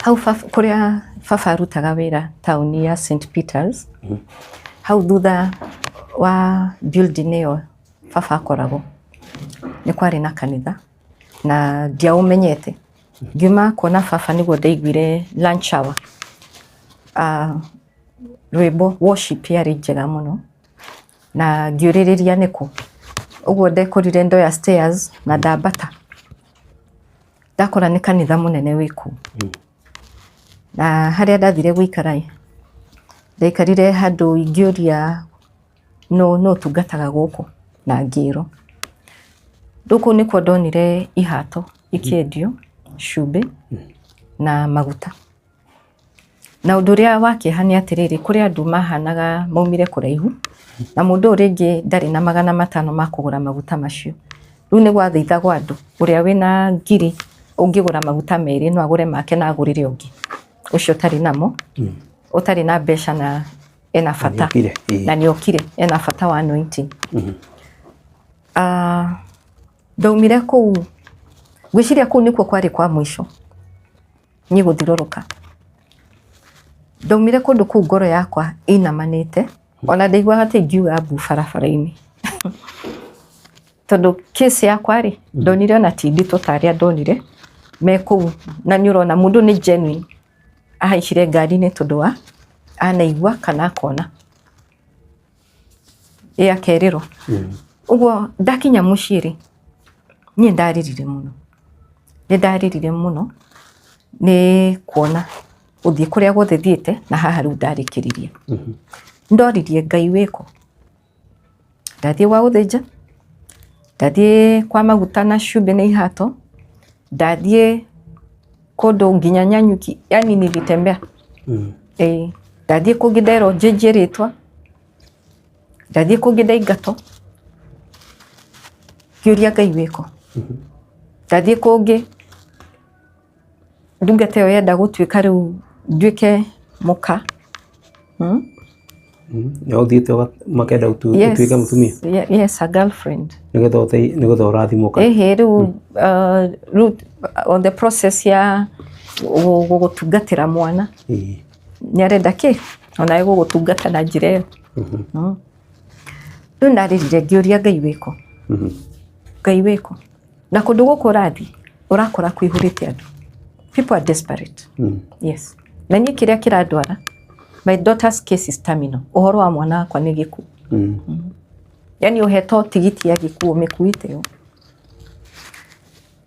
Hau kũrĩa baba arutaga wĩra taũni ya St Peters, hau thutha wa building ĩyo baba akoragwo, nĩ kwarĩ na kanitha na ndiaũmenyete. Ngiuma kuona baba nĩguo ndaiguire lunch hour, rwĩmbo worship yarĩ njega mũno na ngĩũrĩrĩria nĩkũ. Ũguo ndekorire ndoya stairs na ndambata, ndakora nĩ kanitha mũnene wĩ kũu. Na harĩa ndathire gũikara ĩ, ndaikarire handũ ingĩũria nũ nũ ũtungataga gũkũ na ngĩrwo. Rĩu kũu nĩkuo ndonire ihato ikĩendio, cumbĩ na maguta. Na ũndũ ũrĩa wa kĩeha nĩ atĩrĩrĩ, kũrĩ andũ mahanaga maumire kũraihu, na mũndũ ũyũ rĩngĩ ndarĩ na 500 ma kũgũra maguta macio. Rĩu nĩ gwathaithagwo andũ, ũrĩa wĩna ngiri ũngĩgũra maguta merĩ no agũre make na agũrĩre ũngĩ, ũcio ũtarĩ namo, ũtarĩ na mbeca na ena bata. Na nĩ okire ena bata wa anointing. Ndaumire kũu, ngwĩciria kũu nĩkuo kwarĩ kwa mũico niĩ gũthirũrũka. Ndaumire kũndũ kũu ngoro yakwa ĩinamanĩte, ona ndaiguaga ta ingiuga mbu barabara-inĩ. Tondũ case yakwa rĩ, ndonire ona ti nditũ ta arĩa ndonire me kũu, na nĩ ũrona mũndũ nĩ genuine, ahaicire ngari-inĩ tondũ wa anaigua kana akona. Ĩ akerĩrwo. Ũguo ndakinya mũciĩ rĩ, niĩ ndarĩrire mũno. Nĩ ndarĩrire mũno nĩ kuona gũthiĩ kũrĩa guothe thiĩte na haha rĩu ndarĩkĩrĩria. Ndoririe Ngai wĩkũ? Ndathiĩ gwa gũthĩnja, ndathiĩ kwa maguta na cumbĩ na ihato, ndathiĩ kũndũ nginya Nanyuki, yani nilitembea. Ĩĩ, ndathiĩ kũngĩ nderwo njenjie rĩtwa, ndathiĩ kũngĩ ndaingatwo, ngĩũria Ngai wĩkũ. Ndathiĩ kũngĩ ndungata ĩyo yenda gũtuĩka rĩu nduĩke mũka. Na ũthiĩte makenda ũtuĩke mũtumia? Yes, a girlfriend. Nĩgetha ũrathimwo kana? Ĩhĩ rĩu rĩu on the process ya gũgũtungatĩra mwana. Nĩ arenda kĩ? Onawe gũgũtungata na njĩra ĩyo. Rĩu ndarĩrire ngĩũria Ngai wĩkũ? Ngai wĩkũ? Na kũndũ gũkũ ũrathiĩ ũrakora kũihũrĩte andũ. People are desperate. Yes. Na niĩ kĩrĩa kĩrandwara, my daughter's case is terminal. Ũhoro wa mwana wakwa nĩ gĩkuũ. Yani ũhetwo tigiti ya gĩkuũ ũmĩkuĩte ũũ.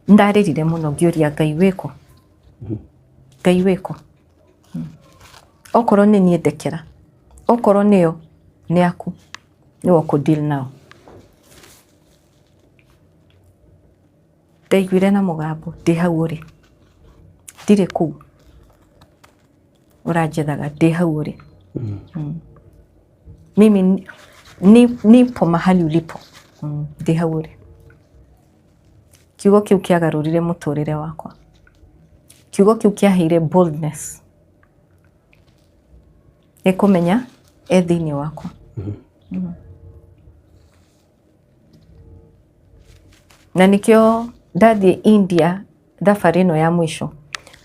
Ndarĩrire mũno ngĩũria Ngai wĩkũ? Ngai wĩkũ? Okorwo nĩ niĩ ndekera, okorwo nĩo nĩ aku, nĩwe ũkũ deal nao. Ndaiguire na mũgambo ndĩ hau ũrĩ, ndirĩ kũu ũranjethaga, ndĩ hau ũrĩ. Mimi nipo mahali ulipo, ndĩ hau ũrĩ. Kiugo kĩu kĩagarũrire mũtũrĩre wakwa. Kiugo kĩu kĩaheire boldness nĩ kũmenya e thĩinĩ wakwa. Na nĩkĩo ndathiĩ India thabarĩ ĩno ya mũico,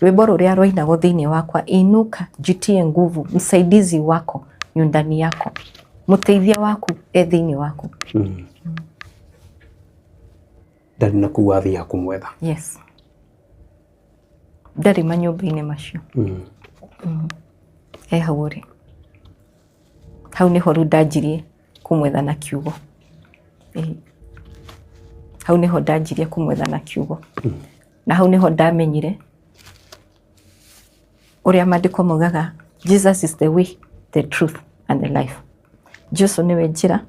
rwĩmbo rũrĩa rwainagwo thĩinĩ wakwa, inuka jitie nguvu, msaidizi wako yu ndani yako, mũteithia waku e thĩinĩ waku. Ndarĩ na kũu wathiaga kũmwetha? Yes. Ndarĩ manyũmba-inĩ macio. E hau ũrĩ. Hau nĩho rĩu ndanjirie kũmwetha na kiugo. Ĩĩ. Hau nĩho ndanjirie kũmwetha na kiugo. Na hau nĩho ndamenyire ũrĩa maandĩko maugaga Jesus is the way, the truth and the life. Jesu nĩwe njĩra,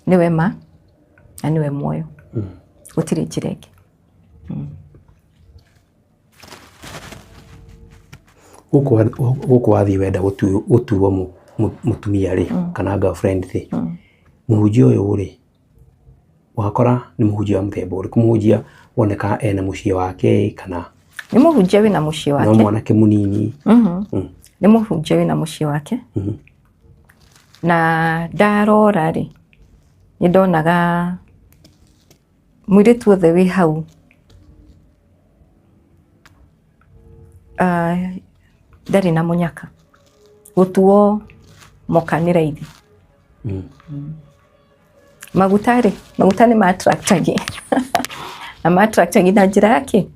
nĩwe ma na nĩwe muoyo. Gũtirĩ njĩra ĩngĩ. Gũkũ wathiĩ wenda gũtuo mũtumia rĩ, kana girlfriend rĩ, mũhunjia ũyũ rĩ, wakora nĩ mũhunjia wa mũthemba ũrĩkũ? Mũhunjia wonekaga ena mũciĩ wake kana? Nĩ mũhunjia wĩna mũciĩ wake. No mwanake mũnini. Nĩ mũhunjia wĩna mũciĩ wake. Na ndarora rĩ, nĩ ndonaga mũirĩtu wothe wĩ hau Ndarĩ na mũnyaka gũtuo moka nĩ raithi. Maguta rĩ, maguta nĩ ma attractagi na ma attractagi na njĩra ya kĩ?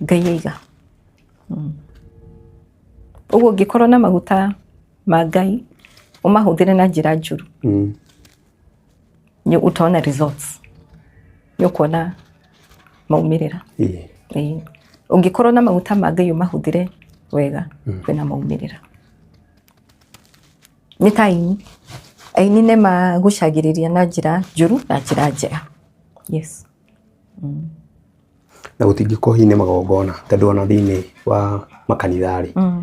Ngai aiga. Ũguo ũngĩkorwo na maguta ma Ngai ũmahũthĩre na njĩra njũru, nĩ utaona results, nĩ ũkuona maumĩrĩra. Ĩĩ. Ũngĩkorwo na maguta ma Ngai ũmahũthĩre wega, kwĩna maumĩrĩra. Nĩ ta aini, aini nĩ magucagĩrĩria na njĩra njũru na njĩra njega. Yes. Na gũtingĩkorwo hihi nĩ magongona tondũ ona thĩinĩ wa makanitha rĩ,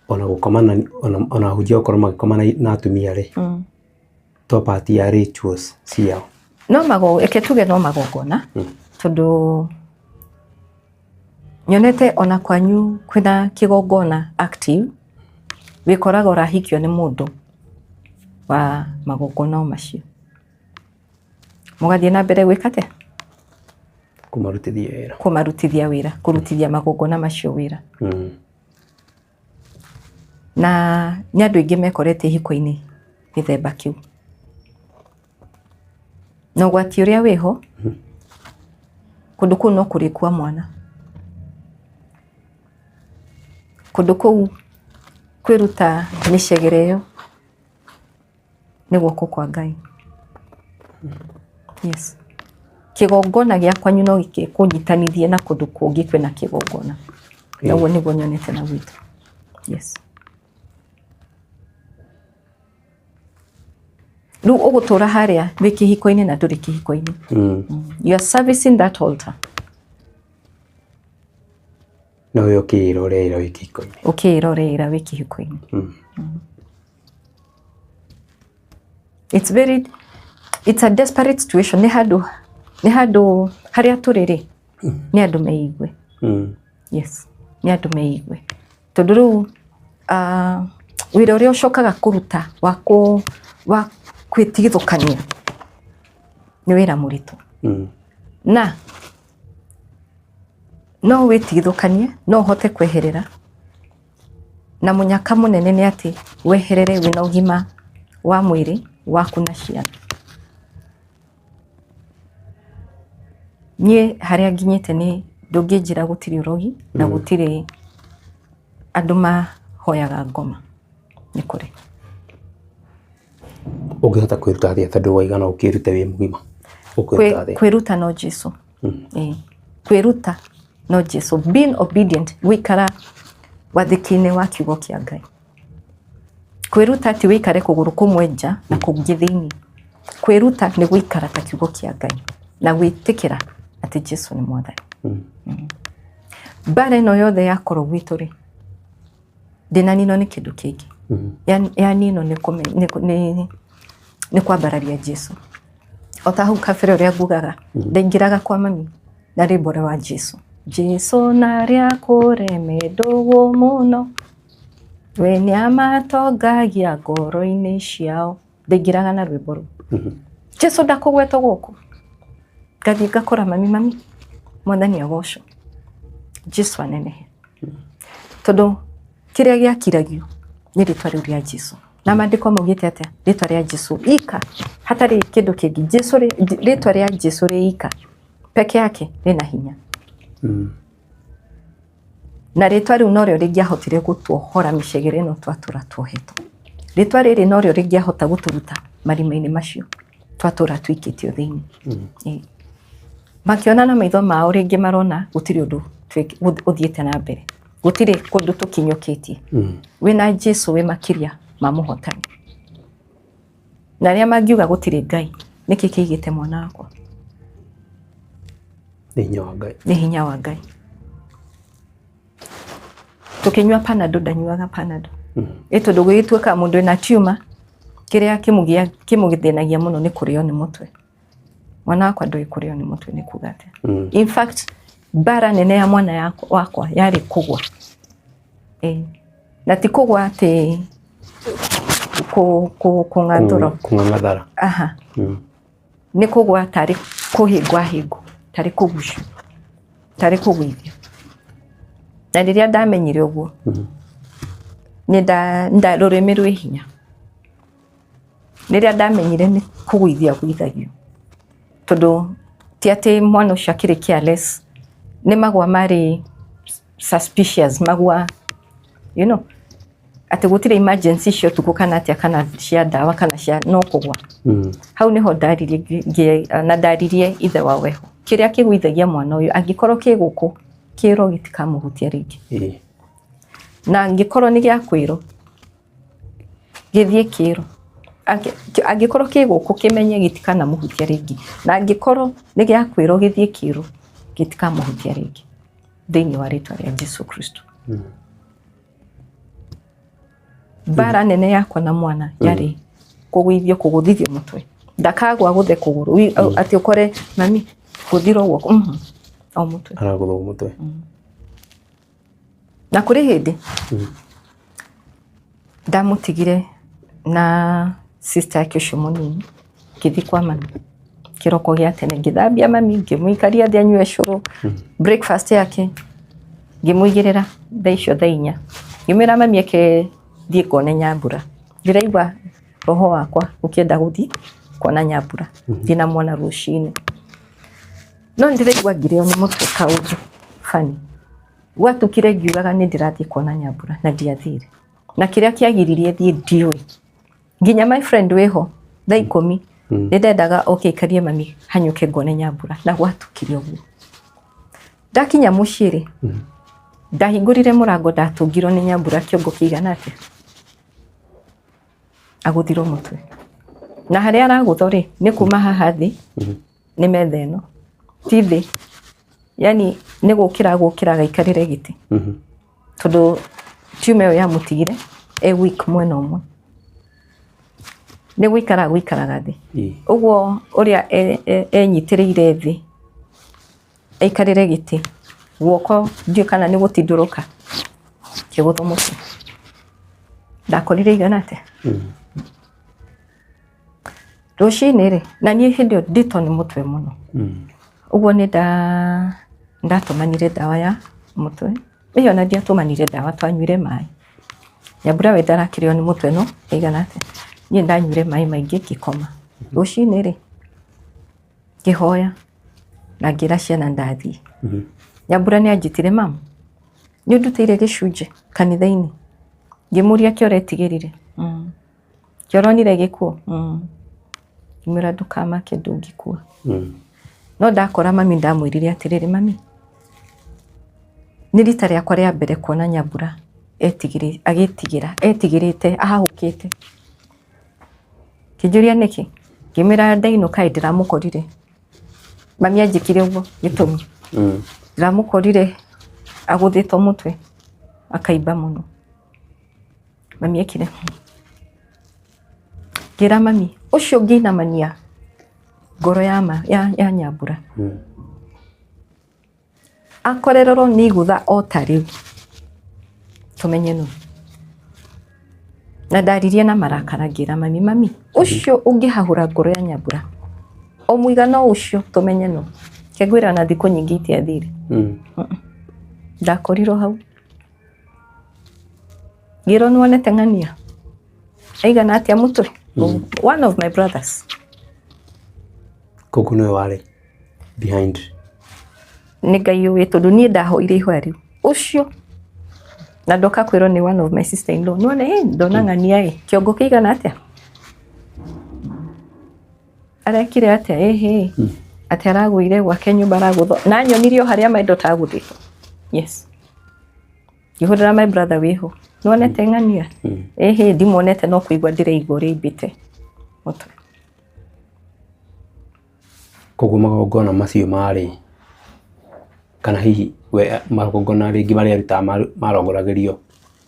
ona gũkoma ona ahunjia gũkorwo magĩkoma na atumia rĩ, to part ya rituals ciao. No mago, reke tuge no magongona, tondũ nyonete ona kwanyu kwĩna kĩgongona active, wĩkoraga ũrahikio nĩ mũndũ wa magongona o macio. Mũgathiĩ na mbere gwĩka atĩa? Kũmarutithia wĩra. Kũmarutithia wĩra, kũrutithia magongona macio wĩra. Na nĩ andũ aingĩ mekorete ihiko-inĩ gĩthemba kĩu. Na ũgwati ũrĩa wĩho, kũndũ kũu no kũrĩkua mwana. Kũndũ kũu kwĩruta mĩcegere ĩyo nĩ guoko kwa Ngai. Yes. Kĩgongona gĩa kwanyu no gĩkũnyitanithie na kũndũ kũngĩ kwĩna kĩgongona. Na ũguo nĩguo nyonete na gwitũ. Yes. Rĩu ũgũtũra harĩa wĩ kĩhiko-inĩ na ndũrĩ kĩhiko-inĩ. You are servicing that altar. No we ũkĩĩrorera wĩ kĩhiko-inĩ. Ũkĩĩrorera wĩ kĩhiko-inĩ. It's very, it's a desperate situation. Nĩ handũ, nĩ handũ harĩa tũrĩ rĩ, nĩ andũ meigue. Yes, nĩ andũ meigue. Tondũ rĩu wĩra ũrĩa ũcokaga kũruta wa kũ, wa kwĩtigithũkania nĩ wĩra mũritũ. Na no wĩtigithũkanie, no ũhote kweherera, na mũnyaka mũnene nĩ atĩ weherere wĩna ũgima wa mwĩrĩ waku na ciana. Niĩ harĩa nginyĩte nĩ ndũngĩnjĩra gũtirĩ ũrogi na gũtirĩ andũ mahoyaga ngoma, nĩ kũrĩ. Ũngĩhota kwĩruta atĩa tondũ waigana ũkĩrute wĩ mũgima? Ũkwĩruta atĩa? Kwĩruta no Jesu. Ĩĩ. Kwĩruta no Jesu. Being obedient, gũikara wathĩki-inĩ wa kiugo kĩa Ngai. Kwĩruta ti wĩikare kũgũrũ kũmwe nja na kũngĩ thĩinĩ. Kwĩruta nĩ gũikara ta kiugo kĩa Ngai na gwĩtĩkĩra atĩ Jesu nĩ mwathani. Mbara ĩno yothe yakorwo gwitũ rĩ, ndĩnaninwo nĩ kĩndũ kĩngĩ. Yaninwo nĩ kwambararia Jesu. O ta hau kabere ũrĩa ngugaga, ndaingĩraga kwa mami na rwĩmbo rwa Jesu. Jesu narĩa kũreme ndũgũ mũno, we nĩamatongagia ngoro-inĩ ciao. Ndaingĩraga na rwĩmbo rũu. Jesu ndakũgwetwo gũkũ. Ngathiĩ ngakora mami, mami, mwathani agocwo. Jesu anenehe. Tondũ kĩrĩa gĩakiragio nĩ rĩtwa rĩu rĩa Jesu. Na maandĩko maugĩte atĩa? Rĩtwa rĩa Jesu ika, hatarĩ kĩndũ kĩngĩ. Jesu rĩtwa rĩa Jesu rĩ ika peke yake rĩna hinya. Na rĩtwa rĩu norĩo rĩngĩahotire gũtuohora mĩcegere ĩno twatũra tuohetwo. Rĩtwa rĩrĩ norĩo rĩngĩahota gũtũruta marima-inĩ macio twatũra tũikĩtio thĩinĩ. Ĩĩ. Makĩona na maitho mao rĩngĩ marona gũtirĩ ũndũ ũthiĩte na mbere. Gũtirĩ kũndũ tũkinyũkĩtie. Wĩna Jesu wĩ makĩria ma mũhotani. Na arĩa mangiuga gũtirĩ Ngai, nĩkĩ kĩigĩte mwana wakwa? Nĩ hinya wa Ngai. Nĩ hinya wa Ngai. Tũkĩnyua Panado, ndanyuaga Panado. Ĩ tondũ gũgĩtuĩka mũndũ wĩna tumor, kĩrĩa kĩmũthĩnagia mũno nĩ kũrĩo nĩ mũtwe. Mwana wakwa ndoĩ kũrĩo nĩ mũtwe nĩ kuga atĩa. In fact, mbara nene ya mwana wakwa yarĩ kũgwa. Ĩ. Na ti kũgwa atĩ kũng'athũrwo. Kũng'ang'athara. Aha. Nĩ kũgwa tarĩ kũhĩngwo ahĩngwo, tarĩ kũgucio, tarĩ kũgũithio. Na rĩrĩa ndamenyire ũguo, nĩ nda rũrĩmĩ rwĩ hinya. Rĩrĩa ndamenyire nĩ kũgũithia gũithagio, tondũ ti atĩ mwana ũcio akĩrĩ careless, nĩ magwa marĩ suspicious magwa, atĩ gũtirĩ emergency cia ũtukũ kana atĩa, kana cia ndawa kana cia no kũgwa. Hau nĩho ndaririe na ndaririe ithe wa weho, kĩrĩa kĩgũithagia mwana ũyũ angĩkorwo kĩ gũkũ kĩro gĩtikamũhutia rĩngĩ. Na angĩkorwo nĩ gĩa kwĩrwo gĩthiĩ kĩro, angĩkorwo kĩ gũkũ kĩmenye gĩtikanamũhutia rĩngĩ, na angĩkorwo nĩ gĩa kwĩrwo gĩthiĩ kĩro gĩtikamũhutia rĩngĩ thĩinĩ wa rĩtwa rĩa Jesu Kristo. Mbara nene yakwa na mwana yarĩ kũgũithio, kũgũthithio mũtwe, ndakagwa gũthe kũgũrũ, atĩ ũkore mami gũthirwo guoko, o mũtwe. Aragũthwo mũtwe. Na kũrĩ hĩndĩ ndamũtigire na sister yake ũcio mũnini, ngĩthiĩ kwa mami kĩroko gĩa tene, ngĩthambia mami, ngĩmũikaria thĩ anyue cũrũ, breakfast yake ngĩmũigĩrĩra thaa icio thaa 4, ngĩmwĩra mami eke thiĩ ngone Nyambura, ndĩraigua roho wakwa ũkĩenda gũthiĩ kuona Nyambura, thiĩ na mwana rũcinĩ, no ndĩraigua ngĩrĩo nĩ mũtwe kaũndũ funny. Gwatukire ngiugaga nĩ ndĩrathiĩ kuona Nyambura na ndiathire, na kĩrĩa kĩagiririe thiĩ ndiũĩ. Nginya my friend wĩho thaa 10 nĩ ndendaga oke aikarie mami hanyũke ngone Nyambura, na gwatukire ũguo. Ndakinya mũciĩ rĩ, ndahingũrire mũrango, ndatũngirwo nĩ Nyambura kĩongo kĩigana atĩa, agũthirwo mũtwe, na harĩa aragũthwo rĩ nĩ kuma haha thĩ, nĩ metha ĩno ti thĩ, yani nĩ gũkĩra gũkĩra agaikarĩre gĩtĩ, tondũ tiuma ĩyo yamũtigire e weak mwena ũmwe, nĩ gũikara gũikaraga thĩ. Ũguo ũrĩa enyitĩrĩire thĩ aikarĩre gĩtĩ, guoko ndiũĩ kana nĩ gũtindũrũka kĩgũthwo mũtwe, ndakorire igana atĩa rũcinĩ rĩ, na niĩ hĩndĩ ĩyo ndĩtwo nĩ mũtwe mũno. Ũguo nĩ ndatũmanire ndawa ya mũtwe ĩyo, na ndiatũmanire ndawa, twanyuire maĩ. Nyambura we ndarakĩrĩo nĩ mũtwe, no ĩigana atĩa, niĩ ndanyuire maĩ maingĩ ngĩkoma. Rũcinĩ rĩ, ngĩhoya na ngĩra ciana ndathiĩ. Nyambura nĩ anjĩtire, "Mamu, nĩ ũndutĩire gĩcunjĩ kanitha-inĩ." Ngĩmũria kĩ ũretigĩrire, kĩ ũronire gĩkuũ. Ngĩmwĩra ndũkamake, ndũngĩkua. No ndakora mami ndamwĩrire atĩrĩrĩ, "Mami, nĩ rita rĩakwa rĩa mbere kuona Nyambura etigĩrĩ agĩtigĩra, etigĩrĩte, ahahũkĩte." Kĩnjũria nĩkĩ, ngĩmwĩra ndainũka ĩ ndĩramũkorire mami anjĩkire ũguo gĩtũmi, ndĩramũkorire agũthĩtwo mũtwe akaimba mũno. Mami ekire, ngĩra mami ũcio ũngĩinamania ngoro ya, ma, ya Nyambura akorererwo nĩ igũtha o ta rĩu tũmenye nũ. Na ndaririe na marakara, ngĩra mami, "Mami, ũcio ũngĩhahũra ngoro ya Nyambura o mũigana o ũcio tũmenye nũ." Kengwĩra na thikũ nyingĩ itiathire, ndakorirwo hau ngĩrwo nĩwonete ng'ania aigana atĩa mũtwe, one of my brothers. Koguo nĩwe warĩ behind? Nĩ Ngai ũĩ, tondũ niĩ ndahoire ihoya rĩu ũcio na ndoka kwĩrwo nĩ one of my sister in law, nĩwona ĩ ndona ng'ania ĩ kĩongo kĩigana atĩa, arekire atĩa, ĩhĩ atĩ aragũire gwake nyũmba aragũthwo na nyonirie o harĩa my daughter agũthĩtwo. Yes, ngĩhũrĩra my brother wĩho, nĩwonete ng'ania? Ĩhĩ, ndimuonete, no kũigua ndĩraigua ũrĩa aimbĩte mũtwe. Koguo magongona macio marĩ kana hihi we magongona rĩngĩ marĩa arutaga marongoragĩrio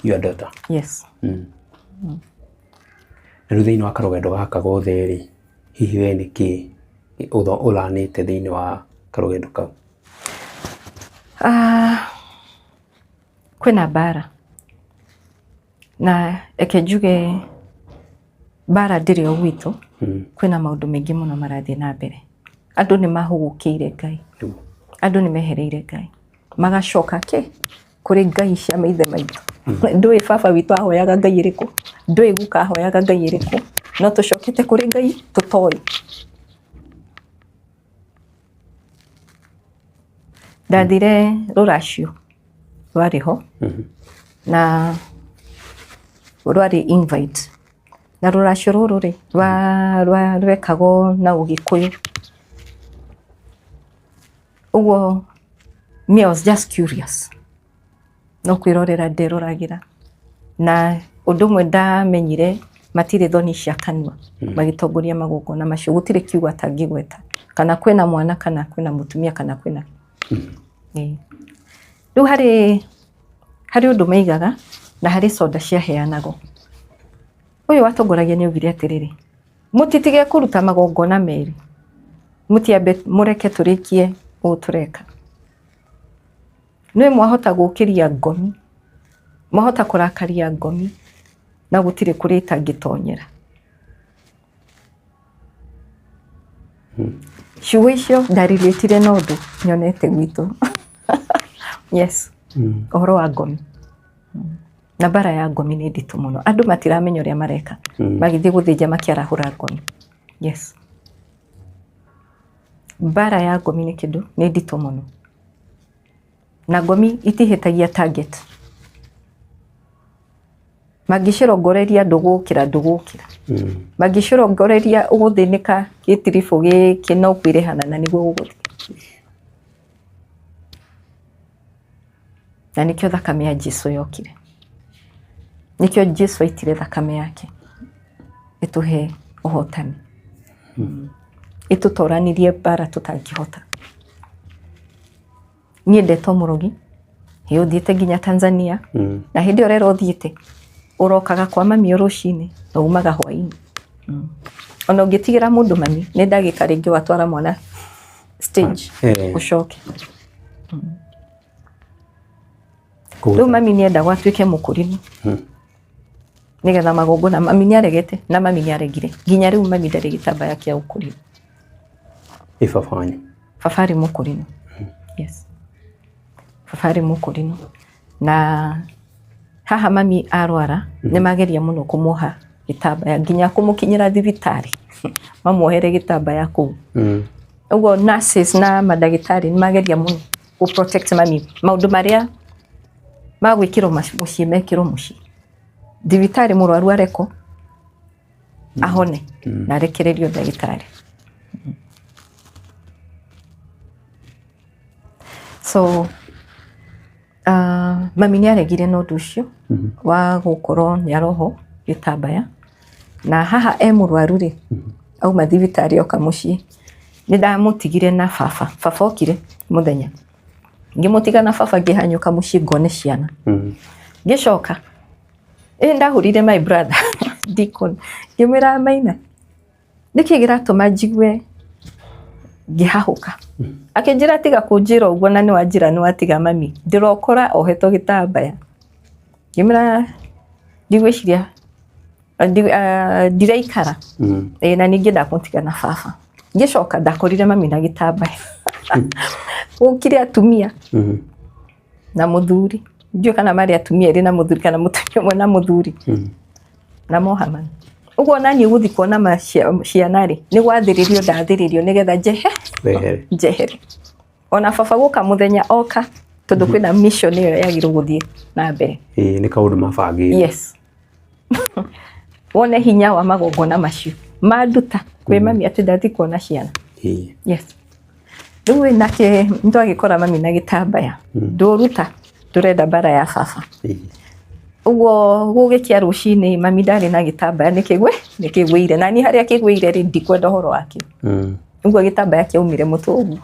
your daughter? Yes. Na rĩu thĩinĩ wa karũgendo gaka gothe rĩ, hihi we nĩ kĩ ũranĩte thĩinĩ wa karũgendo kau? Ah, kwĩna mbara, na reke njuge mbara ndĩrĩ o gwitũ. Kwĩna maũndũ maingĩ mũno marathiĩ na mbere, andũ nĩ mahũgũkĩire Ngai, andũ nĩ mehereire Ngai, magacoka kĩ Kũrĩ ngai cia maithe maitũ. Ndũĩ baba witũ ahoyaga ngai ĩrĩkũ, ndũĩ guka ahoyaga ngai ĩrĩkũ, no tũcokete kũrĩ ngai tũtoĩ. Ndathire rũracio rwarĩ ho na rwarĩ invite, na rũracio rũrũ rĩ rwekagwo na Ũgĩkũyũ. Ũguo me I was just curious, no kwĩrorera nderoragĩra, na ũndũ ũmwe ndamenyire matirĩ thoni cia kanua magĩtongoria magongona macio, gũtirĩ kiugo atangĩgweta, kana kwĩna mwana kana kwĩna mũtumia kana kwĩna. Ĩĩ. Rĩu harĩ ũndũ maigaga na harĩ soda ciaheanagwo. Ũyũ watongoragia nĩ augire atĩrĩrĩ, mũtitige kũruta magongona merĩ, mũtiambe mũreke tũrĩkie ũũ tũreka. Nĩ mwahota gũkĩria ngomi, mwahota kũrakaria ngomi, na gũtirĩ kũrĩa itangĩtonyera. Ciugo icio ndarĩrĩtire na ũndũ nyonete gwitũ. Yes, ũhoro wa ngomi. Na mbara ya ngomi nĩ nditũ mũno. Andũ matiramenya ũrĩa mareka. Magĩthiĩ gũthĩnja makĩarahũra ngomi. Yes. Mbara ya ngomi nĩ kĩndũ nĩ nditũ mũno. Na ngomi itihĩtagia target. Mangĩcirongoreria ndũgũkĩra ndũgũkĩra. Mangĩcirongoreria ũgũthĩnĩka gĩtiribũ gĩkĩ no kwĩrĩhana na nĩguo gũgũthiĩ. Na nĩkĩo thakame ya Jesu yokire. Nĩkĩo Jesu aitire thakame yake ĩtũhe ũhotani. Ĩtũtoranirie mbara tũtangĩhota. Niĩ ndetwo mũrogi, ĩ ũthiĩte nginya Tanzania, na hĩndĩ ĩyo ũrerwo ũthiĩte, ũrokaga kwa mami o rũcinĩ na umaga hwainĩ. Ona ũngĩtigĩra mũndũ mami, nĩ ndagĩka rĩngĩ watwara mwana stage, ũcoke. Rĩu mami nĩ endagwo atuĩke mũkũrinũ nĩgetha magongona, mami nĩ aregete na mami nĩ aregire, nginya rĩu mami ndarĩ gĩtambaya kĩa ũkũrinũ. Ĩ baba wanyu? Baba arĩ mũkũrinũ. Yes. Baba arĩ mũkũrinũ. Na haha mami arwara nĩ mageria mũno kũmuoha gĩtambaya nginya kũmũkinyĩra thibitarĩ mamuohere gĩtambaya kũu. Ũguo nurses na mandagĩtarĩ nĩ mageria mũno gũ protect mami, maũndũ marĩa ma gwĩkĩrwo mũciĩ mekĩrwo mũciĩ. Thibitarĩ mũrwaru arekwo ahone na arekererio ndagĩtarĩ. So mami nĩ aregire na ũndũ ũcio wa gũkorwo nĩ arohwo gĩtambaya, na haha e mũrwaru rĩ, auma thibitarĩ oka mũciĩ, nĩ ndamũtigire na baba. Baba okire mũthenya, ngĩmũtiga na baba ngĩhanyũka mũciĩ ngone ciana. Ngĩcoka, ĩ ndahũrire my brother Deacon, ngĩmwĩra Maina, nĩkĩ kĩratũma njigue ngĩhahũka? Akĩnjĩra tiga kũnjĩra ũguo na nĩ wanjĩra nĩ watiga mami, ndĩrokora ohetwo gĩtambaya. Ngĩmwĩra ndigwĩciria ndiraikara. Ĩĩ na ningĩ ndakũtiga na baba. Ngĩcoka ndakorire mami na gĩtambaya. Gũkire atumia na mũthuri. Ndiũĩ kana marĩ atumia erĩ na mũthuri kana mũtumia ũmwe na mũthuri. Na moha mami. Ũguo naniĩ gũthiĩ kuona ciana rĩ, nĩ gwathĩrĩrio ndathĩrĩrio nĩgetha Wehere. njehere. Ona baba gũka mũthenya oka tondũ kwĩna mission ĩyo yagĩrĩirwo gũthiĩ na mbere. Ĩĩ nĩ kaũndũ mabangĩte. Yes. Wone hinya wa magongona macio manduta kwĩ mami atĩ ndathiĩ kuona ciana. Ĩĩ. Yes. Rĩu ĩ nake nĩtwagĩkora mami na gĩtambaya, ndũruta ndũrenda mbara ya baba. Ĩĩ. Ũguo gũgĩkĩa rũcinĩ mami ndarĩ na gĩtambaya nĩkĩgwĩire, na niĩ harĩa kĩgwĩire rĩ ndikwenda ũhoro wakĩo. Ũguo gĩtambaya kĩaumire mũtwe ũguo.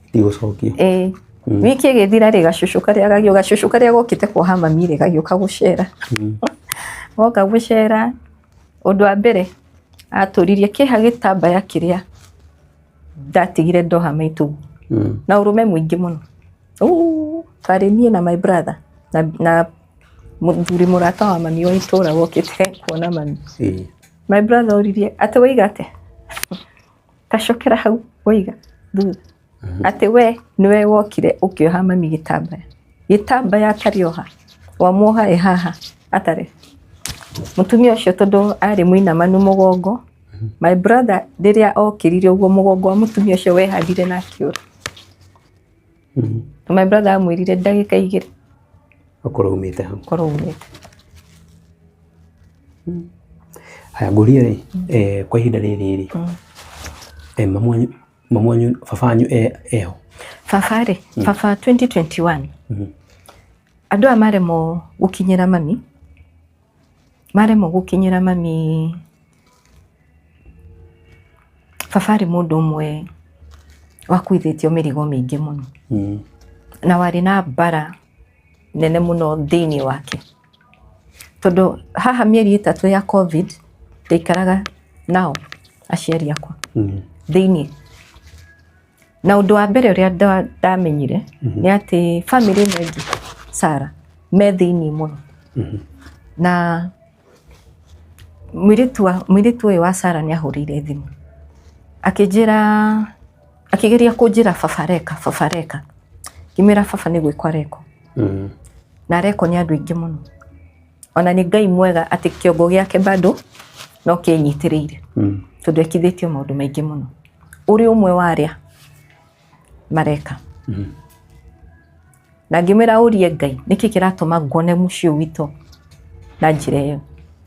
Ndigũcokia. Ĩĩ. Wiki ĩgĩthira rĩ, gacũcũ karĩa gagĩũka, gacũcũ karĩa gokĩte kuoha mami rĩ, gagĩũka gũcera. Goka gũcera, ũndũ wa mbere atũririe kĩha gĩtambaya kĩrĩa ndatigire ndoha maitũ na ũrũme mũingĩ mũno. Twarĩ niĩ na my brother na mũthuri mũrata wa mami wa itũra wokĩte kuona mami. Ĩĩ. My brother oririe atĩ waiga atĩa? Tacokera hau waiga thutha. Atĩ we nĩwe wokire ũkĩoha mami gĩtambaya. Gĩtambaya atarĩ oha, wamuoha ĩ haha atarĩ. Mũtumia ũcio tondũ arĩ mũinamanu mũgongo, my brother rĩrĩa okĩrire ũguo mũgongo wa mũtumia ũcio wehandire na akĩũra. My brother amwĩrire ndagĩka 2 Ũkorwo umĩte hau. Ũkorwo umĩte. Haya ngũrie rĩ, kwa ihinda rĩrĩ rĩ, mamu wanyu, baba wanyu eho? Baba rĩ, baba 2021. Andũ aya maremwo gũkinyĩra mami, baba arĩ mũndũ ũmwe wakuithĩtio mĩrigo mĩingĩ mũno. Na warĩ na mbara nene mũno thĩinĩ wake. Tondũ haha mĩeri 3 ya COVID ndaikaraga nao aciari akwa thĩinĩ. Na ũndũ wa mbere ũrĩa ndamenyire nĩ atĩ family ĩno ĩngĩ Sarah me thĩinĩ mũno. Na mũirĩtu ũyũ wa Sarah nĩ ahũrĩire thimũ akĩnjĩra, akĩgeria kũnjĩra baba areka, baba areka. Ngĩmwĩra baba nĩ gwĩkwo arekwo. Na arekwo nĩ andũ aingĩ mũno. Ona nĩ Ngai mwega atĩ kĩongo gĩake bado no kĩnyitĩrĩire. Tondũ ekithĩtio maũndũ maingĩ mũno. Ũrĩ ũmwe wa arĩa mareka. Na ngĩmwĩra ũrie Ngai nĩkĩ kĩratũma ngone mũciĩ witũ na njĩra ĩyo.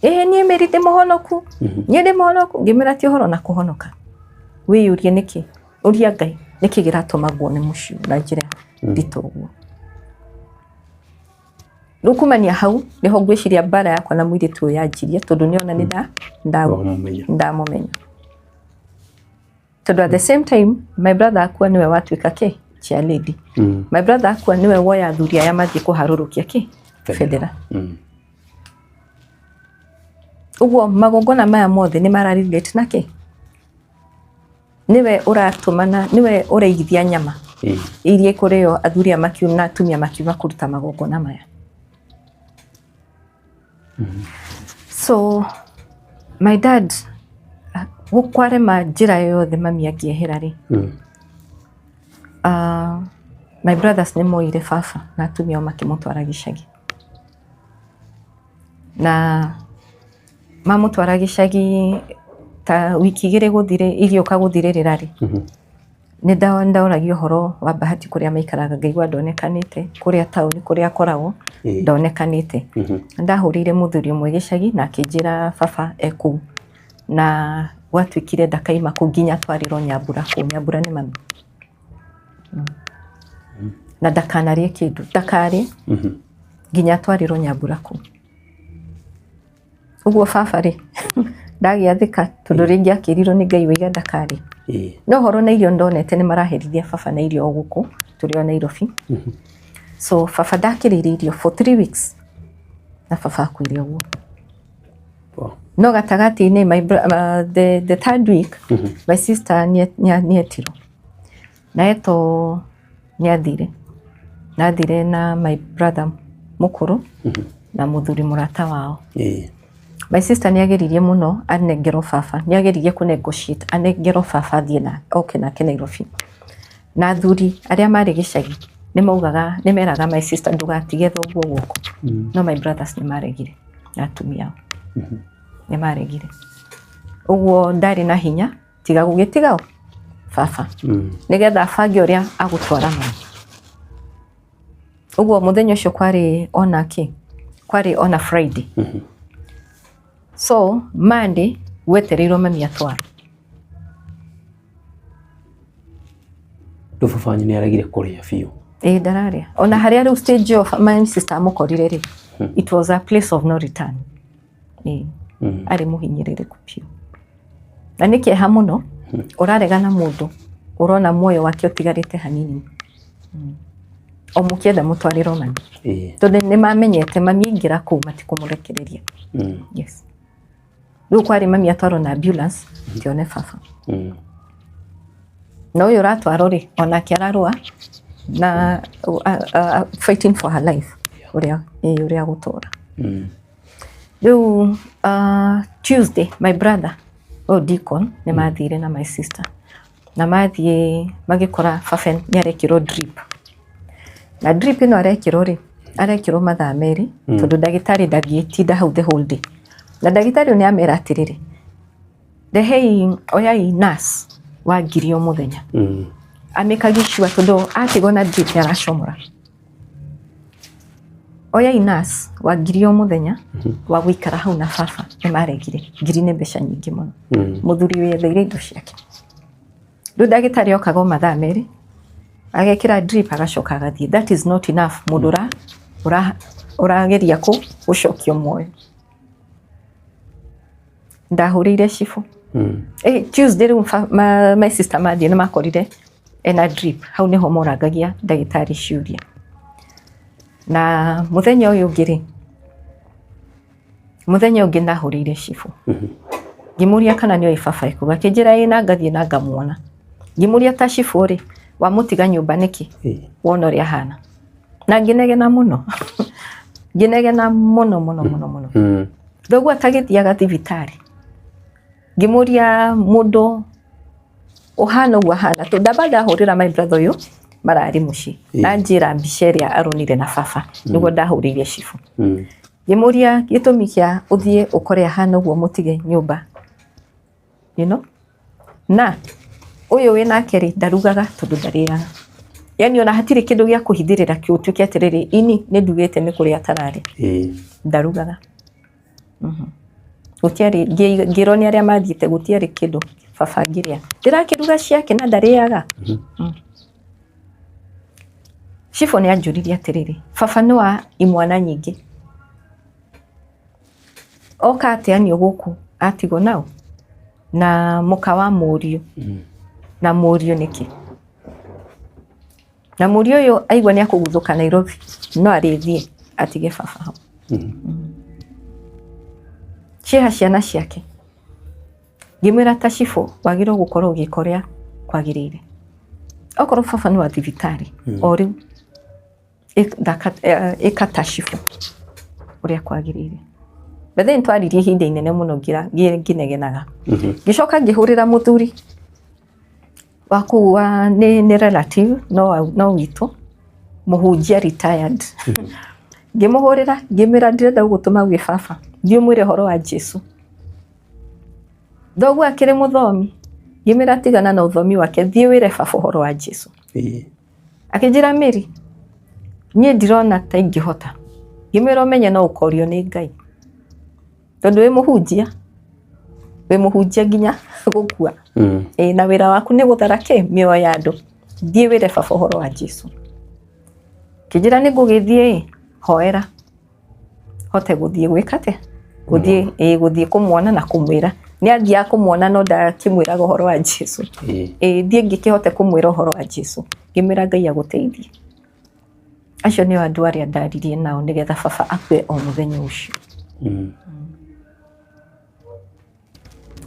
Ĩĩ niĩ Mary ndĩ mũhonoku, niĩ ndĩ mũhonoku. Ngĩmwĩra ti ũhoro na kũhonoka. Wĩyũrie nĩkĩ, ũria Ngai nĩkĩ kĩratũma nguone mũciĩ na njĩra nditũ ũguo. Rĩu kumania hau nĩho ngwĩciria mbara yakwa na mũirĩtu ũyũ yanjirie tondũ nĩona nĩ ndamũmenya. Tondũ at the same time my brother akua nĩwe watuĩka kĩ chair lady. My brother akua nĩwe woya athuri aya mathiĩ kũharũrũkia kĩ bendera. Ũguo magongona maya mothe nĩ mara relate na kĩ? Nĩwe ũratũmana, nĩwe ũraigithia nyama iria ikũrĩo athuri aya makiuma na atumia makiuma kũruta magongona maya. So my dad gũkwarema njĩra yothe mami angĩehera rĩ, my brothers nĩ moire baba na atumia ao makĩmũtwara gĩcagi. Na mamũtwara gĩcagi ta wiki 2 gũthire igĩũka gũthirĩrĩra rĩ, nĩ ndaũragia ũhoro wa Bahati kũrĩa maikaraga ngaigua ndonekanĩte kũrĩa taũni kũrĩa akoragwo ndonekanĩte. Ndahũrĩire mũthuri ũmwe gĩcagi na akĩnjĩra baba e kũu na gwatuĩkire ndakaima kũu nginya atwarĩrwo Nyambura kũu. Nyambura nĩ mami. Na ndakanarĩe kĩndũ, ndakarĩe nginya atwarĩrwo Nyambura kũu. Ũguo baba rĩ ndagĩathĩka tondũ rĩngĩ akĩrirwo nĩ Ngai waiga ndakarĩe. No ũhoro na irio ndonete nĩ maraherithia baba na irio o gũkũ tũrĩ o Nairobi. So baba ndakĩrĩire irio for 3 weeks na baba akuire ũguo. No gatagatĩ-inĩ the third week my sister nĩetirwo na etwo nĩathire na athire na my brother mũkũrũ na mũthuri mũrata wao. My sister nĩageririe mũno anengerwo baba, nĩageririe kũ negotiate anengerwo baba athiĩ na oke nake Nairobi. Na athuri arĩa marĩ gĩcagi nĩmaugaga nĩmeraga my sister ndũgatige thoguo gũkũ. No my brothers nĩmaregire na atumia ao nĩmaregire. Ũguo ndarĩ na hinya tiga gũgĩtiga baba nĩgetha abange ũrĩa agũtwara mami. Ũguo mũthenya ũcio kwarĩ ona kĩ? Kwarĩ ona Friday. So Monday gwetereirwo mami atwarwo. Rĩu baba wanyu nĩaregire kũrĩa biũ? Ĩĩ ndararĩa. Ona harĩa rĩu stage of my sister amũkorire rĩ, it was a place of no return. Ĩĩ. Arĩ mũhinyĩrĩrĩku biũ. Na nĩ kĩeha mũno ũrarega na mũndũ ũrona muoyo wake ũtigarĩte hanini. O mũkĩenda mũtwarĩrwo mami. Tondũ nĩ mamenyete mami aingĩra kũu matikũmũrekereria. Yes. Rĩu kwarĩ mami atwarwo na ambulance tione baba. Na ũyũ ũratwarwo rĩ onake ararũa na fighting for her life ũrĩa ũrĩa gũtũra. Rĩu Tuesday my brother ũyũ deacon nĩ mathire na my sister na mathiĩ magĩkora baba nĩ arekĩrwo drip. Na drip ĩno arekĩrwo rĩ, arekĩrwo mathaa 2, tondũ ndagĩtarĩ ndangĩtinda hau the whole day. Na ndagĩtarĩ ũyũ nĩ amera atĩrĩrĩ, rehei, oyai nurse wa 1,000 o mũthenya, amĩkagi sure tondũ atigwo na drip nĩ aracomora. Oyai nurse wa 1,000 o mũthenya wa gũikara hau na baba. Nĩ maregire. 1,000 nĩ mbeca nyingĩ mũno. Mũthuri wĩyetheire indo ciake. Rĩu ndagĩtarĩ okaga o mathaa 2, agekĩra drip, agacoka agathiĩ. That is not enough mũndũ ũrageria gũcokio muoyo. Ndahũrĩire cibũ. Tuesday rĩu my sister mathiĩ nĩ makorire ena drip. Hau nĩho morangagia ndagĩtarĩ ciũria. Na mũthenya ũyũ ũngĩ rĩ, mũthenya ũngĩ ndahũrĩire cibũ. Ngĩmũria kana nĩoĩ baba ekuga. Akĩnjĩra ĩĩ, na ngathiĩ na ngamuona. Ngĩmũria ta cibũ rĩ, wamũtiga nyũmba nĩkĩ? Wona ũrĩa ahana. Na ngĩnegena mũno. Ngĩnegena mũno mũno mũno mũno. Thoguo atagĩthiaga thibitarĩ. Ngĩmũria mũndũ ũhana ũguo ahana. Tondũ ndamba ndahũrĩra my brother ũyũ mararĩ mũciĩ. Na njĩra mbica ĩrĩa aronire na baba. Nĩguo ndahũrĩire cibũ. Ngĩmũria gĩtũmi kĩa ũthiĩ ũkore ahana ũguo mũtige nyũmba. You know? Na ũyũ wĩnake rĩ, ndarugaga tondũ ndarĩaga. Yani ona hatirĩ kĩndũ gĩa kũhithĩrĩra ũtuĩke atĩrĩrĩ, ini nĩ ndugĩte nĩ kũrĩa atararĩa. Ndarugaga. Gũtiarĩ, ngĩrwo nĩ arĩa mathiĩte gũtiarĩ kĩndũ baba angĩrĩa. Ndĩrakĩruga ciake na ndarĩaga. Cibũ nĩ anjũririe atĩrĩrĩ, baba nĩ wa imwana nyingĩ. Oka ateanio gũkũ atigwo nao na mũka wa mũriũ. Na mũriũ nĩkĩ? Na mũriũ ũyũ aigua nĩ akũguthũka Nairobi, no arĩthiĩ atige baba hau. Ciĩha ciana ciake. Ngĩmwĩra ta cibũ wagĩrĩirwo gũkorwo ũgĩka ũrĩa kwagĩrĩire. Okorwo baba nĩ wa thibitarĩ, o rĩu ĩka ta cibũ ũrĩa kwagĩrĩire. But then twaririe ihinda inene mũno ngĩnegenaga. Ngĩcoka ngĩhũrĩra mũthuri wa kũu wa nĩ relative no witũ, mũhunjia retired. Ngĩmũhũrĩra ngĩmwĩra ndĩrenda gũgũtũma gwĩ baba, thiĩ ũmwĩre ũhoro wa Jesũ. Thoguo akĩrĩ mũthomi, ngĩmwĩra tigana na ũthomi wake, thiĩ wĩre baba ũhoro wa Jesũ. Akĩnjĩra Mary, niĩ ndirona ta ingĩhota. Ngĩmwĩra ũmenye no ũkorio nĩ Ngai. Tondũ wĩ mũhunjia, wĩ mũhunjia nginya gũkua. Na wĩra waku nĩ gũthara kĩ mĩoyo ya andũ. Thiĩ wĩre baba ũhoro wa Jesũ. Kĩnjĩra nĩ ngũgĩthiĩ ĩ, hoera hote gũthiĩ gwĩka atĩa? Gũthiĩ ĩ gũthiĩ kũmuona na kũmwĩra. Nĩ athiaga kũmuona no ndakĩmwĩraga ũhoro wa Jesũ. Ĩ thiĩ ngĩkĩhote kũmwĩra ũhoro wa Jesũ. Ngĩmwĩra Ngai agũteithie. Acio nĩo andũ arĩa ndaririe nao nĩgetha baba akue o mũthenya ũcio.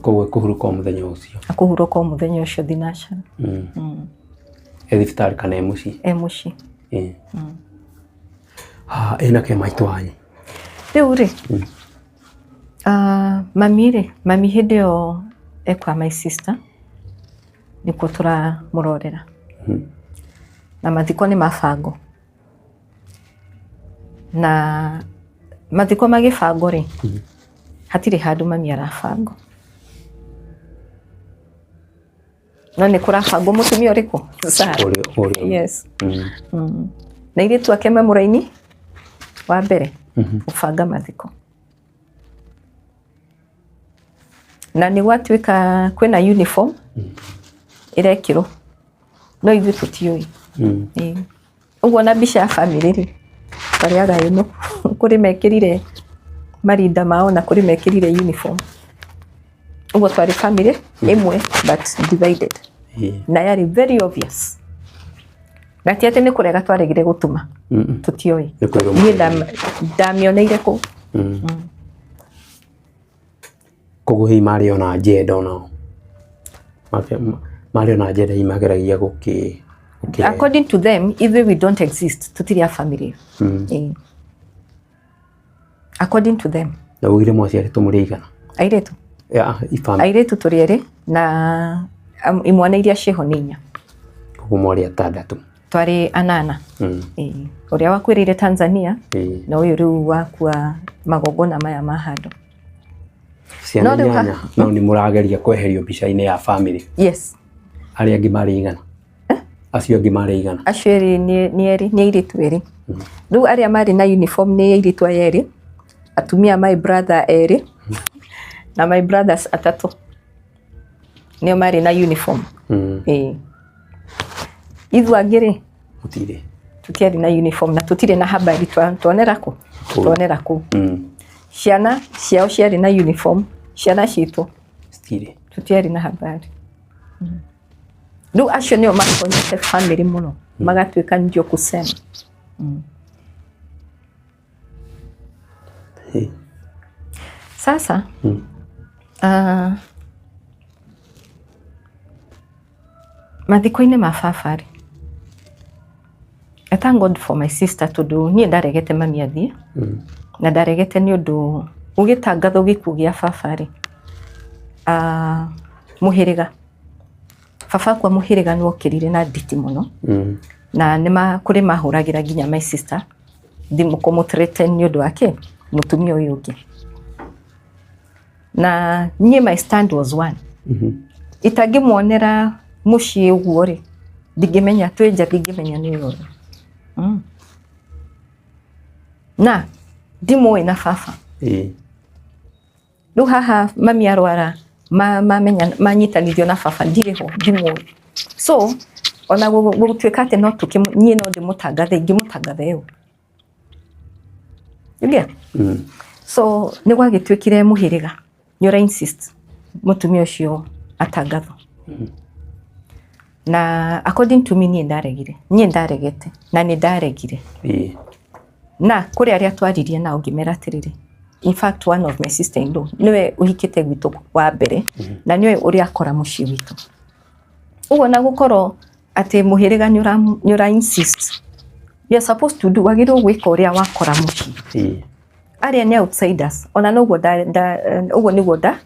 Koguo kũhurũka o mũthenya ũcio. Akũhurũka o mũthenya ũcio thinacara. E thibitarĩ kana e mũciĩ? E mũciĩ. Ĩna kĩ maitũ wanyu? Rĩu rĩ, mami rĩ, mami hĩndĩ ĩyo e kwa my sister, nĩkuo tũramũrorera. Na mathiko nĩ mabangwo. Na mathiko magĩbangwo rĩ, hatirĩ handũ mami arabangwo. No nĩ kũrabangwo mũtumia ũrĩkũ? Sarah. Ũrĩa. Yes. Na airĩtu ake me mũraini wa mbere gũbanga mathiko. Na nĩ gwatuĩka kwĩna uniform ĩrekĩrwo, no ithuĩ tũtiũĩ. Ũguo na mbica ya bamĩrĩ rĩ, twarĩaga ĩno, kũrĩ mekĩrire marinda mao na kũrĩ mekĩrire uniform. Ũguo twarĩ bamĩrĩ ĩmwe but divided. Na yarĩ very obvious. Na ti atĩ nĩ kũrega twaregire gũtuma, tũtioĩ. Niĩ ndamĩoneire kũu. Koguo hihi marĩ ona agenda onao? Marĩ ona agenda hihi mageragia gũkĩ? According to them, ithuĩ we don't exist, tũtirĩ a family. According to them. Na ugire mwaciarĩtwo mũrĩ aigana? Airĩtu. Airĩtu tũrĩ erĩ na imwana iria ciĩho nĩ 4. Koguo mwarĩ atandatũ. Twarĩ anana. Ĩĩ. Ũrĩa wakuĩrĩire Tanzania na ũyũ rĩu wakua magongona maya ma handũ. Ciana No rĩu ha- inyanya no nĩ mũrageria kweherio mbica-inĩ ya family. Yes. Arĩa angĩ marĩ igana? Acio angĩ marĩ igana? Acio erĩ nĩ erĩ, nĩ airĩtu erĩ. Rĩu arĩa marĩ na uniform nĩ airĩtu aya erĩ, atumia my brother erĩ na my brothers atatũ nĩo marĩ na uniform. Ĩĩ. Ithuĩ angĩ rĩ, Mũtirĩ. Tũtiarĩ na uniform na tũtirĩ na habari, tuonera kũ? Kũu. Tuonera kũu. Ciana ciao ciarĩ na uniform, ciana citũ Citirĩ. Tũtiarĩ na habari. Rĩu acio nĩo matonyete family mũno, magatuĩka ndio kusema. Sasa mathiko-inĩ ma baba rĩ, I thank God for my sister, tondũ niĩ ndaregete mami athiĩ, na ndaregete nĩ ũndũ gũgĩtangathwo gĩkuũ gĩa baba rĩ, mũhĩrĩga baba akwa, mũhĩrĩga nĩ wokĩrire na nditi mũno, na nĩ kũrĩ mahũragĩra nginya my sister thimũ kũmũ-threaten nĩ ũndũ wa kĩ mũtumia ũyũ ũngĩ. Na niĩ my stand was one, itangĩmuonera mũciĩ ũguo rĩ, ndingĩmenya twĩ nja, ndingĩmenya nĩ ũyũ. Na ndimũĩ na baba. Rĩu haha mami arwara, mamenya manyitanithio na baba, ndirĩ ho, ndimũĩ. So ona gũtuĩka atĩ no tũkĩ niĩ no ndĩmũtangathe, ingĩmũtangatha ũ? You get? So nĩ gwagĩtuĩkire mũhĩrĩga nĩ ũra insist mũtumia ũcio atangathwo, na according to me niĩ ndaregire, niĩ ndaregete na nĩ ndaregire. Na kũrĩ arĩa twaririe nao, ngĩmera atĩrĩrĩ, in fact one of my sister in law nĩwe ũhikĩte gwitũ wa mbere na nĩwe ũrĩa akora mũciĩ witũ ũguo, na gũkorwo atĩ mũhĩrĩga nĩ ũra insist, you are supposed to do, wagĩrĩirwo gwĩka ũrĩa wakora mũciĩ. Arĩa nĩ outsiders, ona noguo nda, nda, ũguo nĩguo nda,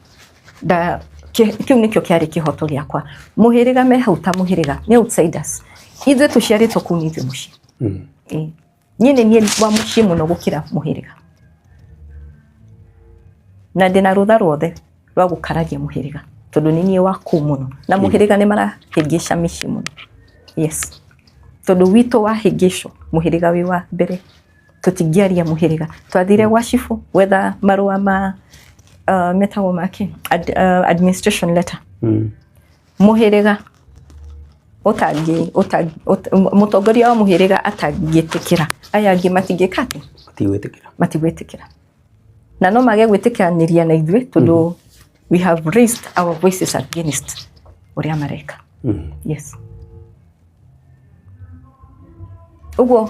nda kĩu nĩkĩo kĩarĩ kĩhoto gĩakwa. Mũhĩrĩga me hau ta mũhĩrĩga nĩ outsiders, ithuĩ tũciarĩtwo kũu nĩ ithuĩ mũciĩ. Ĩĩ. Niĩ nĩ niĩ wa mũciĩ mũno gũkĩra mũhĩrĩga, na ndĩna rũtha ruothe rwa gũkararia mũhĩrĩga, tondũ nĩ niĩ wa kũu mũno, na mũhĩrĩga nĩ marahĩngĩca mĩciĩ mũno. Yes, tondũ witũ wahĩngĩcwo, mũhĩrĩga wĩ wa mbere, tũtingĩaria mũhĩrĩga. Twathire gwa cibũ gwetha marũa ma metagwo maki administration letter. Mũhĩrĩga ũtangĩ mũtongoria wa mũhĩrĩga atangĩtĩkĩra, aya angĩ matingĩka atĩ? Matigwĩtĩkĩra. Matigwĩtĩkĩra, na no mage gwĩtĩkanĩria na ithuĩ, tondũ we have raised our voices against ũrĩa mareka. Yes, ũguo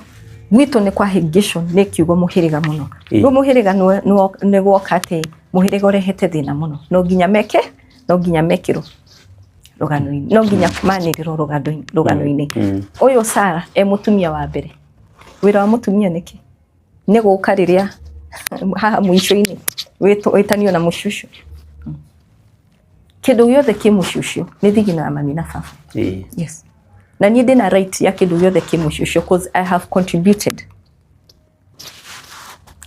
gwitũ nĩ kwahĩngĩcwo nĩ kiugo mũhĩrĩga mũno. Rĩu mũhĩrĩga nĩ woka atĩ mũhĩrĩga ũrehete thĩna mũno, no nginya meke, no nginya mekĩrwo rũgano-inĩ, no nginya manĩrĩrwo rũgano-inĩ. Ũyũ Sara e mũtumia wa mbere, wĩra wa mũtumia nĩkĩ? Nĩ gũka rĩrĩa haha mũico-inĩ wĩtanio na mũcucu. Kĩndũ gĩothe kĩ mũcucio nĩ thigino ya mami na baba. Yes, na niĩ ndĩna right ya kĩndũ gĩothe kĩ mũciĩ ũcio, cause I have contributed,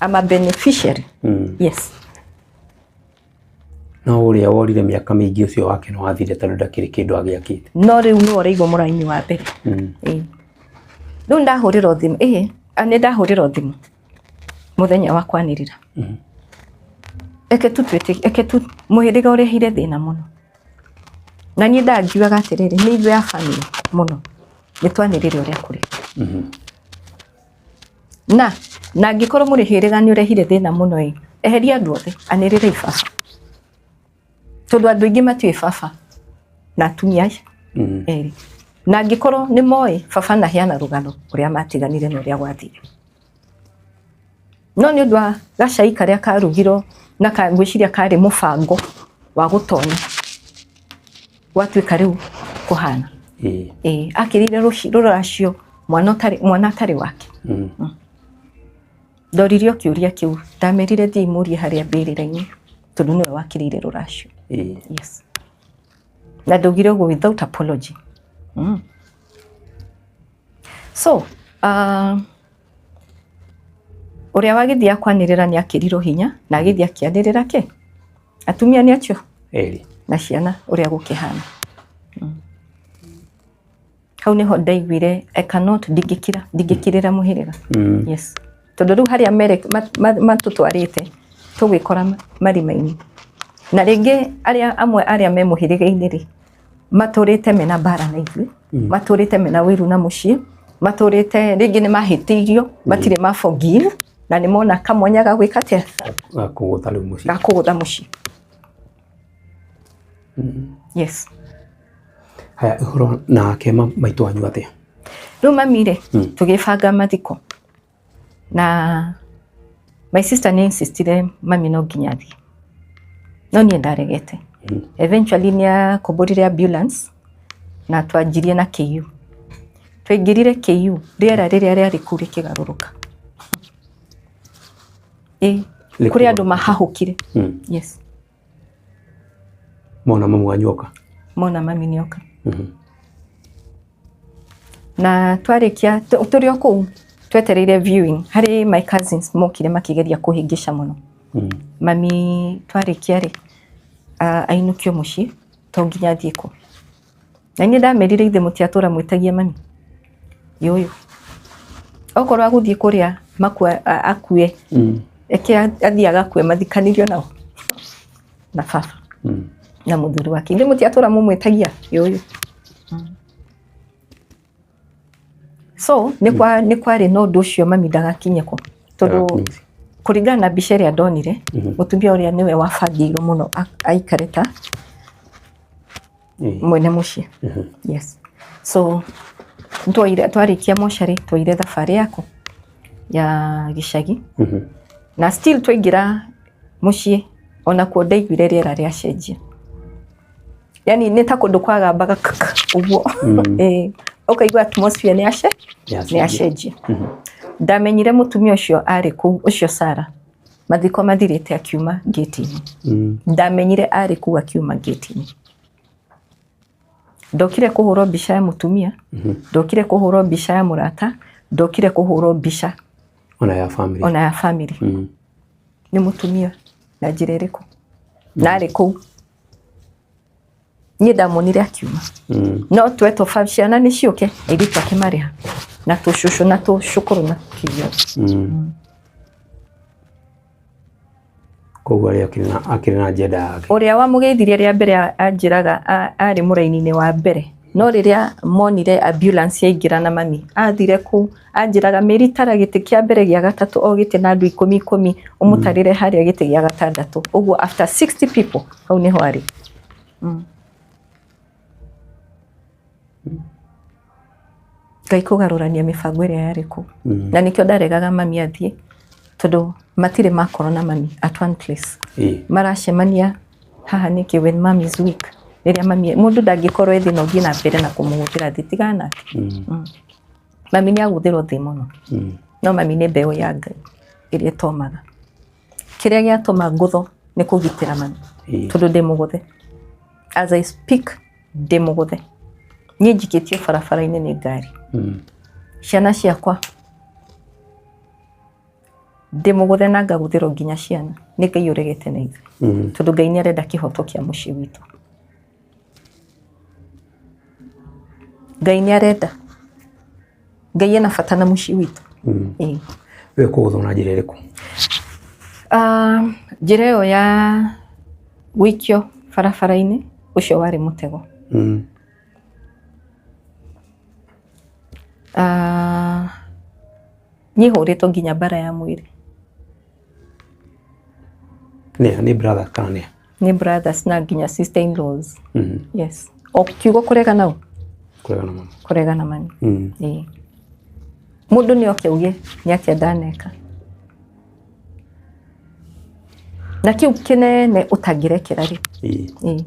I'm a beneficiary. Yes. No ũrĩa worire mĩaka mĩingĩ ũcio wake no wathire tondũ ndakĩrĩ kĩndũ agĩakĩte. No rĩu nĩwe ũraigwo mũraini wa mbere. Ĩĩ. Rĩu ndahũrĩrwo thimũ, ĩĩ nĩ ndahũrĩrwo thimũ mũthenya wa kwanĩrĩra. Eke tu twĩtĩ, eke tu mũhĩrĩga ũrehire thĩna mũno, na niĩ ndangiugaga atĩrĩrĩ, nĩ ithuĩ a family mũno nĩ twanĩrĩre ũrĩa kũrĩ. Na angĩkorwo mũhĩrĩga nĩ ũrehire thĩna mũno ĩ, eheria andũ othe, anĩrĩrei baba, tondũ andũ aingĩ matiũĩ baba na atumia acio erĩ, na angĩkorwo nĩ moĩ baba naheana rũgano ũrĩa matiganire na ũrĩa gwathire. No nĩ ũndũ wa gacai karĩa karugirwo na ngwĩciria karĩ mũbango wa gũtonya, gwatuĩka rĩu kũhana. Ĩĩ, akĩrĩire rũracio mwana ũtarĩ mwana atarĩ wake. Ndoririo kĩũria kĩu, ndamerire thiĩ mũrie harĩa mbĩrĩra-inĩ, tondũ nĩwe wakĩrĩire rũracio. Yes, na ndaugire ũguo without apology. So ũrĩa wagĩthiĩ akwanĩrĩra nĩ akĩrirwo hinya na agĩthiĩ akĩanĩrĩra kĩ atumia nĩ acio Eri. Na ciana ũrĩa gũkĩhana. Hau nĩho ndaiguire I cannot, ndingĩkira, ndingĩkirĩra mũhĩrĩga. Yes, tondũ rĩu harĩa mere matũtwarĩte tũgwĩkora marima-inĩ, na rĩngĩ arĩa amwe arĩa me mũhĩrĩga-inĩ rĩ, matũrĩte mena mbara na ithuĩ, matũrĩte mena wĩiru na mũciĩ, matũrĩte rĩngĩ nĩ mahĩtĩirio, matirĩ ma forgive, na nĩ mona kamwanya ga gwĩka atĩa? Gakũgũtha rĩu mũciĩ. Gakũgũtha mũciĩ. Yes. Haya, ũhoro nake maitũ wanyu atĩa? Rĩu mami rĩ, tũgĩbanga mathiko na my sister nĩ insistire mami no nginya athiĩ, no niĩ ndaregete. Eventually nĩ akomborire ambulance na twanjirie na KU. Twaingĩrire KU, rĩera rĩrĩa rĩarĩ kũu rĩkĩgarũrũka. Ĩ kũrĩ andũ mahahũkire. Yes. Mona mamu wanyu oka. Mona mami nĩoka. Na twarĩkia, tũrĩ o kũu twetereire viewing, harĩ my cousins mokire makĩgeria kũhĩngĩca mũno. Mami twarĩkia rĩ, ainũkio mũciĩ, to nginya athiĩ kũ. Na niĩ ndamerire ithe mũtiatũra mwĩtagia mami yũyũ okorwo agũthiĩ kũrĩa makua akue. Eke athiĩ agakue mathikanĩrio nao na baba na mũthuri wake. Ithe mũtiatũra mũmwĩtagia yũyũ. So nĩ kwa nĩ kwarĩ na ũndũ ũcio mami ndagakinye kũ, tondũ Ndagakinye. Kũringana na mbica ĩrĩa ndonire, mũtumia ũrĩa nĩwe wabangĩirwo mũno aikare ta mwene mũciĩ. Yes, so twaire, twarĩkia mocarĩ, twaire thabarĩ yaku ya gĩcagi. Na still twaingĩra mũciĩ, onakuo ndaiguire rĩera rĩacenjia, yani nĩ ta kũndũ kwagambaga kk ũguo. Ĩĩ, ũkaigua atmosphere nĩ yace nĩ yacenjia. Ndamenyire mũtumia ũcio arĩ kũu, ũcio Sara, mathiko mathirĩte akiuma ngĩti-inĩ. Ndamenyire arĩ kũu akiuma ngĩti-inĩ. Ndokire kũhũrwo mbica ya mũtumia, ndokire kũhũrwo mbica ya mũrata, ndokire kũhũrwo mbica ona ya family. Ona ya family. Nĩ mũtumia na njĩra ĩrĩkũ na arĩ kũu? Niĩ ndamuonire akiuma. No twetwo ciana nĩ ciũke, airĩtu ake marĩ ha na tũcũcũ na tũcũkũrũ na kĩgio. Koguo arĩa akĩrĩ na agenda yake. Ũrĩa wamũgeithirie rĩa mbere anjĩraga arĩ mũraini-inĩ wa mbere, no rĩrĩa monire ambulance yaingĩra na mami athire kũu, anjĩraga mĩri tara gĩtĩ kĩa mbere, gĩa gatatũ, o gĩtĩ na andũ ikũmi ikũmi, ũmũtarĩre harĩa gĩtĩ gĩa gatandatũ ũguo, after 60 people hau nĩho arĩ. Ngai kũgarũrania mĩbango ĩrĩa yarĩ kũu. Na nĩkĩo ndaregaga mami athiĩ, tondũ matirĩ makorwo na mami at one place. Maracemania haha nĩkĩ when mom is weak? Rĩrĩa mami, mũndũ ndangĩkorwo ethĩ na ũthiĩ na mbere na kũmũhũthĩra thĩ, tigana nake. Mami nĩ agũthĩrwo thĩ mũno. No mami nĩ mbeũ ya Ngai ĩrĩa ĩtomaga. Kĩrĩa gĩatũma ngũtho nĩ kũgitĩra mami. Tondũ ndĩ mũgũthe, as I speak ndĩ mũgũthe, niĩ njikĩtio barabara-inĩ nĩ ngari. Ciana ciakwa, ndĩ mũgũthe na ngagũthĩrwo nginya ciana. Nĩ Ngai ũregete na ithuĩ. Tondũ Ngai nĩ arenda kĩhoto kĩa mũciĩ witũ. Ngai nĩ arenda, Ngai ena bata na mũciĩ witũ. Ĩĩ. We kũgũthwo na njĩra ĩrĩkũ? Ah, njĩra ĩyo ya gũikio barabara-inĩ, ũcio warĩ mũtego. Ah, niĩ hũrĩtwo nginya mbara ya mwĩrĩ. Nĩ brother kana nĩ? Nĩ brothers na nginya sister in laws. Yes, o kiugo kũrega nao. Kũregana mũno. Kũregana mani. Ĩĩ. Mũndũ nĩ oke auge nĩ atĩa ndaneka na kĩu kĩnene ũtangĩrekera rĩ. Ĩĩ.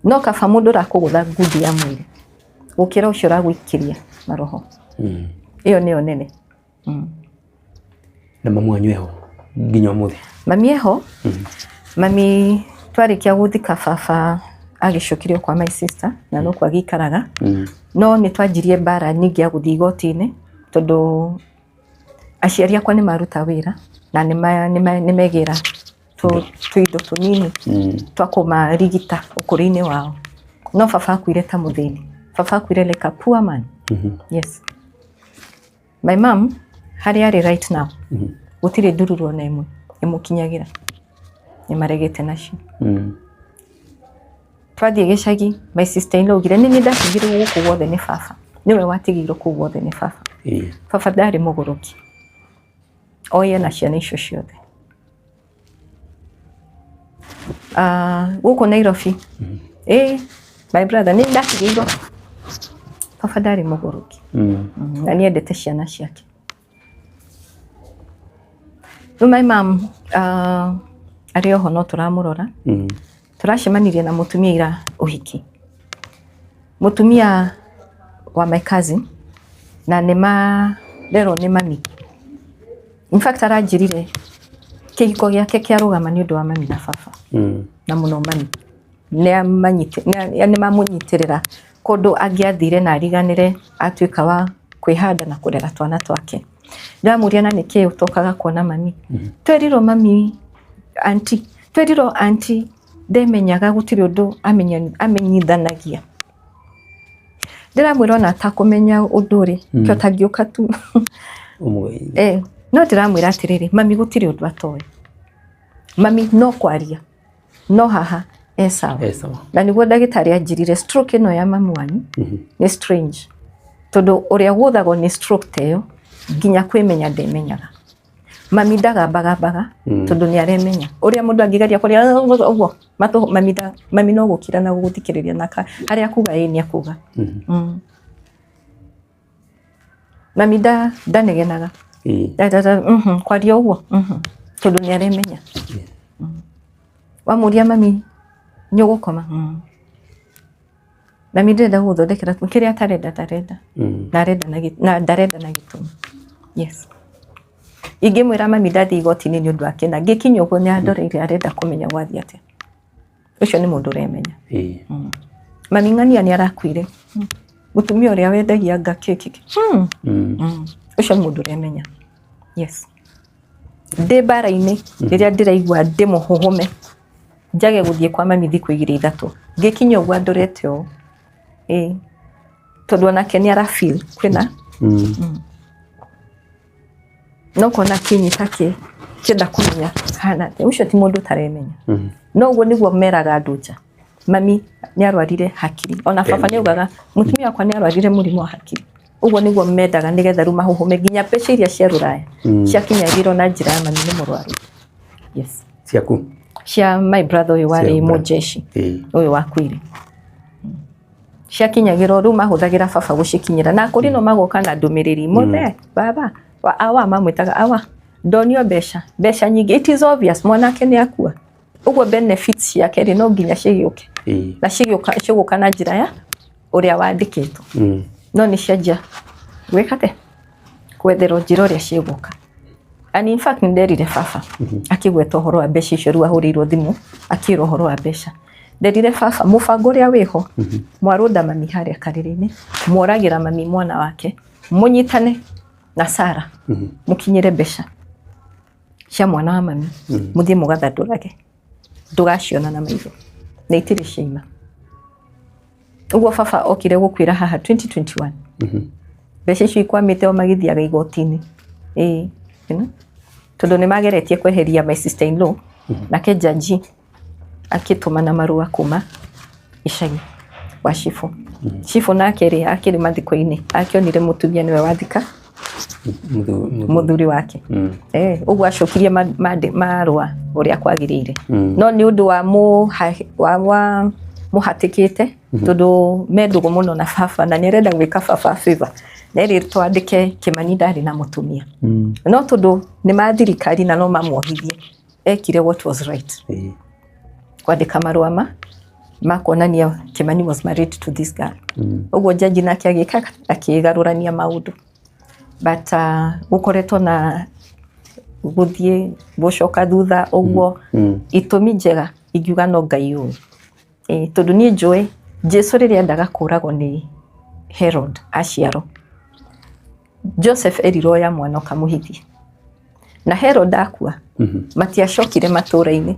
No kaba mũndũ ũrakũgũtha ngundi ya mwĩrĩ gũkĩra ũcio ũragũikĩria maroho. Ĩyo nĩyo nene. Na mamu wanyu eho nginya ũmũthĩ? Mami eho. Mami twarĩkia gũthika baba Agĩcokirio kwa my sister na nokuo agĩikaraga. No nĩ twanjirie mbara nyingĩ ya gũthiĩ igoti-inĩ, tondũ aciari akwa nĩ maruta wĩra na nĩ megĩra tũindo tũnini twa kũmarigita ũkũrũ-inĩ wao. No baba akuire ta mũthĩni. Baba akuire like a poor man. Yes. My mom harĩa arĩ right now, gũtirĩ ndururu ona ĩmwe ĩmũkinyagĩra. Nĩ maregete nacio. Twathiĩ gĩcagi, my sister in law augire nĩ niĩ ndatigirwo gũkũ guothe nĩ baba. Nĩwe watigirwo kũu guothe nĩ baba. Baba ndarĩ mũgũrũki. Oye na ciana icio ciothe. Gũkũ Nairobi, my brother, nĩ ndatigĩirwo. Baba ndarĩ mũgũrũki. Na nĩ endete ciana ciake. Rĩu my mom arĩ oho no tũramũrora. Tũracemanirie na mũtumia ira ũhiki. Mũtumia wa my cousin na nĩ marerwo nĩ mami. In fact aranjĩrire kĩhiko gĩake kĩarũgama nĩ ũndũ wa mami na baba. Na mũno mami. Nĩ mamũnyitĩrĩra kũndũ angĩathire na ariganĩre atuĩka wa kwĩhanda na kũrera twana twake. Ndĩramũria na nĩkĩ ũtokaga kuona mami? Twerirwo mami, auntie, twerirwo auntie ndemenyaga gũtirĩ ũndũ amenyithanagia. Ndĩramwĩra ona atakũmenya ũndũ rĩ, kĩo tangĩũka tu. No ndĩramwĩra atĩrĩrĩ, mami gũtirĩ ũndũ atoĩ. Mami no kwaria, no haha e sawa. Na nĩguo ndagĩtarĩ anjĩrire stroke ĩno ya mamu wanyu nĩ strange. Tondũ ũrĩa gũthagwo nĩ stroke ta ĩyo nginya kwĩmenya ndemenyaga. Mami ndagambagambaga tondũ nĩ aremenya. Ũrĩa mũndũ angĩgeria kũrĩa ũguo matũ mami no gũkira na gũgũthikĩrĩria na harĩa akuga ĩĩ nĩ akuga. Mami ndanegenaga. Kwaria ũguo tondũ nĩ aremenya. Wamũria mami nĩ ũgũkoma? Mami ndĩrenda gũgũthondekera kĩrĩa atarenda ndarenda. Na arenda na ndarenda na gĩtũmi. Yes. Ingĩmwĩra mami ndathiĩ igoti-inĩ nĩ ũndũ wa kĩna, ngĩkinya ũguo nĩ andoreire arenda kũmenya gwathiĩ atĩa. Ũcio nĩ mũndũ ũremenya. Mami ng'ania nĩ arakuire. Mũtumia ũrĩa wendagia nga kĩkĩ. Ũcio nĩ mũndũ ũremenya. Yes. Ndĩ mbara-inĩ rĩrĩa ndĩraigua ndĩ mũhũhũme njage gũthiĩ kwa mami thikũ igĩrĩ ithatũ, ngĩkinya ũguo andorete ũũ. Ĩĩ. Tondũ onake nĩ ara feel kwĩna no kona kĩnyita kĩenda kũmenya hana atĩa. Ũcio ti mũndũ ũtaremenya. No ũguo nĩguo meraga andũ nja. Mami nĩ arwarire hakiri. Ona baba nĩ augaga mũtumia wakwa nĩ arwarire mũrimũ wa hakiri. Ũguo nĩguo mendaga nĩgetha rĩu mahũhũme nginya mbeca iria cia rũraya ciakinyagĩrwo na njĩra ya mami nĩ mũrwaru. Yes. Ciaku? Cia my brother ũyũ warĩ mũjeshi ũyũ wakuire. Ciakinyagĩrwo rĩu mahũthagĩra baba gũcikinyĩra na kũrĩ no magoka na ndũmĩrĩri mũthe baba wa awa mamwĩtaga awa ndonio mbeca mbeca nyingĩ. It is obvious mwanake nĩ akua. Ũguo benefits ciake rĩ no nginya cigĩũke. Na cigĩũka cigũka na njĩra ya ũrĩa wandĩkĩtwo. No nĩ cianjia gwĩka atĩa? Gwetherwo njĩra ũrĩa cigũka. And in fact nĩ nderire baba akĩgweta ũhoro wa mbeca icio rĩu ahũrĩirwo thimũ akĩrwo ũhoro wa mbeca. Nderire baba mũbango ũrĩa wĩho mwarũnda mami harĩa karĩrĩ-inĩ mworagĩra mami mwana wake mũnyitane na Sara mũkinyĩre mbeca cia mwana wa mami mũthiĩ mũgathandũrage ndũgaciona na maitho na itirĩ ciaima. Ũguo baba okire gũkuĩra haha 2021. Mbeca icio ikwamĩte o magĩthiaga igoti-inĩ. Ĩĩ, you know? Tondũ nĩ mageretie kweheria my sister in law nake jaji akĩtũmana marũa kuma icagi wa cibũ. Cibũ nake rĩ akĩrĩ mathiko-inĩ akĩonire mũtumia nĩwe wathika mũthuri wake. Ũguo acokirie marũa ũrĩa kwagĩrĩire. No nĩ ũndũ wa mũhatĩkĩte tondũ me ndũgũ mũno na baba na nĩ arenda gwĩka baba favor. Nerĩ twandĩke Kĩmani ndarĩ na mũtumia. No tondũ nĩ ma thirikari na no mamuohithie ekire what was right. Kwandĩka marũa ma kuonania Kĩmani was married to this girl. Ũguo jaji nake agĩka akĩgarũrania maũndũ. But gũkoretwo na gũthiĩ gũcoka thutha ũguo itũmi njega ingiuga no Ngai ũĩ. Ĩĩ, tondũ niĩ njũĩ Jesu rĩrĩa endaga kũragwo nĩ Herod aciarwo, Joseph erirwo oya mwana ũkamũhithie, na Herod akua matiacokire matũra-inĩ.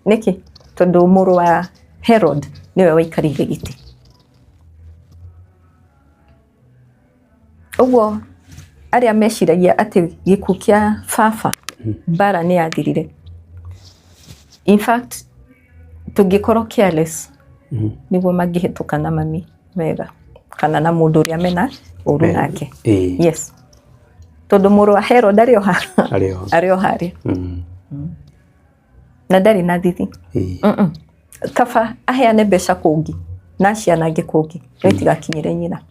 Nĩkĩ? Tondũ mũrũ wa Herod nĩwe waikarĩire gĩtĩ. Ũguo arĩa meciragia atĩ gĩkuũ kĩa baba mbara nĩ yathirire, in fact tũngĩkorwo careless nĩguo mangĩhĩtũka na mami wega kana na mũndũ ũrĩa mena ũru nake. Yes, tondũ mũrũ wa Herod arĩ o haha, Arĩ o. arĩ o harĩa na ndarĩ na thithi. Kaba aheane mbeca kũngĩ na acianange kũngĩ no itigakinyĩre nyina.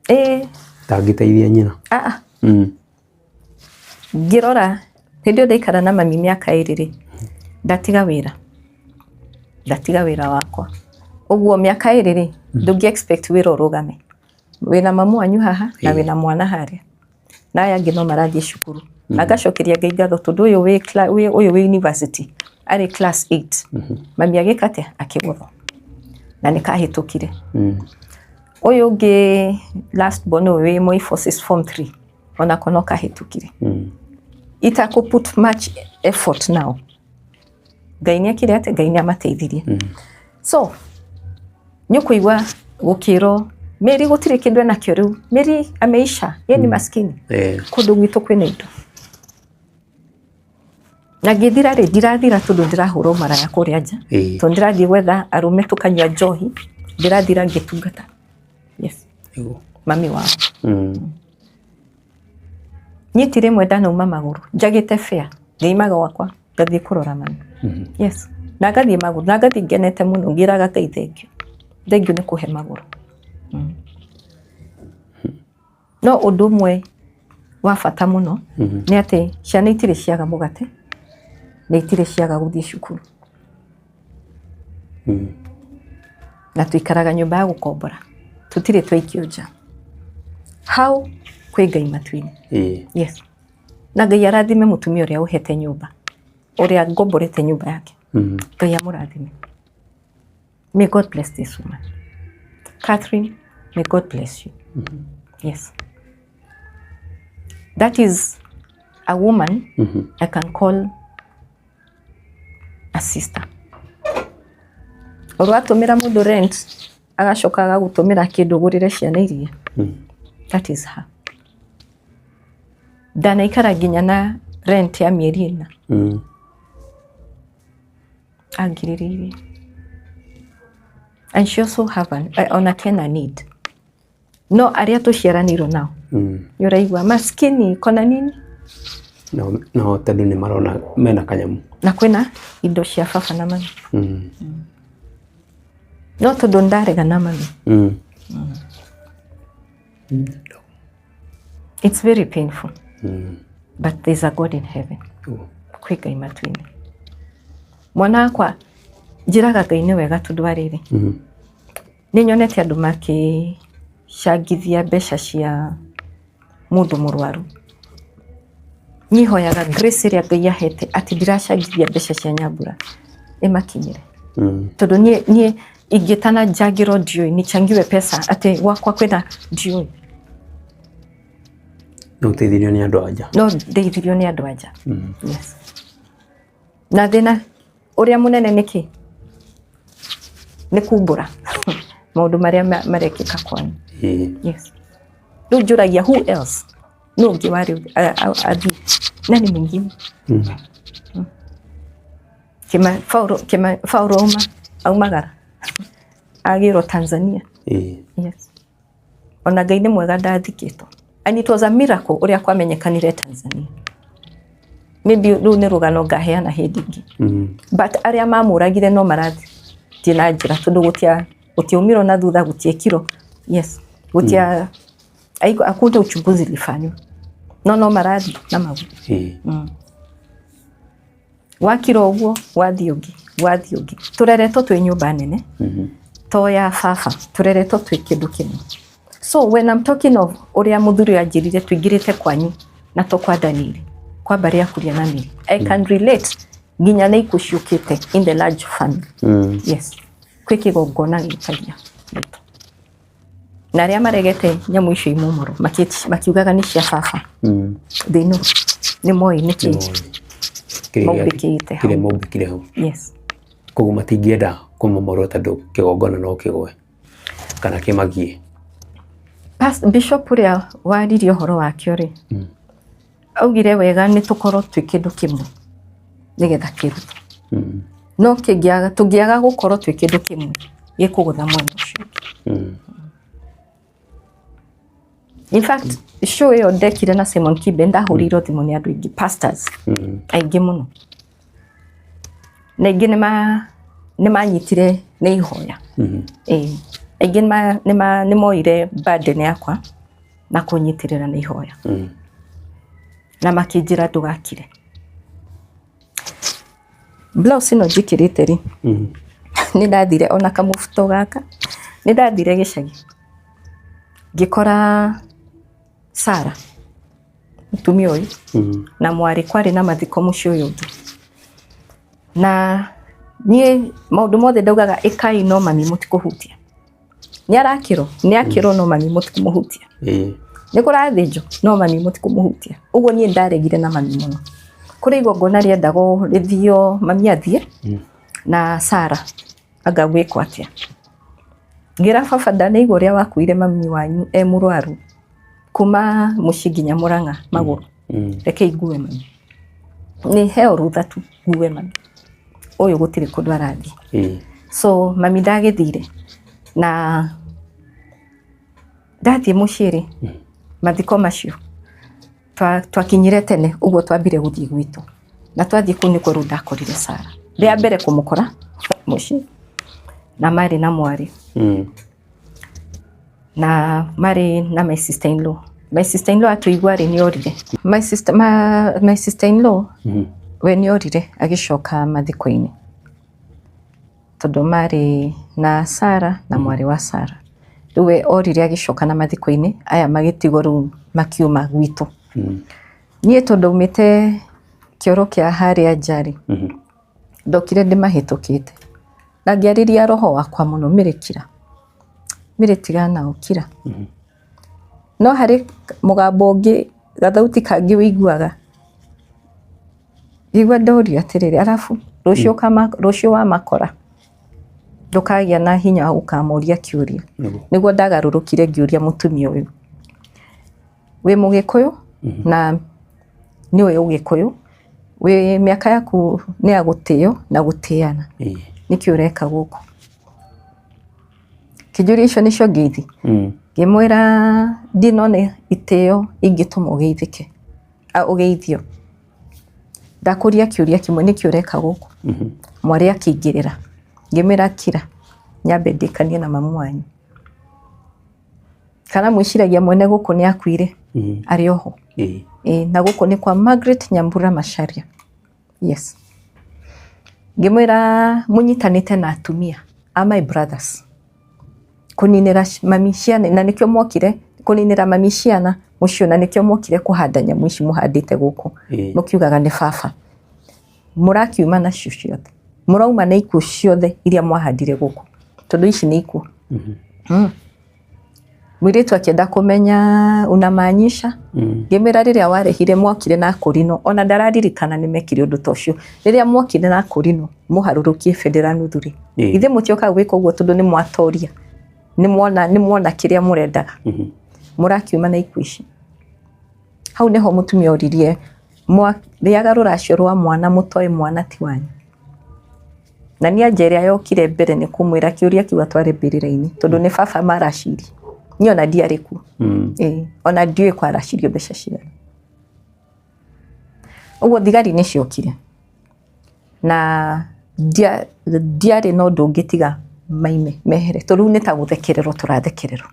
Ĩĩ. Ndangĩteithia nyina. Aa. Ngĩrora hĩndĩ ĩyo ndaikara na mami mĩaka 2 rĩ, ndatiga wĩra, ndatiga wĩra wakwa. Ũguo mĩaka 2 rĩ, ndũngĩ expect wĩra ũrũgame. Wĩna mamu wanyu haha na wĩna mwana harĩa, na aya angĩ no marathiĩ cukuru. Na ngacokeria Ngai ngatho tondũ ũyũ wĩ ũyũ wĩ university arĩ class 8. Mami agĩka atĩa? Akĩgũthwo na nĩ kahĩtũkire. Ũyũ ũngĩ last born ũyũ wĩ Moi Forces form 3 onako no kahĩtũkire. Itakũ put much effort now. Ngai nĩ ekire atĩa? Ngai nĩ amateithirie. So nĩ ũkũigua gũkĩrwo Mary gũtirĩ kĩndũ enakĩo rĩu, Mary ameisha, ye ni maskini. Kũndũ gwitũ kwĩna indo. Na ngĩthira rĩ, ndirathira tondũ ndĩrahũrwo maraya kũrĩa nja, tondũ ndĩrathiĩ gwetha arũme tũkanyua njohi, ndĩrathira ngĩtungata. Yes. Mami wao. Niĩ ti rĩmwe ndanauma magũrũ, njagĩte fare, ngĩimaga gwakwa ngathiĩ kũrora mami. Yes. Na ngathiĩ magũrũ, na ngathiĩ ngenete mũno ngĩraga Ngai thengiũ. Thengiũ nĩ kũhe magũrũ. No ũndũ ũmwe wa bata mũno nĩ atĩ ciana itirĩ ciaga mũgate na itirĩ ciaga gũthiĩ cukuru. Na tũikaraga nyũmba ya gũkombora, tũtirĩ twaikio nja. Hau kwĩ Ngai matu-inĩ. Yes. Na Ngai arathime mũtumia ũrĩa ũhete nyũmba, ũrĩa ngomborete nyũmba yake. Ngai amũrathime. May God bless this woman. Catherine, may God bless you. Yes. That is a woman I can call a sister. Ũratũmĩra mũndũ rent, agacoka agagũtũmĩra kĩndũ ũgũrĩre ciana iria. That is her. Ndanaikara nginya na rent ya mĩeri 4. Angirĩrĩirie. And she also have an, ona kena need. No arĩa tũciaranĩirwo nao. Nĩ ũraigua maskini kona nini? No tondũ nĩ marona mena kanyamũ. Na kwĩna indo cia baba na mami. No tondũ ndarega na mami. It's very painful. But there's a God in heaven. Kwĩ Ngai matu-inĩ. Mwana wakwa njĩraga Ngai nĩ wega tondũ wa rĩrĩ. Nĩ nyonete andũ makĩcangithia mbeca cia mũndũ mũrwaru. Niĩ hoyaga grace ĩrĩa Ngai ahete atĩ ndiracangithia mbeca cia Nyambura ĩmakinyĩre. Tondũ niĩ ingĩtana njangĩrwo ndiũĩ nichangiwe pesa atĩ gwakwa kwĩna ndiũĩ. No ũteithirio nĩ andũ a nja. No ndeithirio nĩ andũ a nja. Yes. Na thĩna ũrĩa mũnene nĩ kĩ? Nĩ kumbũra maũndũ marĩa marekĩka kwanyu. Yes. Rĩu njũragia who else? Nũ ũngĩ warĩ athiĩ? Nani mwingine? Kĩma Faũrũ aumagara agĩrwo Tanzania. Yes. Ona Ngai nĩ mwega ndathikĩtwo. And it was a miracle ũrĩa kwamenyekanire Tanzania. Maybe rĩu nĩ rũgano ngaheana hĩndĩ ĩngĩ. But arĩa mamũragire no marathiĩ na njĩra tondũ gũtiaumirwo na thutha, gũtiekirwo. Yes. Gũtia hakuna uchunguzi ilifanywa. No marathiĩ na magũrũ. Wakira ũguo wathiĩ ũngĩ, wathiĩ ũngĩ. Tũreretwo twĩ nyũmba nene. To ya baba, tũreretwo twĩ kĩndũ kĩmwe. So when I'm talking of ũrĩa mũthuri ũyũ anjĩrire tũingĩrĩte kwanyu na to kwa Danieli, kwa mbarĩ ya Kuria na Mary. I can relate. Nginya nĩ ikuũ ciũkĩte in the large family. Yes, kwĩ kĩgongona gĩkagia gwitũ. Na arĩa maregete nyamũ icio imomoro makiugaga nĩ cia baba. They know. Nĩ moĩ nĩkĩ maũmbĩkĩte hau. Kĩrĩa maũmbĩkire hau. Yes. Koguo matingĩenda kũmomorwo tondũ kĩgongona no kĩgwe kana kĩmagie. Bishop ũrĩa waririe ũhoro wakĩo rĩ, augire wega nĩ tũkorwo twĩ kĩndũ kĩmwe nĩgetha kĩrutwo. No kĩngĩaga, tũngĩaga gũkorwo twĩ kĩndũ kĩmwe, gĩkũgũtha mwena ũcio. In fact, show ĩyo ndekire na Simon Kibe ndahũrĩirwo thimũ nĩ andũ aingĩ, pastors aingĩ mũno. Na aingĩ nĩ manyitire nĩ ihoya. Ĩĩ. Aingĩ nĩ moire burden yakwa na kũnyitĩrĩra na ihoya. Na makĩnjĩra ndũgakire. Blouse ĩno njĩkĩrĩte rĩ, nĩ ndathire ona kamũbuto gaka, nĩ ndathire gĩcagi ngĩkora Sarah mũtumia ũyũ na mwarĩ, kwarĩ na mathiko mũciĩ ũyũ ũngĩ. Na niĩ maũndũ mothe ndaugaga ĩkai no mami mũtikũhutia. Nĩ arakĩrwo, nĩ akĩrwo no mami mũtikũmũhutia. Nĩ kũrathĩnjwo no mami mũtikũmũhutia. Ũguo niĩ ndaregire na mami mũno. Kũrĩ igongona rĩendagwo rĩthio mami athiĩ na Sarah anga gwĩkwo atĩa. Ngĩra baba ndanaigua ũrĩa wakuire mami wanyu e mũrwaru kuma mũciĩ nginya Mũrang'a magũrũ. Reke ngue mami. Nĩ heo rũtha tu ngue mami. Ũyũ gũtirĩ kũndũ arathiĩ. So mami ndagĩthire na ndathiĩ mũciĩ rĩ, mathiko macio twakinyire tene ũguo twambire gũthiĩ gwitũ. Na twathiĩ kũu nĩkuo rĩu ndakorire Sarah. Rĩa mbere kũmũkora mũciĩ na marĩ na mwarĩ. Na marĩ na my sister in law. My sister in law atũigua rĩ nĩ orire. My sister in law we nĩ orire agĩcoka mathiko-inĩ. Tondũ marĩ na Sarah na mwarĩ wa Sarah. Rĩu we orire agĩcoka na mathiko-inĩ, aya magĩtigwo rĩu makiuma gwitũ. Niĩ tondũ ndaumĩte kĩoro kĩa harĩa nja rĩ, ndokire ndĩmahĩtũkĩte. Na ngĩarĩria roho wakwa mũno, Mary kira. Mary tigana nao, kira. No harĩ mũgambo ũngĩ, gathauti kangĩ ũiguaga. Ngĩigua ndorio atĩrĩrĩ, arabu rũciũ rũciũ wamakora ndũkagĩa na hinya wa gũkamoria kĩũria. Nĩguo ndagarũrũkire ngĩũria mũtumia ũyũ, wĩ mũgĩkũyũ na nĩ ũĩ ũgĩkũyũ, wĩ mĩaka yaku nĩ ya gũtĩo na gũtĩana, nĩkĩ ũreka gũkũ? Kĩnjũria icio nĩcio ngeithi. Ngĩmwĩra ndinona itĩo ingĩtũma ũgeithĩke, ũgeithio. Ndakũria kĩũria kĩmwe, nĩkĩ ũreka gũkũ? Mwarĩ akĩingĩrĩra. Ngĩmwĩra kira, nyambe ndĩkanie na mamu wanyu. Kana mwĩciragia mwene gũkũ nĩ akuire, arĩ oho. Ĩĩ, na gũkũ nĩ kwa Margaret Nyambura Macharia. Yes. Ngĩmwĩra mũnyitanĩte na atumia a my brothers kũninĩra mami ciana, na nĩkĩo mwokire kũninĩra mami ciana mũciĩ, na nĩkĩo mwokire kũhanda nyamũ ici mũhandĩte gũkũ. Mũkiugaga nĩ baba. Mũrakiuma nacio ciothe. Mũrauma na ikuũ ciothe iria mwahandire gũkũ. Tondũ ici nĩ ikuũ. Mũirĩtu akĩenda kũmenya unamaanisha. Ngĩmwĩra rĩrĩa warehire mwokire na kũrinũ, ona ndararirikana nĩ mekire ũndũ ta ũcio. Rĩrĩa mwokire na kũrinũ, mũharũrũkie bendera nuthu rĩ. Ithuĩ mũtiokaga gwĩka ũguo tondũ nĩ mwatoria. Nĩ mwona kĩrĩa mũrendaga. Mũrakiuma na ikuũ ici. Hau nĩho mũtumia oririe, mwarĩaga rũracio rwa mwana mũtoĩ mwana ti wanyu. Na niĩ anja ĩrĩa yokire mbere nĩ kũmwĩra kĩũria kĩu atware mbĩrĩra-inĩ tondũ nĩ baba maracirie. Niĩ ona ndiarĩ kuo. Ĩĩ, ona ndiũĩ kwaracirio mbeca cigana. Ũguo thigari nĩ ciokire na ndiarĩ na ũndũ ũngĩ tiga maime mehere tondũ rĩu nĩ ta gũthekererwo tũrathekererwo.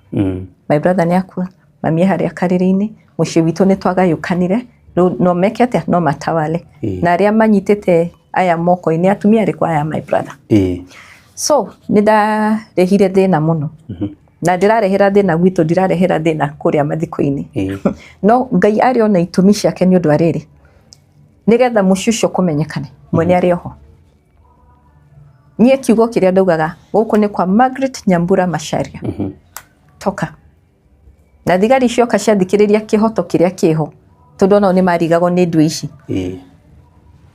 My brother nĩ akua, mami e harĩa karĩrĩ-inĩ, mũciĩ witũ nĩ twagayũkanire, rĩu no meke atĩa? No matawale. Na arĩa manyitĩte aya moko-inĩ atumia arĩkũ aya my brother. So nĩ ndarehire thĩna mũno. Na ndĩrarehera thĩna gwitũ, ndirarehera thĩna kũrĩa mathiko-inĩ. No Ngai arĩ ona itũmi ciake nĩ ũndũ wa rĩrĩ. Nĩgetha mũciĩ ũcio kũmenyekane mwene arĩ oho. Niĩ kiugo kĩrĩa ndaugaga gũkũ nĩ kwa Margaret Nyambura Macharia. Toka. Na thigari cioka ciathikĩrĩria kĩhoto kĩrĩa kĩho, tondũ onao nĩ marigagwo nĩ ndua ici.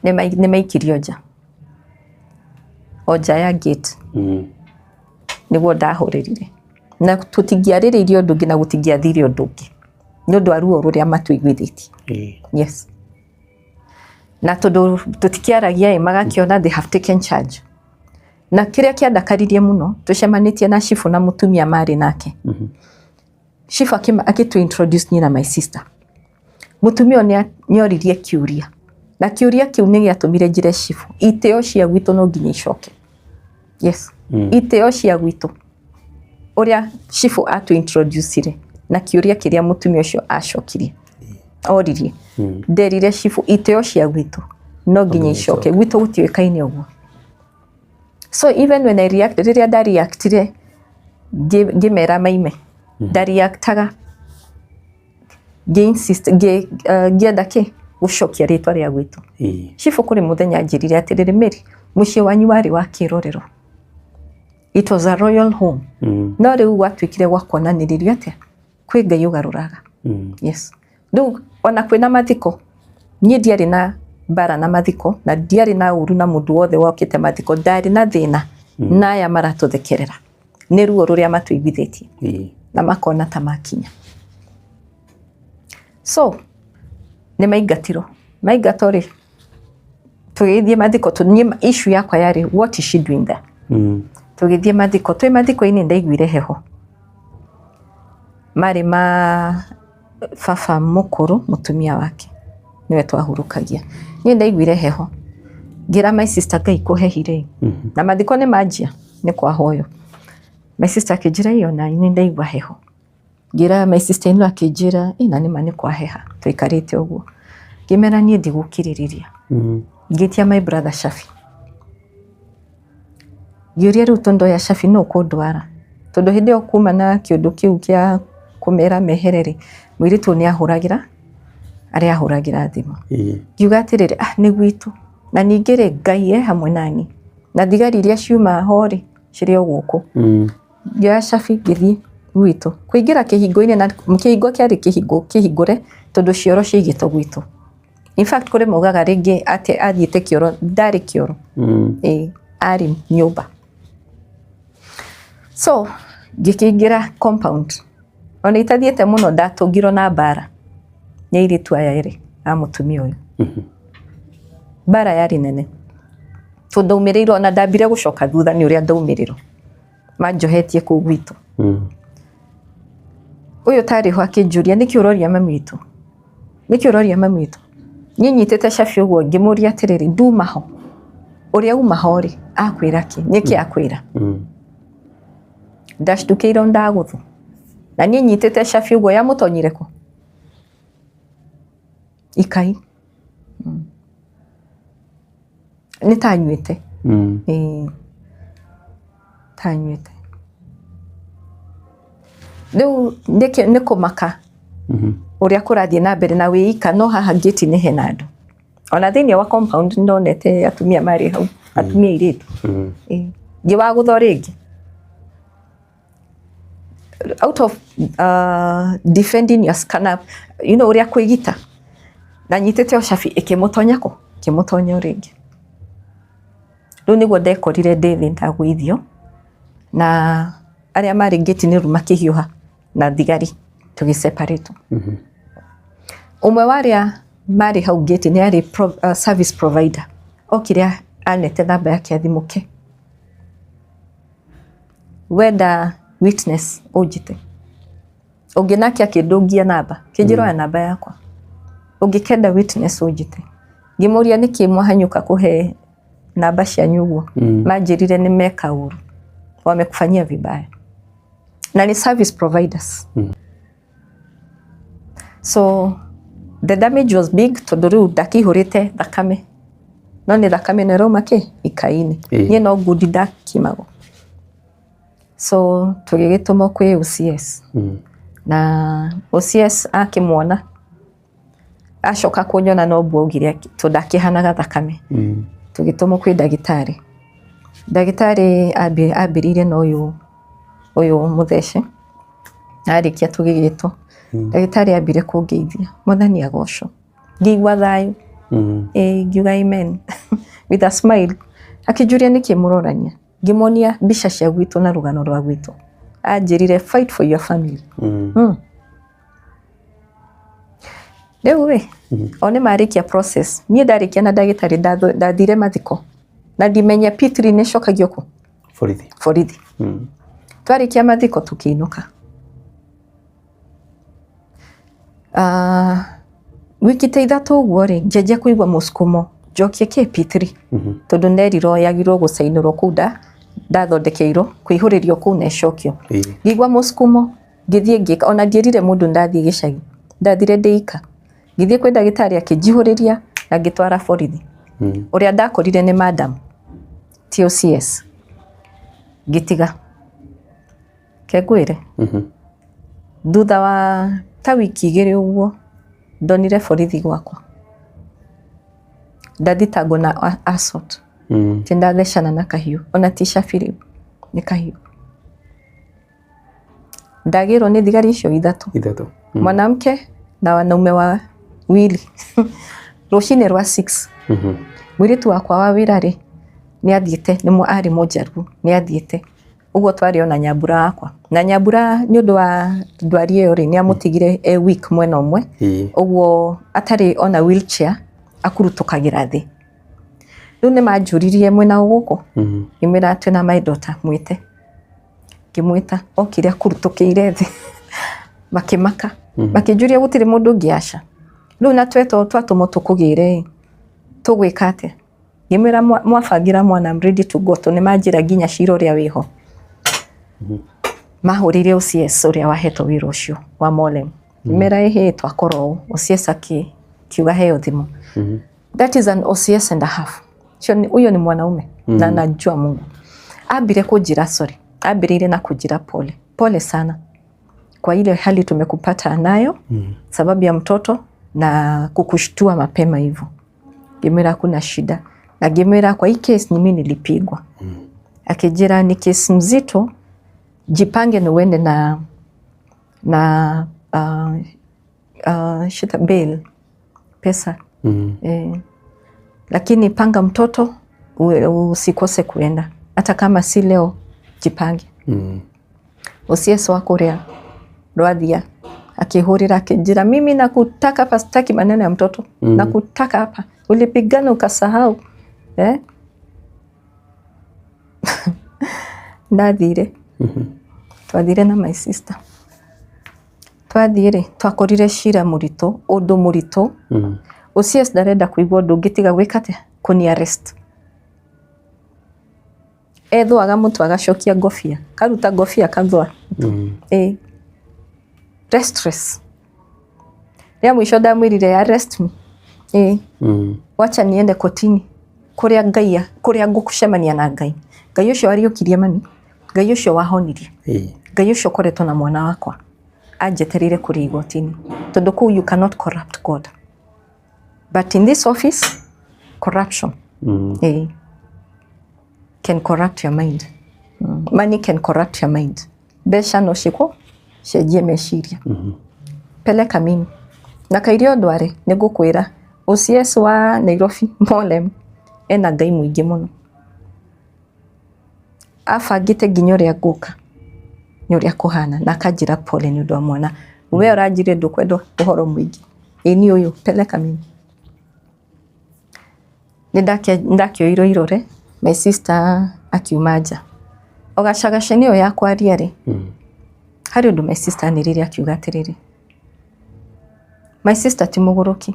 Nĩ maikirio nja. O nja ya gate. Nĩguo ndahũrĩrire. Na tũtingĩarĩrĩirie ũndũ ũngĩ na gũtingĩathire ũndũ ũngĩ. Nĩ ũndũ wa ruo rũrĩa matũiguithĩtie. Yes. Na tondũ tũtikĩaragia ĩ magakĩona they have taken charge. Na kĩrĩa kĩandakaririe mũno, tũcemanĩtie na cibũ na mũtumia marĩ nake. Cibũ akĩtũ introduce niĩ na my sister. Mũtumia ũyũ nĩ oririe kĩũria. Na kĩũria kĩu nĩ gĩatũmire njĩre cibũ, itĩo cia gwitũ no nginya icoke. Yes. Itĩo cia gwitũ. Ũrĩa cibũ atũ introduce na kĩũria kĩrĩa mũtumia ũcio acokirie. Oririe. Nderire cibũ itĩo cia gwitũ no nginya icoke. Gwitũ gũtiũĩkaine ũguo. So even when I react, rĩrĩa ndareactire ngĩmera maime, ndareactaga ngĩ-insist ngĩenda kĩ gũcokia rĩtwa rĩa gwitũ. Cibũ kũrĩ mũthenya anjĩrire atĩrĩrĩ, Mary, mũciĩ wanyu warĩ wa kĩrorero. It was a royal home. No rĩu gwatuĩkire gwa kuonanĩrĩrio atĩa? Kwĩ Ngai ũgarũraga. Yes. Rĩu ona kwĩna mathiko, niĩ ndiarĩ na mbara na mathiko na ndiarĩ na ũru na mũndũ wothe wokĩte mathiko, ndarĩ na thĩna na aya maratũthekerera nĩ ruo rũrĩa matũiguithĩtie na makona ta makinya. So nĩ maingatirwo, maingatwo rĩ tũgĩthiĩ mathiko, niĩ issue yakwa yarĩ what is she doing there? Tũgĩthiĩ mathiko, twĩ mathiko-inĩ ndaiguire heho, marĩ ma baba mũkũrũ mũtumia wake nĩwe twahurũkagia. Niĩ ndaiguire heho ngĩra my sister Ngai kũhehire na mathiko nĩ manjia nĩ kwahoywo. My sister akĩnjĩra ĩyo na nĩ ndaigua heho. Ngĩra my sister ĩno akĩnjĩra ĩ na nĩma nĩ kwaheha tũikarĩte ũguo. Ngĩmera niĩ ndigũkirĩrĩria. Ngĩtia my brother Shafi. Ngĩũria rĩu tondũ oya Shafi nũ ũkũndwara? Tondũ hĩndĩ ĩyo kuma na kĩũndũ kĩu kĩa kũmera mehere rĩ, mũirĩtu ũyũ nĩ ahũragĩra arĩa ahũragĩra thimũ. Ngiuga atĩrĩrĩ, ah nĩ gwitũ. Na ningĩ rĩ, Ngai e hamwe nani. Na thigari iria ciuma ho rĩ, cirĩ o gũkũ. Ngĩoya cabi ngĩthiĩ gwitũ. Kũingĩra kĩhingo-inĩ na kĩhingo kĩarĩ kĩhingo kĩhingũre tondũ cioro ciaigĩtwo gwitũ. In fact kũrĩ maugaga rĩngĩ atĩ athiĩte kĩoro, ndarĩ kĩoro. Ĩĩ, arĩ nyũmba. So ngĩkĩingĩra compound. Ona itathiĩte mũno ndatũngirwo na mbara nĩ airĩtu aya erĩ a mũtumia ũyũ. Mbara yarĩ nene. Tondũ ndaumĩrĩirwo ona ndambire gũcoka thutha nĩ ũrĩa ndaumĩrĩrwo. Manjohetie kũu gwitũ. Ũyũ tarĩ ho akĩnjũria nĩkĩ ũroria mami witũ? Nĩkĩ ũroria mami witũ? Niĩ nyitĩte cabi ũguo ngĩmũria atĩrĩrĩ, nduma ho. Ũrĩa uma ho rĩ, akwĩra kĩ? Nĩkĩ akwĩra? Ndacukĩirwo ndagũthwo. Na niĩ nyitĩte cabi ũguo yamũtonyire kũ? Ikai. Nĩ ta anyuĩte. Ĩĩ. Ta anyuĩte. Rĩu nĩ kũmaka ũrĩa kũrathiĩ na mbere na wĩ ika no haha ngĩti-inĩ hena andũ. Ona thĩinĩ wa compound nĩ ndonete atumia marĩ hau, atumia airĩtu. Ĩĩ. Ngĩwagũtha o rĩngĩ. Out of defending your kana you know ũrĩa kwĩgita na nyitĩte o cabi ĩkĩmũtonya kũ? Ĩkĩmũtonya o rĩngĩ. Rĩu nĩguo ndekorire ndĩ thĩ ndagũithio na arĩa marĩ ngĩti-inĩ rĩu makĩhiũha na thigari tũgĩ separate. Ũmwe wa arĩa marĩ hau ngĩti-inĩ arĩ service provider okire anete namba yake ya thimũ ke wenda witness ũnjĩte. Ũngĩ nake akĩndũngia namba akĩnjĩra oya namba yakwa. Ũngĩkenda witness ũnjĩte. Ngĩmũria nĩkĩ mwahanyũka kũhe namba cianyu ũguo. Manjĩrire nĩ meka ũru, wamekufanyia vibaya. Na nĩ service providers. So the damage was big tondũ rĩu ndakĩihũrĩte thakame. No nĩ thakame ĩno ĩrauma kĩ? Ikai-inĩ. Niĩ no ngundi ndakimagwo. So tũgĩgĩtũmwo kwĩ OCS. Na OCS akĩmuona. Acoka kũnyona no mbu augire tondũ ndakĩhanaga thakame. Tũgĩtũmwo kwĩ ndagĩtarĩ. Ndagĩtarĩ ambĩrĩirie na ũyũ ũyũ mũthece, arĩkia tũgĩgĩtwo. Ndagĩtarĩ ambire kũngeithia, Mwathani agocwo. Ngĩigua thayũ. Ĩĩ, ngiuga amen with a smile. Akĩnjũria nĩkĩ mũrorania. Ngĩmonia mbica cia gwitũ na rũgano rwa gwitũ. Anjĩrire fight for your family. Rĩu rĩ, o nĩ marĩkia process. Niĩ ndarĩkia na ndagĩtarĩ ndathire mathiko. Na ndimenya P3 nĩ ĩcokagio kũ? Borithi. Borithi. Twarĩkia mathiko tũkĩinũka. Wiki ta ithatũ ũguo rĩ, ngĩanjia kũigua mũsukumo njokie kĩ P3. Tondũ nderirwo yagĩrĩirwo gũcainĩrwo kũu ndathondekeirwo, kũihũrĩrio kũu na ĩcokio. Ngĩigua mũsukumo, ngĩthiĩ ngĩka, ona ndierire mũndũ ndathiĩ gĩcagi. Ndathire ndĩ ika. Ngĩthiĩ kwĩ ndagĩtarĩ akĩnjihũrĩria na ngĩtwara borithi. Ũrĩa ndakorire nĩ madam, ti OCS. Ngĩtiga. Ke ngwĩre? Thutha wa ta wiki igĩrĩ ũguo, ndonire borithi gwakwa. Ndathitangwo na assault. Atĩ ndathecana na kahiũ, ona ti cabi rĩu, nĩ kahiũ. Ndagĩrwo nĩ thigari icio ithatũ. Ithatũ. Mwanamke na wanaume wa wili. Rũcinĩ rwa 6. Mũirĩtu wakwa wa wĩra rĩ, nĩ athiĩte, nĩ arĩ mũnjaruo, nĩ athiĩte. Ũguo twarĩ ona nyambura wakwa. Na nyambura nĩ ũndũ wa ndwari ĩyo rĩ, nĩ amũtigire e weak mwena ũmwe. Ũguo atarĩ ona wheelchair, akurutũkagĩra thĩ. Rĩu nĩ manjũririe mwĩna ũ gũkũ? Ngĩmwĩra twĩna my daughter mwĩte. Ngĩmwĩta, okire akurutũkĩire thĩ. Makĩmaka. Makĩnjũria gũtirĩ mũndũ ũngĩ aca. Rĩu na twetwo twatũmwo tũkũgĩre ĩ, tũgwĩka atĩa? Ngĩmwĩra mwabangĩra mwana I'm ready to go tondũ nĩ manjĩra nginya cira ũrĩa wĩho. Mahũrĩire OCS ũrĩa wahetwo wĩra ũcio wa Molem. Ngĩmera ĩhĩ twakorwo ũũ. OCS akiuga heo thimũ. That is an OCS and a half. Huyo ni mwanaume na anajua Mungu. Ambire kũnjĩra sorry. Ambĩrĩire na kũnjĩra pole. Pole sana. Kwa ile hali tumekupata nayo, sababu ya mtoto na kukushtua mapema hivyo. Ngĩmwĩra hakuna shida. Na ngĩmwĩra kwa hii case ni mimi nilipigwa. Akijira ni case mzito, jipange na uende na shita bail pesa. Lakini panga mtoto usikose kuenda. Hata kama si leo, jipange. OCS wa kũrĩa Rwathia akihurira akijira, mimi nakutaka hapa, sitaki maneno ya mtoto. Nakutaka hapa, ulipigana ukasahau, eh? Ndathire. Twathire na my sister. Twathiĩ rĩ, twakorire cira mũritũ, ũndũ mũritũ. OCS ndarenda kũigua ũndũ ũngĩ tiga gwĩka atĩa? Kũni arrest. Ethũaga mũtwe agacokia ngobia, karuta ngobia kathũa. Ĩ. Restless. Rĩa mũico ndamwĩrire arrest me. Ĩ. Wacha niende kotini kũrĩa Ngai, kũrĩa ngũcemania na Ngai. Ngai ũcio wariũkirie mami, Ngai ũcio wahonirie, Ngai ũcio ũkoretwo na mwana wakwa anjetereire kũrĩa igoti-inĩ, tondũ kũu you cannot corrupt God, but in this office corruption can corrupt your mind. Money can corrupt your mind. Mbeca no cikũ cenjie meciria. Peleka mimi na kairio ndware nĩ ngũkwĩra OCS wa Nairobi Molem ena Ngai mũingĩ mũno, abangĩte nginya ũrĩa ngũka nĩ ũrĩa kũhana na akanjĩra pole nĩ ũndũ wa mwana. We ũranjĩrire ndũkwenda ũhoro mũingĩ, ĩ niĩ ũyũ peleka mimi. Nĩ ndakĩoirwo irore, my sister akiuma nja o gacagaca-inĩ ĩyo ya kwaria rĩ, harĩ ũndũ my sister anĩrĩire akiuga atĩrĩrĩ, my sister ti mũgũrũki,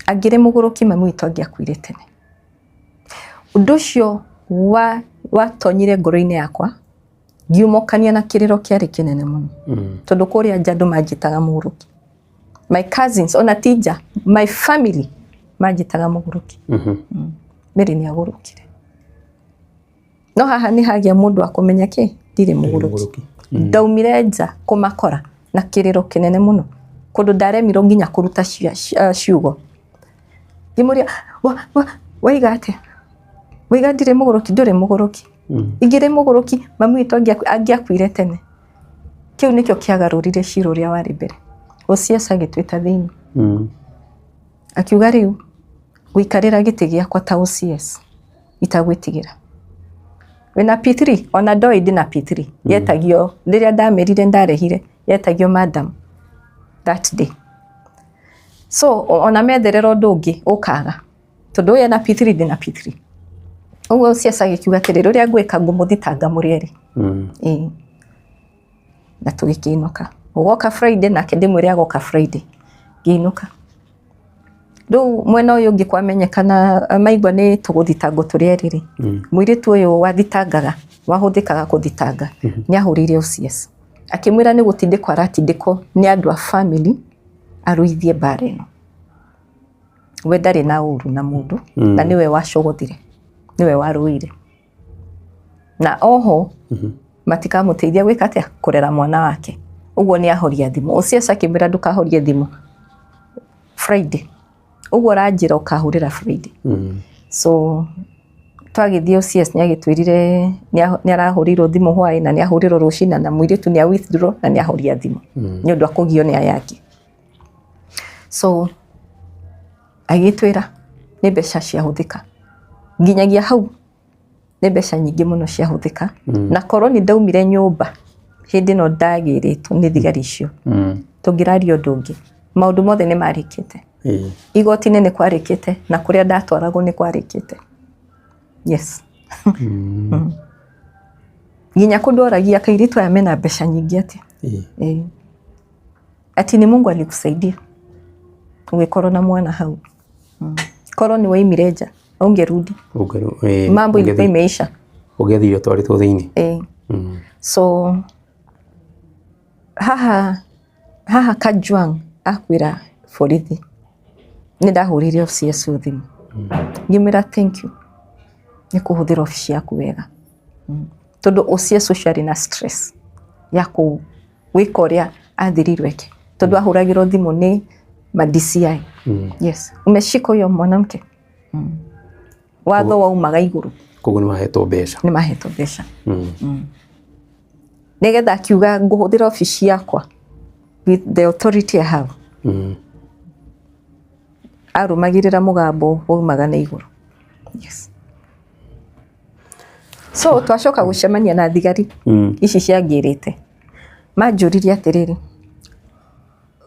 angĩrĩ mũgũrũki mami witũ angĩakuire tene. Ũndũ ũcio watonyire ngoro-inĩ yakwa, ngiumũkania na kĩrĩro kĩarĩ kĩnene mũno, tondũ kũrĩa nja andũ manjĩtaga mũgũrũki. My cousins, ona ti nja, my family manjĩtaga mũgũrũki. Mary nĩ agũrũkire, no haha nĩ hagĩa mũndũ wa kũmenya kĩ ndirĩ mũgũrũki. Ndaumire nja kũmakora na kĩrĩro kĩnene mũno. Kũndũ ndaremirwo nginya kũruta ciugo. Ngĩmũria, waiga atĩa? Waiga ndirĩ mũgũrũki, ndũrĩ mũgũrũki. Ingĩrĩ mũgũrũki, mami witũ angĩakuire tene. Kĩu nĩkĩo kĩagarũrire cira ũrĩa warĩ mbere. OCS agĩtwĩta thĩinĩ. Akiuga rĩu, gũikarĩra gĩtĩ gĩakwa ta OCS, itagwĩtigĩra. Wĩna P3, ona ndoĩ ndĩna P3. Yetagio, rĩrĩa ndamĩrire ndarehire, yetagio madam that day. So, ona metherera ũndũ ũngĩ, ũkaga. Tondũ ũyũ ena P3, ndĩna P3. Ũguo OCS agĩkiuga atĩrĩrĩ, ũrĩa ngwĩka ngũmũthitanga mũrĩ erĩ. Ĩĩ. Na tũgĩkĩinũka. Ũgoka Friday nake ndĩmwĩre agoka Friday. Ngĩinũka. Rĩu mwena ũyũ ũngĩ kwamenyekana maigua nĩ tũgũthitangwo tũrĩ erĩ rĩ, mũirĩtu ũyũ wathitangaga, wahũthĩkaga kũthitanga, nĩ ahũrĩire OCS. Akĩmwĩra nĩ gũtindĩkwo aratindĩkwo nĩ andũ a family arũithie mbara ĩno. We ndarĩ na ũru na mũndũ, na nĩwe wacogothire, nĩwe warũire. Na oho, matikamũteithia gwĩka atĩa? Kũrera mwana wake. Ũguo nĩ ahoria thimũ. OCS akĩmwĩra ndũkahorie thimũ Friday. Ũguo ũranjĩra ũkahũrĩra Friday. So twagĩthiĩ OCS nĩ agĩtwĩrire nĩ arahũrĩirwo thimũ hwaĩ na nĩ ahũrĩrwo rũcinĩ na mũirĩtu nĩ a withdraw na nĩ ahoria thimũ nĩ ũndũ akũgio nĩ aya angĩ. So agĩtwĩra nĩ mbeca ciahũthĩka. Nginyagia hau nĩ mbeca nyingĩ mũno ciahũthĩka. Na korwo nĩ ndaumire nyũmba hĩndĩ ĩno ndagĩrĩtwo nĩ thigari icio, tũngĩraria ũndũ ũngĩ. Maũndũ mothe nĩ marĩkĩte. Igoti-inĩ nĩ kwarĩkĩte na kũrĩa ndatwaragwo nĩ kwarĩkĩte. Yes. Nginya kũndwaragia kairĩtu aya mena mbeca nyingĩ atĩa. Ĩĩ. Ati ni Mungu alikusaidia ũgĩkorwo na mwana hau. Korwo nĩ waimire nja ũngĩrudi. Mambo ilikuwa imeisha. Ũngĩathire ũtwarĩtwo thĩinĩ. Ĩĩ. So haha haha Kajwang akwĩra borithi nĩ ndahũrĩire OCS thimũ ngĩmwĩra thank you nĩ kũhũthĩra obici yaku wega, tondũ OCS ũcio arĩ na stress ya gwĩka ũrĩa athĩrĩirwo eke, tondũ ahũragĩrwo thimũ nĩ ma DCI. Yes, umeshika huyo mwanamke. Watho waumaga igũrũ. Koguo nĩ mahetwo mbeca. Nĩ mahetwo mbeca. Nĩgetha akiuga ngũhũthĩra obici yakwa with the authority I have. Arũmagĩrĩra mũgambo waumaga na igũrũ. Yes. So twacoka gũcemania na thigari ici ciangĩrĩte. Manjũririe atĩrĩrĩ,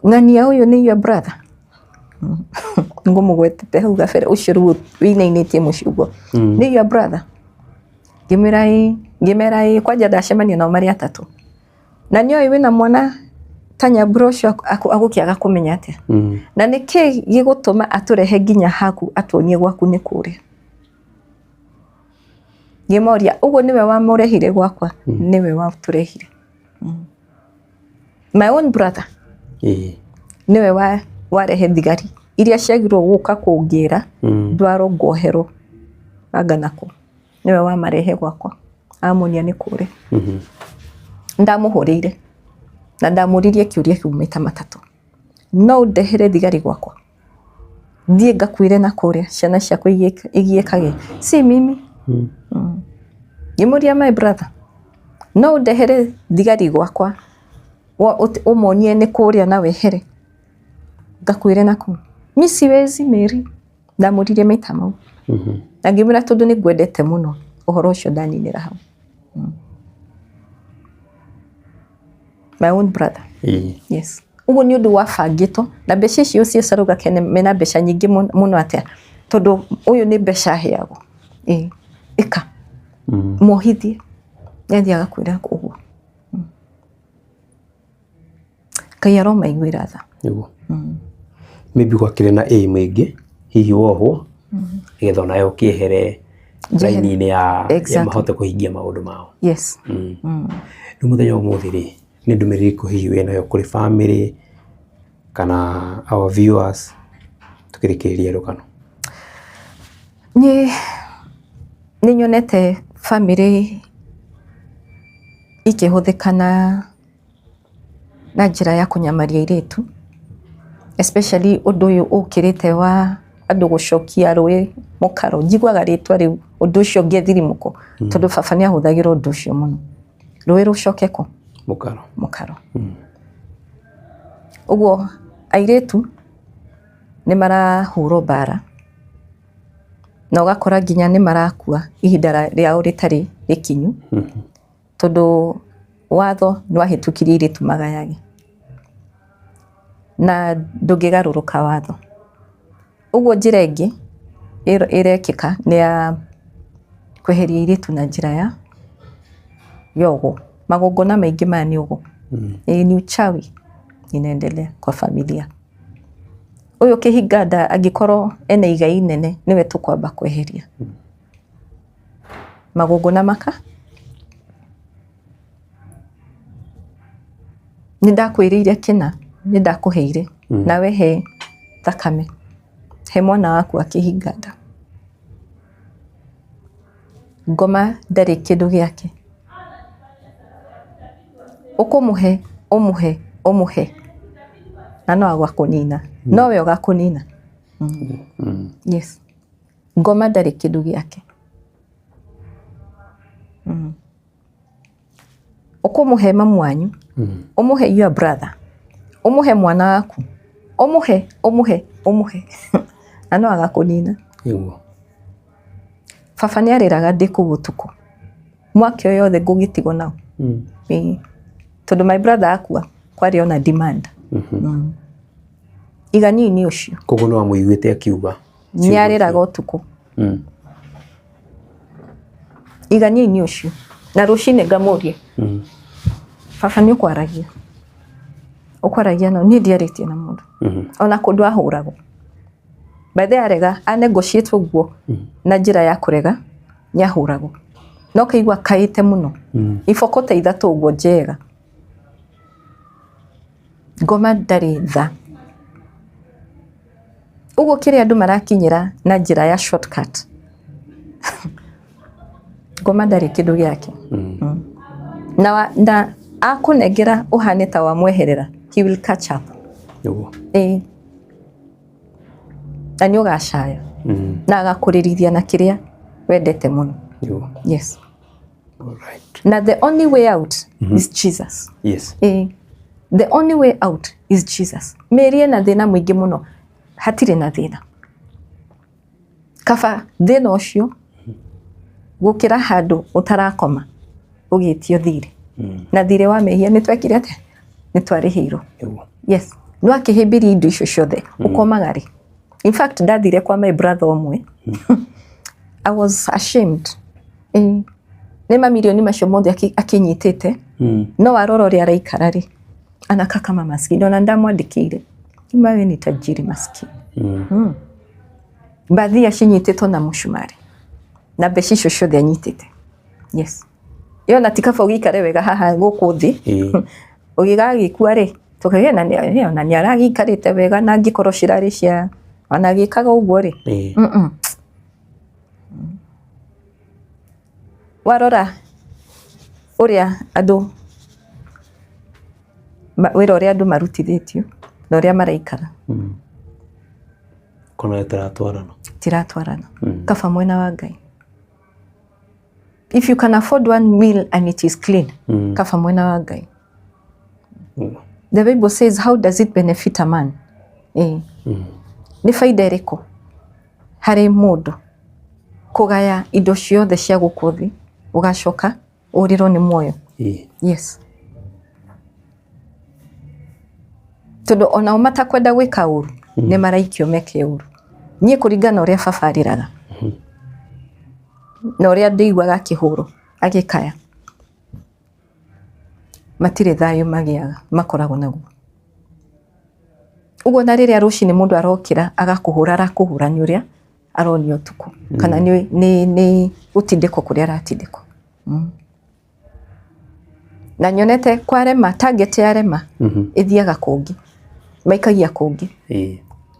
ng'ania ũyũ nĩ your brother? Ngũmũgwetete hau gabere ũcio rĩu wĩinainĩtie mũciĩ ũguo. Nĩ your brother? Ngĩmwĩra ĩĩ, ngĩmera ĩĩ, kwanja ndacemania nao marĩ atatũ. Na nĩoĩ wĩna mwana ta Nyambura ũcio agũkĩaga kũmenya atĩa? Na nĩkĩ gĩgũtũma atũrehe nginya haku atuonie gwaku nĩ kũrĩa? Ngĩmoria ũguo nĩwe wamũrehire gwakwa? Nĩwe watũrehire. My own brother. Nĩwe warehe thigari iria ciagĩrĩirwo gũka kũngĩra ndwarwo ngoherwo anga nakũ. Nĩwe wamarehe gwakwa amonia nĩ kũrĩa. Ndamũhũrĩire na ndamũririe kĩũria kĩu maita matatũ. No ũndehere thigari gwakwa? Thiĩ ngakuĩre na kũrĩa ciana ciakwa igiĩkage? Si mimi. Ngĩmũria my brother, no ũndehere thigari gwakwa ũmonie nĩ kũrĩa na wehere ngakuĩre nakũu? Mi siwezi Mary. Ndamũririe maita mau. Na ngĩmwĩra tondũ nĩ ngwendete mũno ũhoro ũcio ndaninĩra hau. My own brother. Yes. Ũguo nĩ ũndũ wabangĩtwo na mbeca icio OCS arauga kene mena mbeca nyingĩ mũno atĩa, tondũ ũyũ nĩ mbeca aheagwo. Ĩĩ, ĩka mohithie nĩ athiĩ agakwĩra ũguo. Ngai aromaiguĩra tha. Nĩguo. Maybe gwakĩrĩ na aim ĩngĩ hihi wohwo nĩgetha onawe ũkĩehere raini-inĩ ya mahote kũhingia maũndũ mao. Yes. Rĩu mũthenya wa ũmũthĩ rĩ, nĩ ndũmĩrĩri ĩrĩkũ hihi wĩnayo kũrĩ family kana our viewers tũkĩrĩkĩrĩria rũgano? Niĩ nĩ nyonete family ikĩhũthĩka na njĩra ya kũnyamaria airĩtu. Especially ũndũ ũyũ ũkĩrĩte wa andũ gũcokia rũĩ mũkaro. Njiguaga rĩtwa rĩu ũndũ ũcio ngĩthirimũko, tondũ baba nĩ ahũthagĩra ũndũ ũcio mũno. Rũĩ rũcoke kũ? Mũkaro. Mũkaro. Ũguo airĩtu nĩ marahũrwo mbara na ũgakora nginya nĩ marakua ihinda rĩao rĩtarĩ rĩkinyu, tondũ watho nĩ wahĩtũkirie airĩtu magayage na ndũngĩgarũrũka watho. Ũguo njĩra ĩngĩ ĩrekĩka nĩ ya kweheria airĩtu na njĩra ya ũgo. Magongona maingĩ maya nĩ ũgo. Ĩĩ ni uchawi inaendelea kwa familia. Ũyũ kĩhinga nda angĩkorwo ena igai inene nĩwe tũkwamba kweheria. Magongona maka nĩ ndakwĩrĩire kĩna, nĩ ndakũheire, nawe he thakame, he mwana waku akĩhinga nda. Ngoma ndarĩ kĩndũ gĩake. Ũkũmũhe, ũmũhe, ũmũhe, na no agakũnina, nowe ũgakũnina. Yes. Ngoma ndarĩ kĩndũ gĩake. Ũkũmũhe mamu wanyu, ũmũhe your brother, ũmũhe mwana waku, ũmũhe, ũmũhe, ũmũhe, na no agakũnina. Nĩguo. Baba nĩ arĩraga ndĩ kũu ũtukũ. Mwaka ũyũ yothe ngũgĩtigwo nao. Ĩĩ. Tondũ my brother akua kwarĩ ona demand. Iga nini ũcio. Koguo nĩ wamũiguĩte akiuga. Nĩ arĩraga ũtukũ. Iga nini ũcio. Na rũcinĩ ngamũria. Baba nĩ ũkwaragia. Ũkwaragia no niĩ ndiarĩtie na mũndũ. Ona kũndũ ahũragwo. By the way arega a negotiate ũguo na njĩra ya kũrega nĩ ahũragwo. No kaigua kaĩte mũno. Iboko ta ithatũ ũguo njega. Ngoma ndarĩ tha. Ũguo kĩrĩa andũ marakinyĩra na njĩra ya shortcut. Ngoma ndarĩ kĩndũ gĩake. Na akũnengera ũhane ta wamweherera, he will catch up. Nĩguo. Ĩĩ. Na nĩ ũgacaya. Na agakũrĩrithia na kĩrĩa wendete mũno. Nĩguo. Yes. Alright. Na the only way out is Jesus. Yes. Ĩĩ. The only way out is Jesus. Mĩĩri ĩna thĩna mũingĩ mũno, hatirĩ na thĩna. Kaba thĩna ũcio gũkĩra handũ ũtarakoma ũgĩtio thirĩ. Na thirĩ wa mehia nĩ twekire atĩa? Nĩ twarĩhĩirwo. Nĩguo. Yes. No akĩhĩmbĩria indo icio ciothe ũkomaga rĩ. In fact ndathire kwa my brother ũmwe. I was ashamed. Ĩĩ. Nĩ mamirioni macio mothe akĩnyitĩte. No warora ũrĩa araikara rĩ, anakaa kama maskini. Ona ndamwandĩkĩire. Wewe ni tajiri maskini. Mbathi acinyitĩtwo na mũcumarĩ. Na mbeca icio ciothe anyitĩte. Yes. Ĩyo na ti kaba ũgĩikare wega haha gũkũ thĩ. Ũgĩgagĩkua rĩ, tũkagĩa na ona nĩ aragĩikarĩte wega na angĩkorwo cirarĩ cia ona agĩkaga ũguo rĩ. Warora ũrĩa andũ wĩra ũrĩa andũ marutithĩtio na ũrĩa maraikara. Kona ĩtaratwarana. Tiratwarana. Kaba mwena wa Ngai. If you can afford one meal and it is clean, kaba mwena wa Ngai. The Bible says, how does it benefit a man? Nĩ baida ĩrĩkũ harĩ mũndũ kũgaya indo ciothe cia gũkũ thĩ ũgacoka ũrĩrwo nĩ muoyo? Yes. Tondũ onao matakwenda gwĩka ũru nĩ maraikio meke ũru. Niĩ kũringana na ũrĩa baba arĩraga na ũrĩa ndĩiguaga akĩhũrwo agĩkaya, matirĩ thayũ magĩaga makoragwo naguo. Ũguo na rĩrĩa rũcinĩ mũndũ arokĩra agakũhũra, arakũhũra nĩ ũrĩa aronio ũtukũ kana nĩ gũtindĩkwo kũrĩa aratindĩkwo. Na nyonete kwarema, target yarema ĩthiaga kũngĩ, maikagia kũngĩ.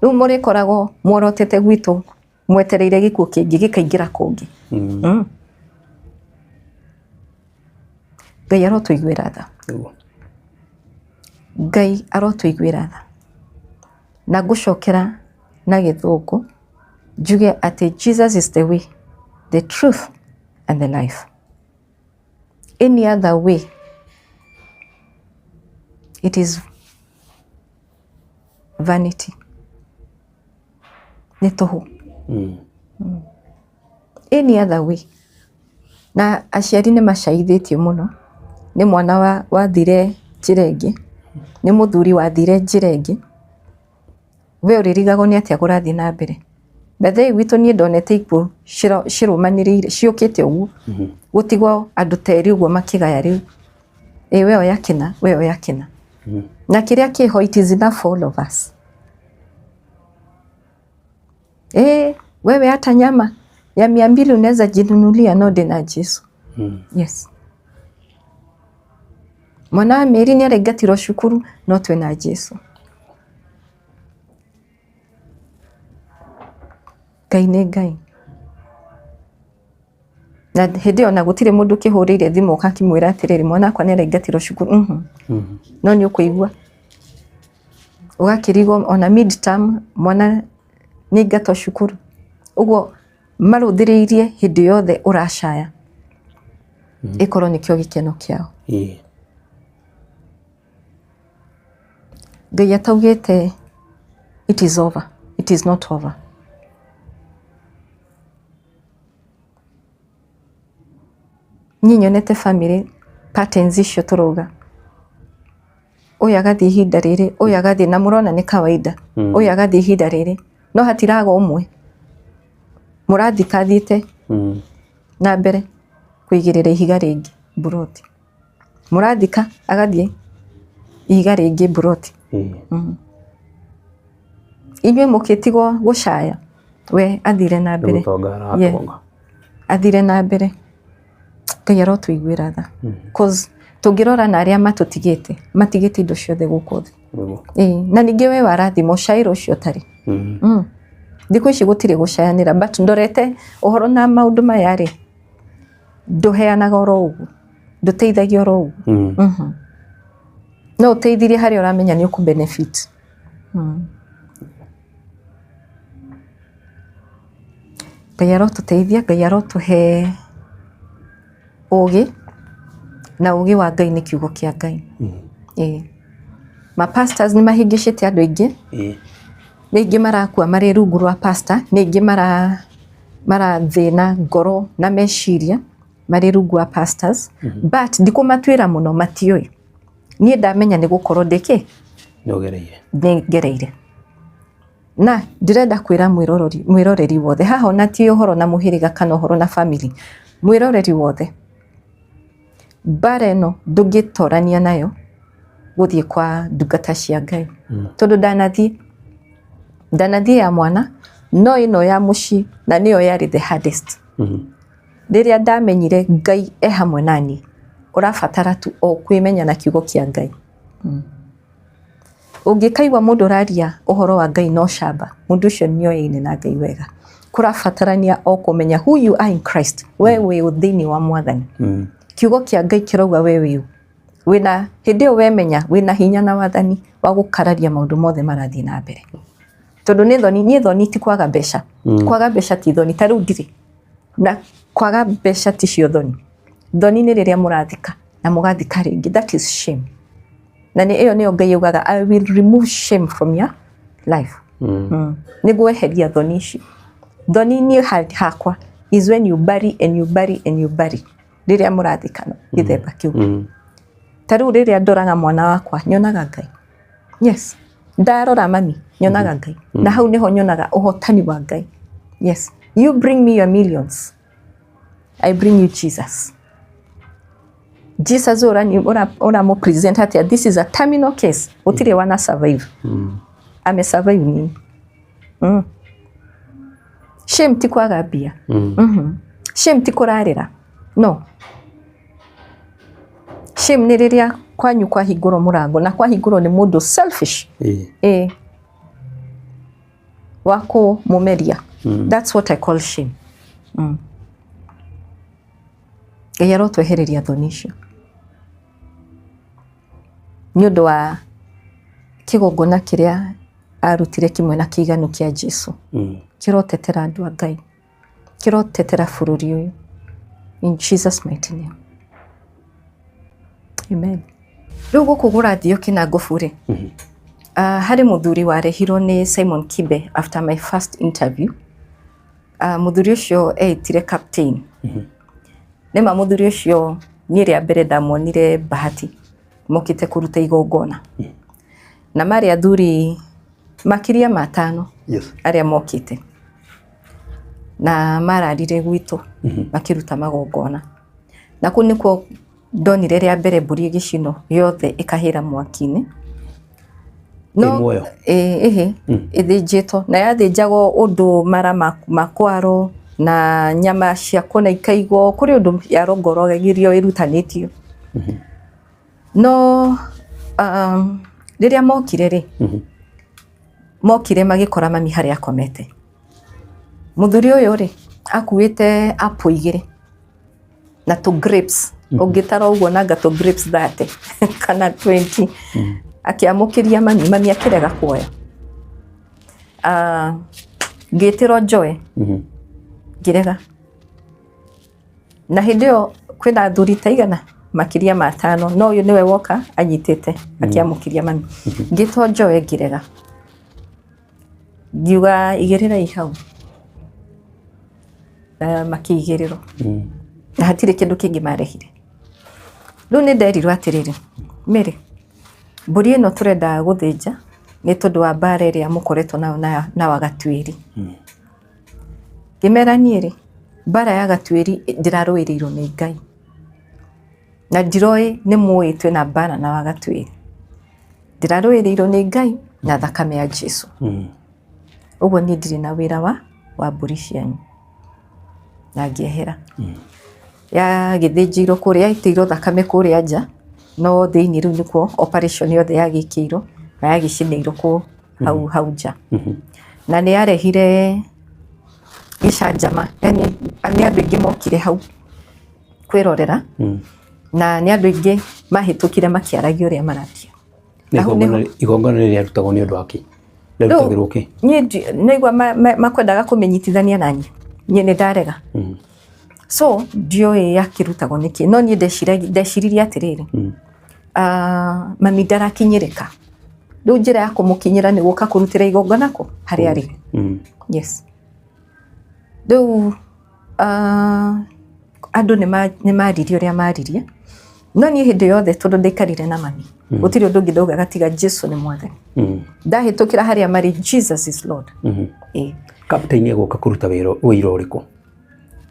Rĩu mũrĩkoragwo muorotete gwitũ mwetereire gĩkuũ kĩngĩ gĩkaingĩra kũngĩ. Ngai arotũiguĩra tha. Ngai arotũiguĩra tha. Na ngũcokera na Gĩthũngũ njuge atĩ Jesus is the way, the truth and the life. Any other way, it is vanity. Nĩ tũhũ. Any other way. Na aciari nĩ macaithĩtio mũno nĩ mwana wathire njĩra ĩngĩ, nĩ mũthuri wathire njĩra ĩngĩ. We ũrĩrigagwo nĩ atĩa kũrathiĩ na mbere. By the way gwitũ niĩ ndonete ikuũ cirũmanĩrĩire ciũkĩte ũguo, gũtigwo andũ ta erĩ ũguo makĩgaya rĩu, ĩ we oya kĩna, we oya kĩna. Na kĩrĩa kĩho it is enough for all of us. Eh, wewe hata nyama ya 200 unaweza jinunulia no ndĩna Jesu. Yes. Mwana wa Meri nĩ araingatirwo cukuru no twĩna Jesu. Ngai nĩ Ngai. Na hĩndĩ ĩyo ona gũtirĩ mũndũ ũkĩhũrĩire thimũ ũgakĩmwĩra atĩrĩrĩ, mwana wakwa nĩ araingatirwo cukuru. No nĩ ũkũigua ũgakĩrigwo ona mid term mwana nĩ aingatwo cukuru. Ũguo marũthĩrĩirie hĩndĩ yothe ũracaya ĩkorwo nĩkĩo gĩkeno kĩao. Ngai ataugĩte it is over, it is not over. Niĩ nyonete family patterns icio tũrauga, ũyũ agathiĩ ihinda rĩrĩ, ũyũ agathiĩ, na mũrona nĩ kawaida, ũyũ agathiĩ ihinda rĩrĩ, no hatiraga ũmwe mũrathika athiĩte na mbere kũigĩrĩra ihiga rĩngĩ mburoti, mũrathika agathiĩ ihiga rĩngĩ mburoti. Inyuĩ mũkĩtigwo gũcaya, we athire na mbere. Athire na mbere. Ngai arotũiguĩra tha. Cause tũngĩrora na arĩa matũtigĩte, matigĩte indo ciothe gũkũ thĩ. Na ningĩ we warathimwo ũcaĩre ũcio ũtarĩ. Thikũ ici gũtirĩ gũcayanĩra, but ndorete ũhoro na maũndũ maya rĩ, ndũheanaga oro ũguo, ndũteithagia oro ũguo. No ũteithirie harĩa ũramenya nĩ ũkũ benefit. Ngai arotũteithia, Ngai arotũhe ũgĩ, na ũgĩ wa Ngai nĩ kiugo kĩa Ngai. Ĩĩ. Ma pastors nĩ mahĩngĩcĩte andũ aingĩ, nĩ aingĩ marakua marĩ rungu rwa pastor, nĩ aingĩ marathĩna ngoro na meciria marĩ rungu wa pastors, but ndikũmatuĩra mũno, matiũĩ. Niĩ ndamenya nĩ gũkorwo ndĩ kĩ? Nĩ ngereire. Na ndĩrenda kwĩra mwĩroreri wothe, haha ona ti ũhoro na mũhĩrĩga kana ũhoro na family, mwĩroreri wothe, mbara ĩno ndũngĩtorania nayo gũthiĩ kwa ndungata cia Ngai. Tondũ ndanathiĩ ya mwana, no ĩno ya mũciĩ na nĩyo yarĩ the hardest. Rĩrĩa ndamenyire Ngai e hamwe naniĩ, ũrabatara tu o kwĩmenya na kiugo kĩa Ngai. Ũngĩkaigua mũndũ ũraria ũhoro wa Ngai no camba, mũndũ ũcio nĩ oyaine na Ngai wega. Kũrabatarania o kũmenya who you are in Christ, we wĩ ũ thĩinĩ wa Mwathani. Kiugo kĩa Ngai kĩrauga we wĩ ũ. Wĩna hĩndĩ ĩyo wemenya wĩna hinya na wathani wa gũkararia maũndũ mothe marathiĩ na mbere. Tondũ nĩ thoni, niĩ thoni ti kwaga mbeca. Kwaga mbeca ti thoni, ta rĩu ndirĩ. Na kwaga mbeca ti cio thoni. Thoni nĩ rĩrĩa mũrathika na mũgathika rĩngĩ, that is shame. Na nĩ ĩyo nĩyo Ngai augaga I will remove shame from your life. Nĩ ngweheria thoni ici. Thoni niĩ hakwa is when you bury and you bury and you bury. Rĩrĩa mũrathikana gĩthemba kĩu. Ta rĩu rĩrĩa ndoraga mwana wakwa nyonaga Ngai. Yes. Ndarora mami nyonaga Ngai. Na hau nĩho nyonaga ũhotani wa Ngai. Yes. You bring me your millions. I bring you Jesus. Jesus ũramũ present atĩa, this is a terminal case. Gũtirĩ wana survive. Ame survive nini? Shame ti kwaga mbia. Shame ti kũrarĩra. No. Shame nĩ rĩrĩa kwanyu kwahingũrwo mũrango na kwahingũrwo nĩ mũndũ selfish. Ĩĩ. Wa kũmũmeria. That's what I call shame. Ngai arotwehereria thoni icio. Nĩ ũndũ wa kĩgongona kĩrĩa Arutire kĩmwe na kĩiganu kĩa Jesu. Kĩrotetera andũ a Ngai, kĩrotetera bũrũri ũyũ, in Jesus mighty name, amen. Rĩu gũkũ gũrathiĩ Kĩnangobu rĩ, harĩ mũthuri warehirwo nĩ Simon Kibe after my first interview. Mũthuri ũcio eĩtire captain. Nĩma mũthuri ũcio niĩ rĩa mbere ndamuonire Bahati mokĩte kũruta igongona, na marĩ athuri makĩria ma 5 arĩa mokĩte na mararire gwitũ makĩruta magongona, na kũu nĩkuo ndonire rĩa mbere mbũri ĩgĩcinwo yothe ĩkahĩra mwaki-inĩ. Ĩ muoyo? Ĩ, ĩhĩ, ĩthĩnjĩtwo na yathĩnjagwo ũndũ mara makwaro na nyama cia kũna ikaigwo kũrĩ ũndũ yarongoragĩrio ĩrutanĩtio. No rĩrĩa mokire rĩ, mokire magĩkora mami harĩa akomete. Mũthuri ũyũ rĩ, akuĩte apple 2 na tũ grapes, ũngĩtara ũguo nanga tũ grapes 30 kana 20, akĩamũkĩria mami, mami akĩrega kuoya. Ngĩtĩrwo njoe, ngĩrega. Na hĩndĩ ĩyo kwĩna athuri ta igana makĩria ma 5, no ũyũ nĩwe woka anyitĩte akĩamũkĩria mami. Ngĩtwo njoe ngĩrega, ngiuga igĩrĩrai hau, na makĩigĩrĩrwo, na hatirĩ kĩndũ kĩngĩ marehire. Rĩu nĩ nderirwo atĩrĩrĩ, Mary, mbũri ĩno tũrenda gũthĩnja nĩ tondũ wa mbara ĩrĩa mũkoretwo nayo na Wagatuĩri. Ngĩmera niĩ rĩ, mbara ya Gatuĩri ndĩrarũĩrĩirwo nĩ Ngai, na ndiroĩ nĩ mũĩ twĩna mbara na Wagatuĩri. Ndĩrarũĩrĩirwo nĩ Ngai na thakame ya Jesu. Ũguo niĩ ndirĩ na wĩra wa mbũri cianyu. Na ngĩehera. Yagĩthĩnjĩirwo kũrĩa, yaitĩirwo thakame kũrĩa nja, no thĩinĩ rĩu nĩkuo operation yothe yagĩkĩirwo na yagĩcinĩirwo kũ hau hau nja. Na nĩ yarehire gĩcanjama, yani nĩ andũ aingĩ mokire hau kwĩrorera, na nĩ andũ aingĩ mahĩtũkire makĩaragia ũrĩa mararia. Na igongona rĩrĩa rĩarutagwo nĩ ũndũ wa kĩ? Rĩarutagĩrwo kĩ? Niĩ naigua makwendaga kũmĩnyitithania na niĩ, niĩ nĩ ndarega. So ndiũĩ yakĩrutagwo nĩkĩ, no niĩ ndeciririe atĩrĩrĩ, mami ndarakinyĩrĩka, rĩu njĩra ya kũmũkinyĩra nĩ gũka kũrutĩra igongona kũ harĩa arĩ. Yes. Rĩu andũ nĩ maririe ũrĩa maririe, no niĩ hĩndĩ yothe tondũ ndaikarire na mami, gũtirĩ ũndũ ũngĩ ndaugaga tiga Jesu nĩ mwathani. Ndahĩtũkĩra harĩa marĩ, Jesus is Lord. Ĩĩ. Captain egũka kũruta wĩra ũrĩkũ?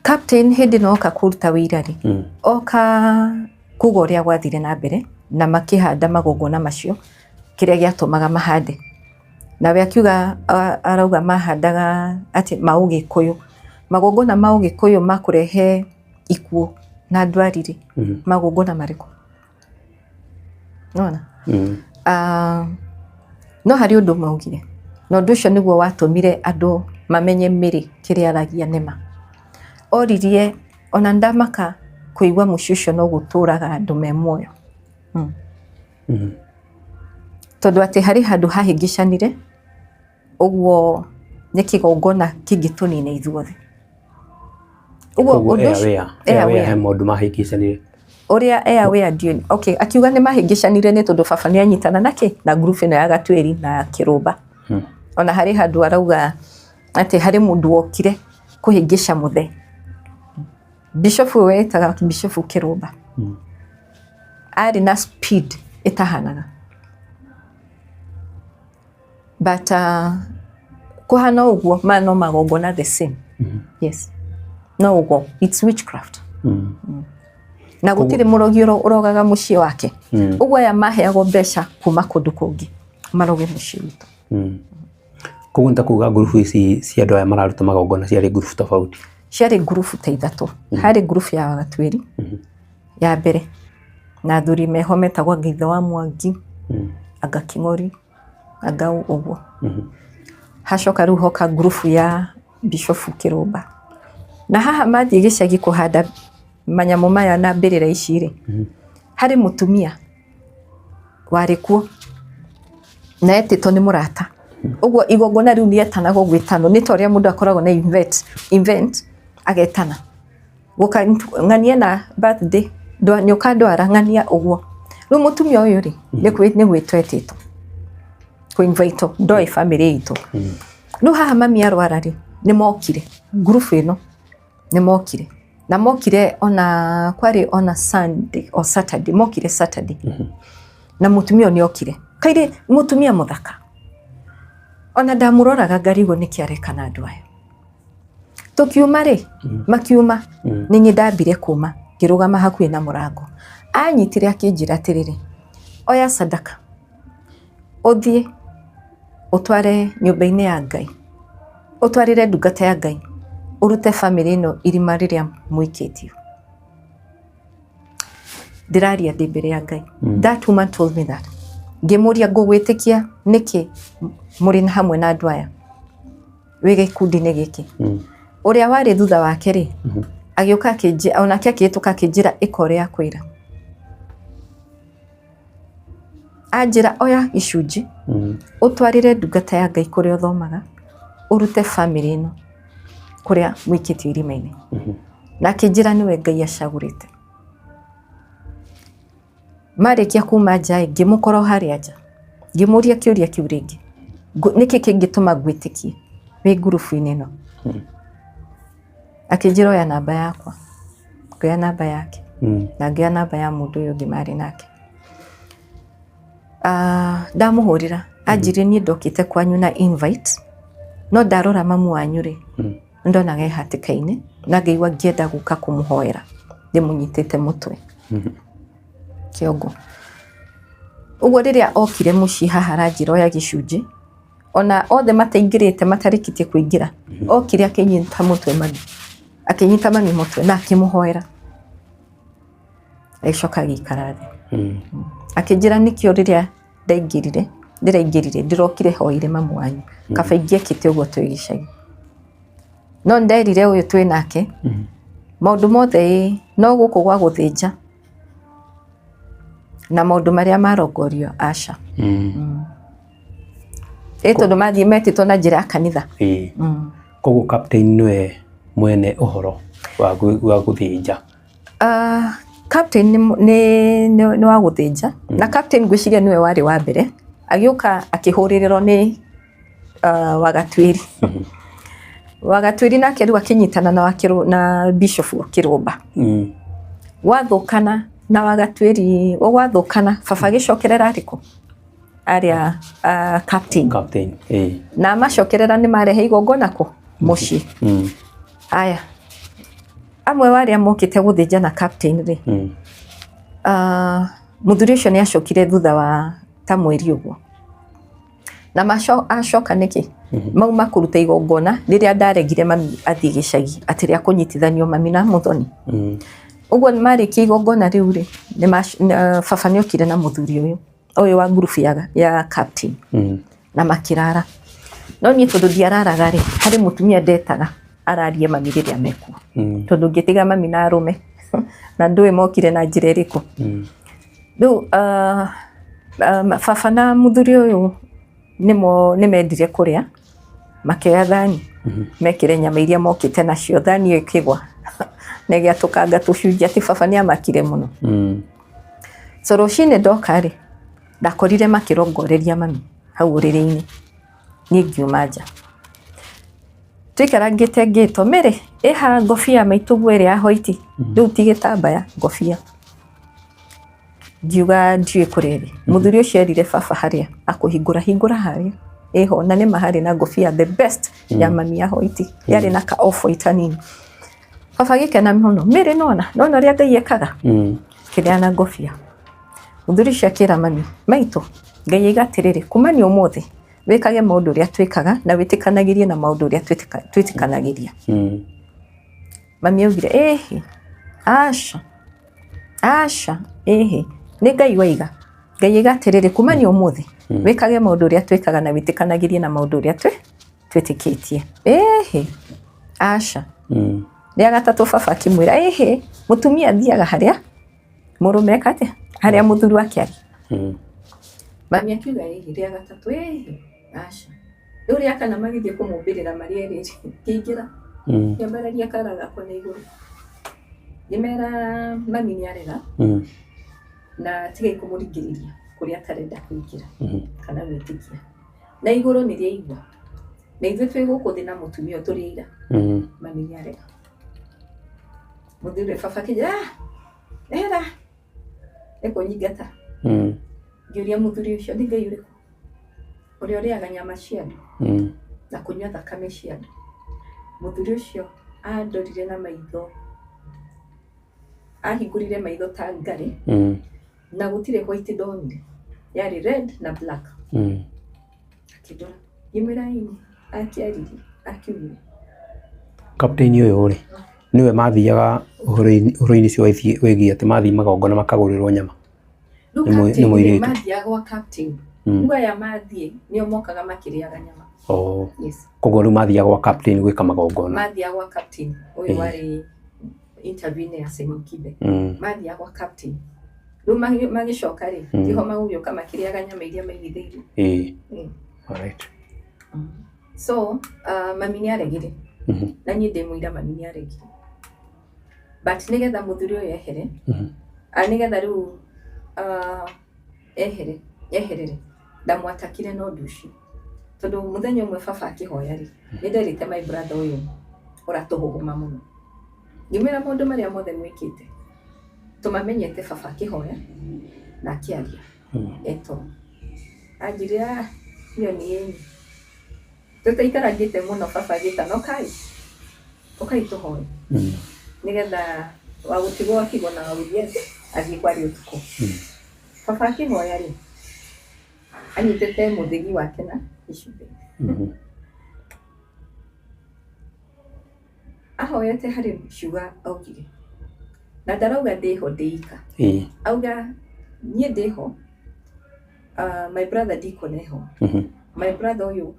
Captain hĩndĩ ĩno oka kũruta wĩira rĩ, oka kuga ũrĩa gwathire na mbere na makĩhanda magongona macio, kĩrĩa gĩatũmaga mahande. Nawe akiuga arauga mahandaga atĩ ma ũgĩkũyũ, magongona ma ũgĩkũyũ ma kũrehe ikuũ na ndwari rĩ, magongona marĩkũ? Nĩwona? No harĩ ũndũ maugire, na ũndũ ũcio nĩguo watũmire andũ mamenye Mary kĩrĩa aragia nĩma. Oririe ona ndamaka kũigua mũciĩ ũcio no gũtũraga andũ me muoyo. Tondũ atĩ harĩ handũ hahĩngĩcanire, ũguo nĩ kĩgongona kĩngĩtũnina ithuothe. Ũguo ũndũ ũcio he maũndũ mahĩngĩcanire. Ũrĩa airware ndiũĩ. Okay, akiuga nĩ mahĩngĩcanire nĩ tondũ baba nĩ anyitana na kĩ na group ĩno ya Gatuĩri na Kĩrũmba. Ona harĩ handũ arauga atĩ harĩ mũndũ wokire kũhĩngĩca mũthee. Bishop ũyũ wetaga Bishop Kĩrũmba. Arĩ na speed ĩtahanaga. But kũhana ũguo maya no magongona the same. Yes. No ũguo, it's witchcraft. Na gũtirĩ mũrogi ũrogaga mũciĩ wake. Ũguo aya maheagwo mbeca kuma kũndũ kũngĩ maroge mũciĩ witũ. Koguo nĩ ta kuga ngurubu ici cia andũ aya mararuta magongona ciarĩ ngurubu tofauti. Ciarĩ ngurubu ta 3. Harĩ ngurubu ya Gatuĩri ya mbere na athuri meho metagwo anga ithe wa Mwangi, anga Kĩng'ori, anga ũguo. Hacoka rĩu hoka ngurubu ya Bishop Kĩrũmba. Na haha mathiĩ gĩcagi kũhanda manyamũ maya na mbĩrĩra ici rĩ, harĩ mũtumia warĩ kuo na etĩtwo nĩ mũrata. Ũguo igongona rĩu rĩetanagwo gwĩtanwo nĩ ta ũrĩa mũndũ akoragwo na event agetana. Gũka ng'ania na birthday nĩ ũkandwara ng'ania ũguo. Rĩu mũtumia ũyũ rĩ nĩ gwĩtwo etĩtwo kũ-invite ndoĩ bamĩrĩ itũ. Rĩu haha mami arwara rĩ nĩ mokire ngurubu ĩno nĩ mokire na mokire ona kwarĩ ona Sunday or Saturday mokire Saturday na mũtumia ũyũ nĩ okire kairĩ mũtumia mũthaka ona ndamũroraga ngarigwo nĩkĩ areka na andũ aya. Tũkiuma rĩ makiuma nĩ niĩ ndambire kuma ngĩrũgama hakuhĩ na mũrango. Anyitire akĩnjĩra atĩrĩrĩ, oya sadaka ũthiĩ ũtware nyũmba-inĩ ya Ngai, ũtwarĩre ndungata ya Ngai, ũrute bamĩrĩ ĩno irima rĩrĩa mũikĩtio. Ndĩraria ndĩ mbere ya Ngai. That woman told me that. Ngĩmũria ngũgwĩtĩkia nĩkĩ mũrĩ na hamwe na andũ aya wĩ gĩkundi-inĩ gĩkĩ. Ũrĩa warĩ thutha wake rĩ agĩũka akĩnjĩra onake akĩhĩtũka akĩnjĩra ĩka ũrĩa akwĩra. Anjĩra oya gĩcunjĩ ũtwarĩre ndungata ya Ngai kũrĩa ũthomaga ũrute bamĩrĩ ĩno kũrĩa mũikĩtio irima-inĩ. Na akĩnjĩra nĩwe Ngai acagũrĩte. Marĩkia kuma nja ĩ ngĩmũkora o harĩa nja ngĩmũria kĩũria kĩu rĩngĩ, nĩkĩ kĩngĩtũma ngwĩtĩkie wĩ ngurubu-inĩ ĩno? Akĩnjĩra oya namba yakwa, ngĩoya namba yake na ngĩoya namba ya mũndũ ũyũ ũngĩ marĩ nake. Ndamũhũrĩra anjĩrire niĩ ndokĩte kwanyu na invite no ndarora mamu wanyu rĩ ndonaga e hatĩka-inĩ na ngaigua ngĩenda gũka kũmũhoera ndĩmũnyitĩte mũtwe kĩongo. Ũguo rĩrĩa okire mũciĩ haha aranjĩra oya gĩcunjĩ ona othe mataingĩrĩte matarĩkĩtie kũingĩra okire akĩnyita mũtwe mami akĩnyita mami mũtwe na akĩmũhoera agĩcoka agĩikara thĩ. Akĩnjĩra nĩkĩo rĩrĩa ndaingĩrire ndĩraingĩrire ndĩrokire hoire mamu wanyu kaba ingĩekĩte ũguo twĩ gĩcagi. No nderire ũyũ twĩ nake maũndũ mothe ĩ no gũkũ gwa gũthĩnja na maũndũ marĩa marongorio aca. Ĩ tondũ mathiĩ metĩtwo na njĩra ya kanitha. Koguo captain nĩwe mwene ũhoro wa gũthĩnja. Captain nĩ wa gũthĩnja na captain ngwĩciria nĩwe warĩ wa mbere agĩũka akĩhũrĩrĩrwo nĩ Wagatuĩri. Wagatuĩri nake rĩu akĩnyitana na bishop Kĩrũmba. Gwathũkana na Wagatuĩri gwathũkana baba agĩcokerera arĩ kũ? Arĩa captain. Captain, ĩĩ. Na amacokerera nĩ marehe igongona kũ? Mũciĩ. Aya. Amwe wa arĩa mokĩte gũthĩnja na captain rĩ, mũthuri ũcio nĩ acokire thutha wa ta mweri ũguo. Na acoka nĩkĩ? Mauma kũruta igongona rĩrĩa ndaregire mami athiĩ gĩcagi atĩ rĩa kũnyitithanio mami na mũthoni. Ũguo marĩkia igongona rĩu rĩ, baba nĩ okire na mũthuri ũyũ ũyũ wa ngurubu ya captain na makĩrara. No niĩ tondũ ndiararaga rĩ, harĩ mũtumia ndetaga ararie mami rĩrĩa mekuo. Tondũ ngĩtiga mami na arũme na ndũĩ mokire na njĩra ĩrĩkũ. Rĩu baba na mũthuri ũyũ nĩ mendire kũrĩa makĩoya thani mekĩre nyama iria mokĩte nacio thani ĩyo ĩkĩgwa na ĩgĩatũkanga tũcunjĩ atĩ baba nĩ amakire mũno. So rũcinĩ ndoka rĩ ndakorire makĩrongoreria mami hau ũrĩrĩ-inĩ niĩ ngiuma nja. Tũikarangĩte ngĩtwo Mary ĩha ngobia maitũguo ĩrĩa ya white rĩu ti gĩtambaya ngobia. Ngiuga ndiũĩ kũrĩa ĩrĩ. Mũthuri ũcio erire baba harĩa akũhingũra hingũra harĩa ĩho na nĩma harĩ na ngobia the best ya mami ya white yarĩ na ka off white hanini. Baba agĩkena mũno Mary nona nona ũrĩa Ngai ekaga kĩneana ngobia. Mũthuri ũcio akĩra mami maitũ Ngai aiga atĩrĩrĩ kumania ũmũthĩ wĩkage maũndũ ũrĩa twĩkaga na wĩtĩkanagĩrie na maũndũ ũrĩa twĩtĩkanagĩria. Mami augire ĩhĩ aca aca ĩhĩ nĩ Ngai waiga. Ngai aiga atĩrĩrĩ kumania ũmũthĩ wĩkage maũndũ ũrĩa twĩkaga na wĩtĩkanagĩrie na maũndũ ũrĩa twĩtĩkĩtie. Ĩhĩ aca. Rĩa gatatũ baba akĩmwĩra ĩhĩ mũtumia athiaga harĩa mũrũme eka atĩa harĩa mũthuri wake arĩ. Mami akiuga ĩhĩ rĩa gatatũ ĩhĩ aca. Rĩu rĩa kana magĩthiĩ kũmũmbĩrĩra marĩ erĩ rĩ, ngĩingĩra ngĩambararia kara gakwa na igũrũ, ngĩmera mami nĩ arega na tigai kũmũringĩrĩria kũrĩa atarenda kũingĩra kana gwĩtĩkia. Na igũrũ nĩ rĩaigua, na ithuĩ twĩ gũkũ thĩ na mũtumia ũyũ tũrĩ aira, mami nĩ arega. Mũthuri baba akĩnjĩra, "Ah, ehera, ekũnyingata." Ngĩũria mũthuri ũcio, nĩ Ngai ũrĩkũ ũrĩa ũrĩaga nyama cia andũ na kũnyua thakame cia andũ? Mũthuri ũcio andorire na maitho, ahingũrire maitho ta ngarĩ, na gũtirĩ white ndonire, yarĩ red na black. Akĩndora, ngĩmwĩra ĩni, akĩaririe, akiugire. Captain ũyũ rĩ, nĩwe mathiaga ũhoro-inĩ ũcio wĩgiĩ atĩ mathiĩ magongona makagũrĩrwo nyama? Rĩu Nĩ captain nĩ rĩ, mũirĩtu. Mathiaga gwa captain. Rĩu aya mathiĩ nĩo mokaga makĩrĩaga nyama. Oh. Yes. Koguo rĩu mathiaga gwa captain gwĩka magongona. Mathiaga gwa captain ũyũ warĩ interview-inĩ ya Simon Kibe. Mathiaga gwa captain. Rĩu magĩcoka rĩ, tiho magũgĩũka makĩrĩaga nyama iria maigithĩirio. Alright. So, mami nĩ aregire. Na niĩ ndĩ mũira mami nĩ aregire. But nĩgetha mũthuri ũyũ ehere, nĩgetha rĩu ehere, eherere, ndamwatakire na ũndũ ũcio. Tondũ mũthenya ũmwe baba akĩhoya rĩ, nĩ nderĩte my brother ũyũ ũratũhũgũma mũno. Ngĩmwĩra maũndũ marĩa mothe mwĩkĩte, tũmamenyete baba akĩhoya na akĩaria. Eto. Anjĩrire, "Ah, ĩyo nĩ yenyu. Tũtaikarangĩte mũno baba agĩtana, ũkai, ũkai tũhoe." Nĩgetha wa gũtigwo atigwo na wa gũthiĩ athiĩ kwarĩ ũtukũ. Baba akĩhoya rĩ, anyitĩte mũthĩgi wake na gĩcuthĩ. Ahoete harĩ ciuga augire. Na ndarauga ndĩho ndĩika. Auga niĩ ndĩho, my brother Deacon eho. My brother ũyũ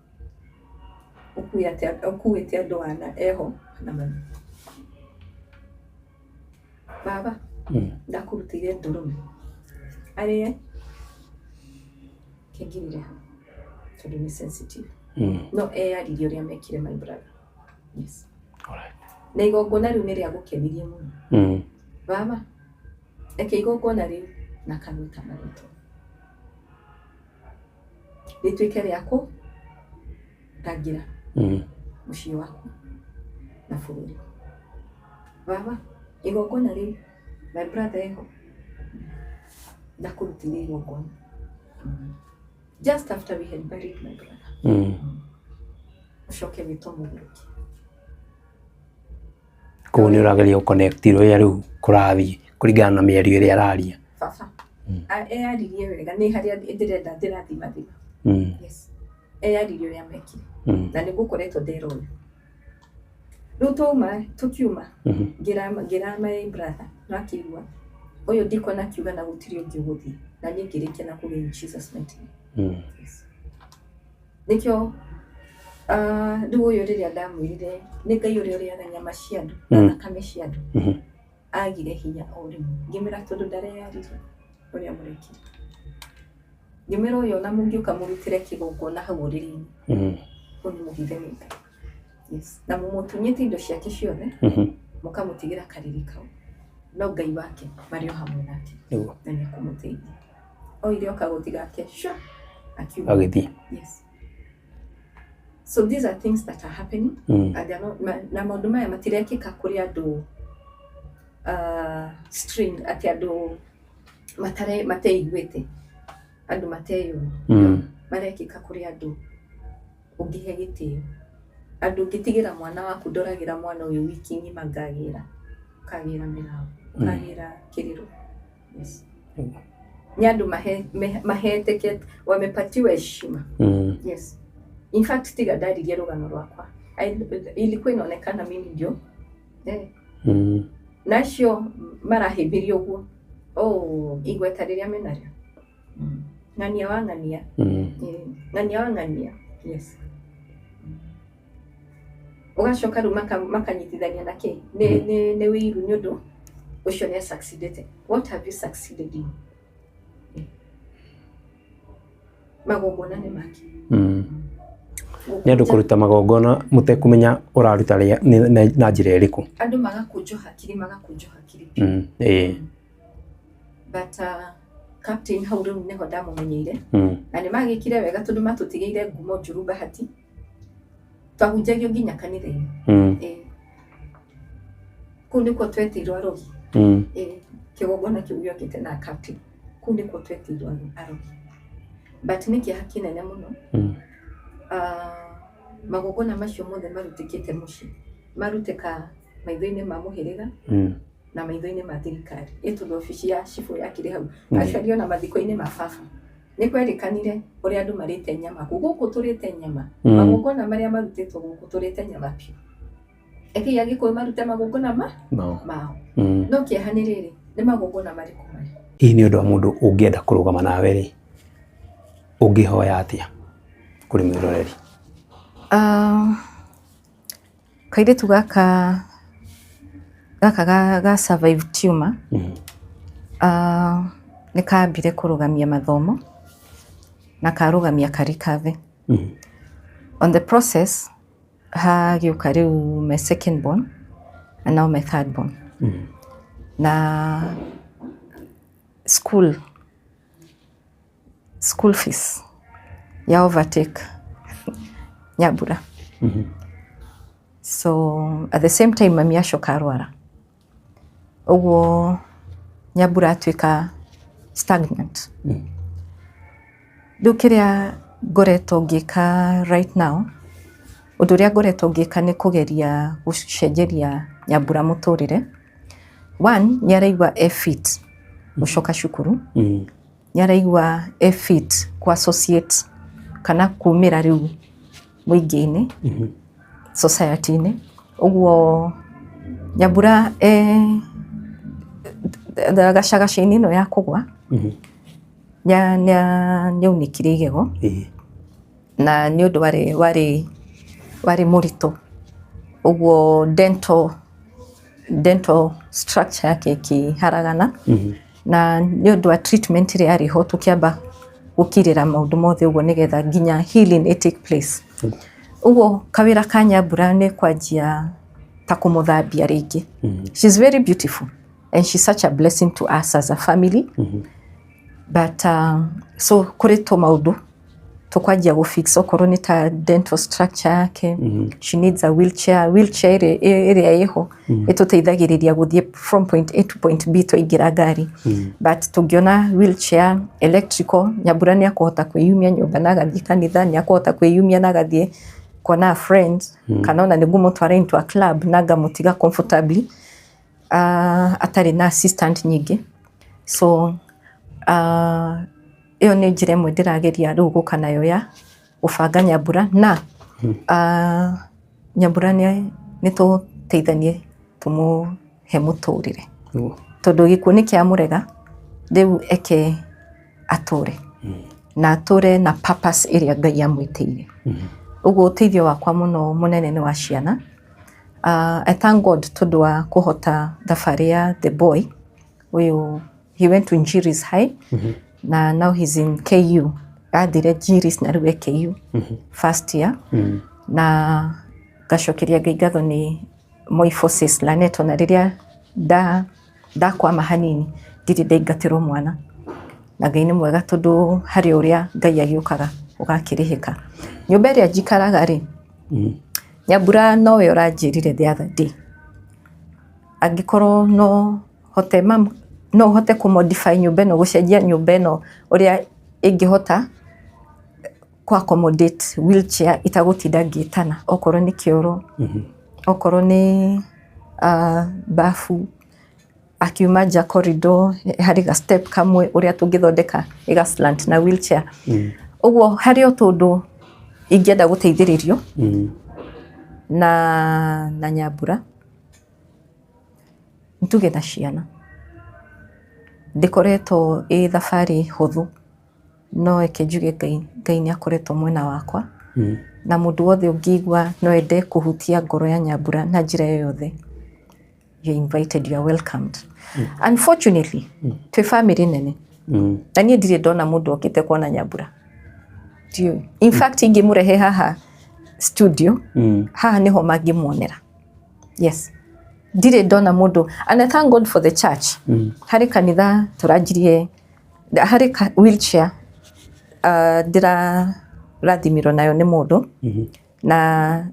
ũkuĩte andũ ana eho na mami. Baba, ndakũrutĩire ndũrũme arĩe kĩngirire hau tondũ nĩ sensitive. No eyaririe ũrĩa mekire my brother. Yes. Alright. Na igongona rĩu nĩ rĩagũkenirie mũno. Baba, reke igongona rĩu na kanua ta marĩtwa rĩtuĩke rĩa kũrangĩra mũciĩ waku na bũrũri. Baba, igongona rĩu my brother eho ndakũrutĩire igongona just after we had buried my brother. Ũcoke wĩtwo mũgũrũki. Koguo nĩ ũrageria gũ-connect ũrĩa rĩu kũrathiĩ kũringana na mĩario ĩrĩa araria. Baba eyaririe wega, nĩ harĩa ndĩrenda ndĩrathimathima. Yes, eyaririe ũrĩa mekire na nĩ gũkoretwo ndera ũyũ. Rĩu twauma tũkiuma, ngĩra my brother no akĩigua ũyũ ndikona akiuga na gũtirĩ ũngĩ ũgũthiĩ, na niĩ ngĩrĩkia na kuga in Jesus mighty name. Yes. Nĩkĩo rĩu ũyũ rĩrĩa ndamwĩrire nĩ Ngai ũrĩa ũrĩaga nyama cia andũ na thakame cia andũ, agire hinya o rĩmwe. Ngĩmwĩra tondũ ndareyaririe ũrĩa mũrekire. Ngĩmwĩra ũyũ ona mũngĩũka mũrutĩre kĩgongona hau ũrĩrĩ-inĩ, kũu nĩ mũhithe nĩ Ngai. Yes. Na mũmũtunyĩte indo ciake ciothe, mũkamũtigĩra karĩrĩ kau, no Ngai wake marĩ o hamwe nake na nĩ ekũmũteithia. Oire o kagoti gake sha akiuma. Agĩthiĩ. Yes. So these are things that are happening and they are not, na maũndũ maya matirekĩka kũrĩ andũ string atĩ andũ matare mateiguĩte, andũ mateyũĩ. Marekĩka kũrĩ andũ ũngĩhe gĩtĩo, andũ ũngĩtigĩra mwana waku, ndoragĩra mwana ũyũ wiki ng'ima ngagĩra, ũkagĩra mĩraũ, ũkagĩra kĩrĩro. Yes. Nĩ andũ maheteke, wamepatiwa heshima. Yes. In fact tiga ndaririe rũgano rwakwa, ilikuwa inaonekana mimi ndio na acio marahĩmbĩria ũguo, oh, igweta rĩrĩa menarĩo. Ng'ania wa ng'ania. Ng'ania wa ng'ania. Yes. Ũgacoka rĩu makanyitithania na kĩ? Nĩ wĩiru nĩ ũndũ ũcio nĩ succeeded. What have you succeeded in? Magongona nĩ make. Nĩ andũ kũruta magongona mũtekũmenya ũraruta na njĩra ĩrĩkũ. Andũ magakũnjwo hakiri, magakũnjwo hakiri. Ĩĩ. But captain hau rĩu nĩho ndamũmenyeire. Na nĩ magĩkire wega tondũ matũtigĩire ngumo njũru Bahati. Twahunjagio nginya kanitha-inĩ. Ĩĩ. Kũu nĩkuo twetĩirwo arogi. Ĩĩ. Kĩgongona kĩu gĩokĩte na captain. Kũu nĩkuo twetĩirwo arogi. But nĩ kĩeha kĩnene mũno. Magongona macio mothe marutĩkĩte mũciĩ. Marutĩka maitho-inĩ ma mũhĩrĩga. Na maitho-inĩ ma thirikari. Ĩ tondũ obici ya cibũ yakĩrĩ hau. Actually ona mathiko-inĩ ma baba. Nĩ kwerĩkanire ũrĩa andũ marĩte nyama. Gũkũ tũrĩte nyama. Magongona marĩa marutĩtwo gũkũ tũrĩte nyama biũ. Rekei Agĩkũyũ marute magongona mao. No kĩeha nĩ rĩrĩ, nĩ magongona marĩkũ marĩ? Hihi nĩ ũndũ wa mũndũ ũngĩenda kũrũgama nawe rĩ, ũngĩhoya atĩa kũrĩ mwĩroreri? Kairĩtu gaka ga survive tumor, nĩ kambire kũrũgamia mathomo na karũgamia karikave. On the process hagĩũka rĩu my second born and now my third born. Na school fees ya overtake Nyambura. So at the same time mami acoka arwara. Ũguo Nyambura atuĩka stagnant. Rĩu kĩrĩa ngoretwo ngĩka right now, ũndũ ũrĩa ngoretwo ngĩka nĩ kũgeria gũcenjeria Nyambura mũtũrĩre. One, nĩ araigua e fit gũcoka cukuru. Nĩ araigua e fit kũ associate kana kumĩra rĩu mũingĩ-inĩ, society-inĩ. Ũguo Nyambura e gacagaca-inĩ ĩno ya kũgwa, nĩaunĩkire igego. Na nĩ ũndũ warĩ mũritũ. Ũguo dental structure yake ĩkĩharagana. Na nĩ ũndũ wa treatment ĩrĩa yarĩ ho tũkĩamba gũkirĩra maũndũ mothe ũguo nĩgetha nginya healing ĩ take place. Ũguo kawĩra ka Nyambura nĩ kwanjia ta kũmũthambia rĩngĩ. She's very beautiful and she's such a blessing to us as a family. But so kũrĩ tũmaũndũ tũkwanjia gũ fix okorwo nĩ ta dental structure yake. She needs a wheelchair. Wheelchair ĩrĩa ĩho ĩtũteithagĩrĩria gũthiĩ from point A to point B twaingĩra ngari. But tũngĩona wheelchair electrical, Nyambura nĩ akũhota kwĩyumia nyũmba na agathiĩ kanitha, nĩ akũhota kwĩyumia na agathiĩ kuona a friend, kana ona nĩ ngũmũtwara into a club na ngamũtiga comfortably, atarĩ na assistant nyingĩ. So ĩyo nĩ njĩra ĩmwe ndĩrageria rĩu gũka nayo ya gũbanga Nyambura na Nyambura nĩ tũteithanie tũmũhe mũtũrĩre. Tondũ gĩkuũ nĩ kĩamũrega, rĩu eke atũre. Na atũre na purpose ĩrĩa Ngai amwĩtĩire. Ũguo ũteithio wakwa mũno mũnene nĩ wa ciana. I thank God tondũ wa kũhota thabarĩ ya the boy ũyũ. He went to Njiris High. Na now he's in KU. Athire Njiris na rĩu e KU first year. Na ngacokeria Ngai ngatho nĩ Moi Forces Lanet, ona rĩrĩa ndakwama hanini ndirĩ ndaingatĩrwo mwana. Na Ngai nĩ mwega tondũ harĩ ũrĩa Ngai agĩũkaga ũgakĩrĩhĩka. Nyũmba ĩrĩa njikaraga rĩ, Nyambura nowe ũranjĩrire the other day. Angĩkorwo no hote mam, no hote kũ modify nyũmba ĩno, gũcenjia nyũmba ĩno ũrĩa ĩngĩhota kũ accommodate wheelchair itagũtinda ngĩtana, okorwo nĩ kĩoro, okorwo nĩ bafu, akiuma nja corridor harĩ ga step kamwe ũrĩa tũngĩthondeka ĩga slant na wheelchair. Ũguo harĩ o tũndũ ingĩenda gũteithĩrĩrio na Nyambura. Ntuge na ciana. Ndĩkoretwo ĩ thabarĩ hũthũ, no reke njuge Ngai nĩ akoretwo mwena wakwa. Na mũndũ wothe ũngĩigua no ende kũhutia ngoro ya Nyambura na njĩra o yothe, you're invited, you are welcomed. Unfortunately, twĩ family nene. Na niĩ ndirĩ ndona mũndũ okĩte kuona Nyambura. Ndiũĩ. In fact, ingĩmũrehe haha Studio. Haha niho mangĩmuonera. Yes, ndirĩ ndona mũndũ, and I thank God for the church. Harĩ kanitha tũranjirie, harĩ wheelchair ndĩrarathimirwo nayo nĩ mũndũ, na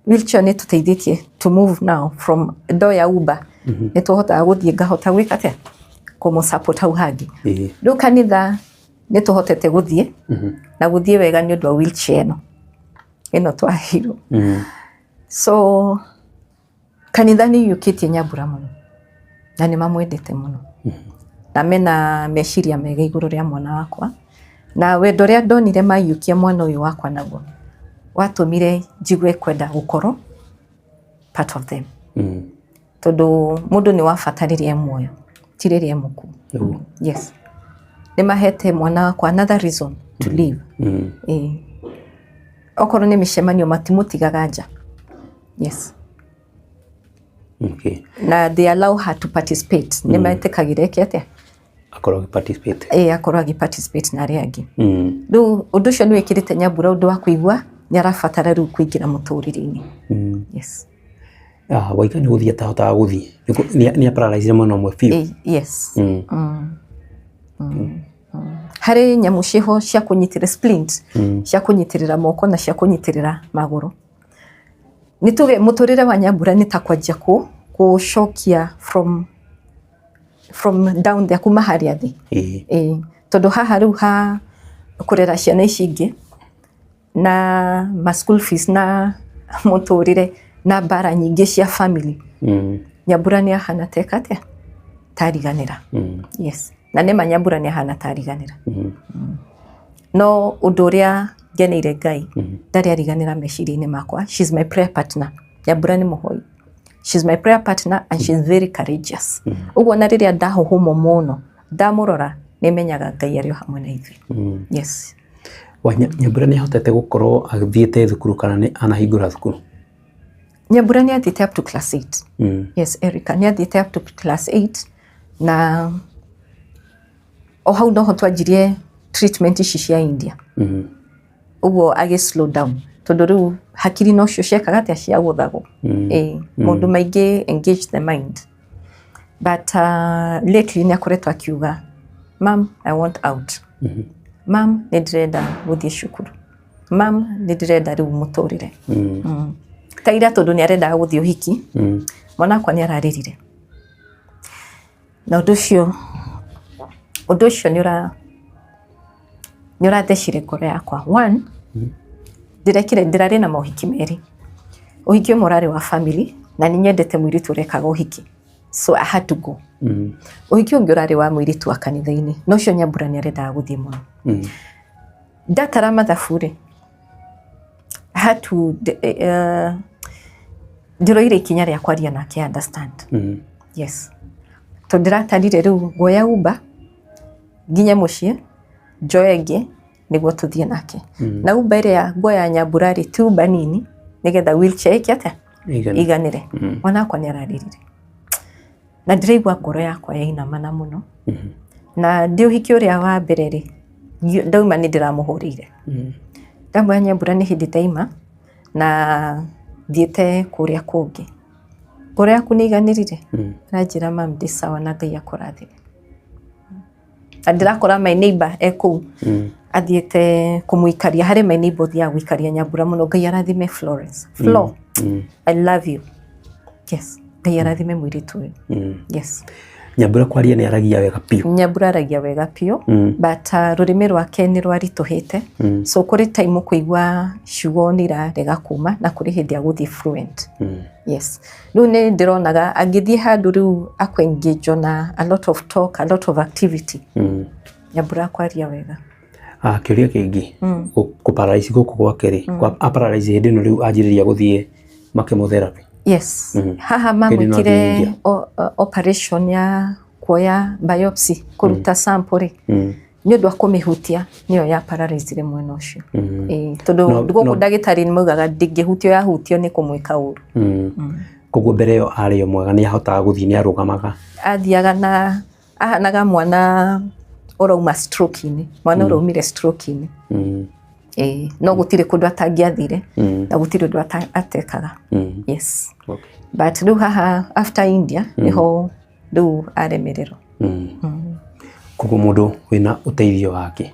wheelchair nĩ tũteithĩtie to move now from ndoya Uber, nĩ tũhotaga gũthiĩ, ngahota gwĩka atĩa, kũmũ support hau hangĩ. Rĩu kanitha nĩ tũhotete gũthiĩ na gũthiĩ wega nĩ ũndũ wa wheelchair ĩno twaheirwo. So kanitha nĩ iyũkĩtie Nyambura mũno na nĩ mamwendete mũno na mena meciria mega igũrũ rĩa mwana wakwa, na wendo ũrĩa ndonire maiyũkia mwana ũyũ wakwa naguo watũmire njigue kwenda gũkorwo part of them, tondũ mũndũ nĩ wa bata rĩrĩa e muoyo, ti rĩrĩa e mũkuũ. Yes, nĩ mahete mwana wakwa another reason to live. Ĩĩ. Okorwo nĩ mĩcemanio, matimũtigaga nja. Yes. Na they allow her to participate, nĩ metĩkagĩra ĩke atĩa? Akorwo agĩ participate. Ĩĩ, akorwo agĩ participate na arĩa angĩ. Rĩu ũndũ ũcio nĩ wĩkĩrĩte Nyambura ũndũ wa kũigua nĩ arabatara rĩu kũingĩra mũtũrĩre-inĩ. Yes. Ah, Waika nĩ gũthiĩ atahotaga gũthiĩ. Nĩ aparalyzire mwena ũmwe biũ. Ĩĩ, yes. Harĩ nyamũ ciĩho cia kũnyitĩrĩra, splint cia kũnyitĩrĩra moko na cia kũnyitĩrĩra magũrũ. Nĩ tuge mũtũrĩre wa Nyambura nĩ ta kwanjia kũcokia from down there, kuma harĩa thĩ. Ĩĩ, tondũ haha rĩu ha kũrera ciana ici ingĩ na ma school fees na mũtũrĩre na mbara nyingĩ cia family, Nyambura nĩ ahana teka atĩa, tariganĩra. Yes, na nĩma Nyambura nĩ ahana tariganĩra. No ũndũ ũrĩa ngeneire Ngai, ndarĩ ariganĩra meciria-inĩ makwa. She's my prayer partner. Nyambura nĩ mũhoi. She's my prayer partner and she's very courageous. Ũguo na rĩrĩa ndahũhũmwo mũno, ndamũrora, nĩ menyaga Ngai arĩ o hamwe na ithuĩ. Yes. Wa Nyambura nĩ ahotete gũkorwo athiĩte thukuru kana nĩ anahingũra thukuru? Nyambura nĩ athiĩte up to class 8. Yes, Erica nĩ athiĩte up to class 8, na o hau noho twanjirie treatment ici cia India. Ũguo agĩ slow down, tondũ rĩu hakiri nocio ciekaga atĩa, ciagũthagwo. Ĩĩ, maũndũ maingĩ engage the mind, but lately nĩ akoretwo akiuga, "Mam, I want out. Mam, nĩ ndĩrenda gũthiĩ cukuru. Mam, nĩ ndĩrenda rĩu mũtũrĩre." Ta ira, tondũ nĩ arendaga gũthiĩ ũhiki, mwana wakwa nĩ ararĩrire, na ũndũ ũcio nĩ ũrathecire ngoro yakwa. One, ndĩrekire, ndĩrarĩ na mohiki merĩ. Ũhiki ũmwe ũrarĩ wa family, na nĩ nyendete mũirĩtu ũrekaga ũhiki, so I had to go. Ũhiki ũngĩ ũrarĩ wa mũirĩtu wa kanitha-inĩ, na ũcio Nyambura nĩ arendaga gũthiĩ mũno. Ndatara mathabu rĩ, I had to ndĩroire ikinya rĩa kwaria nake, understand. Yes, tondũ ndĩratarire rĩu nguoya Uber nginya mũciĩ, njoe ĩngĩ nĩguo tũthiĩ nake. Na Uber ĩrĩa nguoya Nyambura rĩ, ti Uber nini, nĩgetha wheelchair ĩke atĩa? Igana. Iganĩre. Mwana wakwa nĩ ararĩrire na ndĩraigua ngoro yakwa yainamana mũno. Na ndĩ ũhiki ũrĩa wa mbere rĩ, ndauma nĩ ndĩramũhũrĩire, ndamwĩra, "Nyambura, nĩ hĩndĩ ndaima na thiĩte kũrĩa kũngĩ, ngoro yaku nĩ iganĩrire?" Aranjĩra, "Mam, ndĩ sawa na Ngai akũrathime." Na ndĩrakora my neighbor e kũu athiĩte kũmũikaria. Harĩ my neighbor ũthiaga gũikaria Nyambura mũno. Ngai arathime Florence Flo. I love you. Yes, Ngai arathime mũirĩtu ũyũ. Yes. Nyambura kwaria nĩ aragia wega biũ. Nyambura aragia wega biũ, but rũrĩmĩ rwake nĩ rwaritũhĩte, so kũrĩ time ũkũigua ciugo nĩ irarega kuma, na kũrĩ hĩndĩ agũthiĩ fluent. Yes, rĩu nĩ ndĩronaga angĩthiĩ handũ rĩu akũ engage na a lot of talk, a lot of activity. Nyambura kwaria wega. Ah, kĩũria kĩngĩ. Kũparalyze gũkũ gwake rĩ, kwa aparalyze hĩndĩ ĩno rĩu anjĩrĩria gũthiĩ ma chemotherapy? Yes. Haha Hĩndĩ ĩno athiĩ mamwĩkire India. Operation ya kuoya biopsy, kũruta sample rĩ, nĩ ũndũ wa kũmĩhutia, nĩyo ya paralyzire mwena ũcio. Ĩĩ, tondũ gũkũ ndagĩtarĩ nĩ maugaga ndĩngĩhutio, yahutio nĩ kũmwĩka ũru. Koguo mbere ĩyo arĩ o mwega, nĩ ahotaga gũthiĩ, nĩ arũgamaga? Athiaga na ahanaga mwana ũrauma stroke-inĩ, mwana ũraumire stroke-inĩ. Ĩĩ, no gũtirĩ kũndũ atangĩathire na gũtirĩ ũndũ atekaga. Yes. But rĩu haha after India nĩho rĩu aremererwo. Koguo mũndũ wĩna ũteithio wake,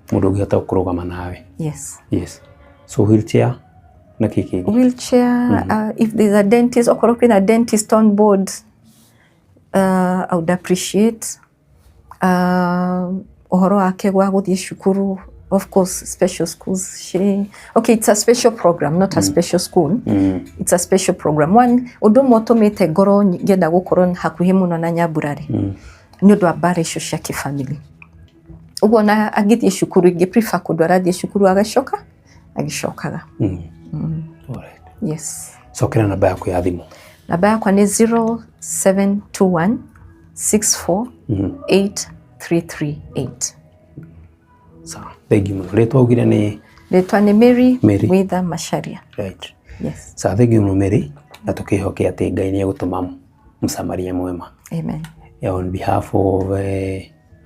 mũndũ ũngĩhota kũrũgama nawe. Yes. Yes. So wheelchair na kĩ kĩngĩ? Wheelchair, if there's a dentist, okorwo kwĩna dentist on board, I would appreciate. Ũhoro wake wa gũthiĩ cukuru, of course special schools she, okay, it's a special program, not a special school. It's a special program. One ũndũ ũmwe ũtũmĩte ngorwo ngĩenda gũkorwo hakuhĩ mũno na Nyambura rĩ, nĩ ũndũ wa mbara icio cia kĩbamĩrĩ. Ũguo ona angĩthiĩ cukuru, ingĩ prefer kũndũ arathiĩ cukuru agacoka agĩcokaga. Alright. Yes. Cokera namba yaku ya thimũ. Namba yakwa nĩ 0721 64 8338. Sawa. Thank you mũno. Rĩtwa augire nĩ? Rĩtwa nĩ Mary. Mary. Witha Macharia. Right. Yes. Sawa, thank you mũno Mary, na tũkĩhoke atĩ Ngai nĩ egũtũma mũsamaria mwema. Amen. Yeah, on behalf of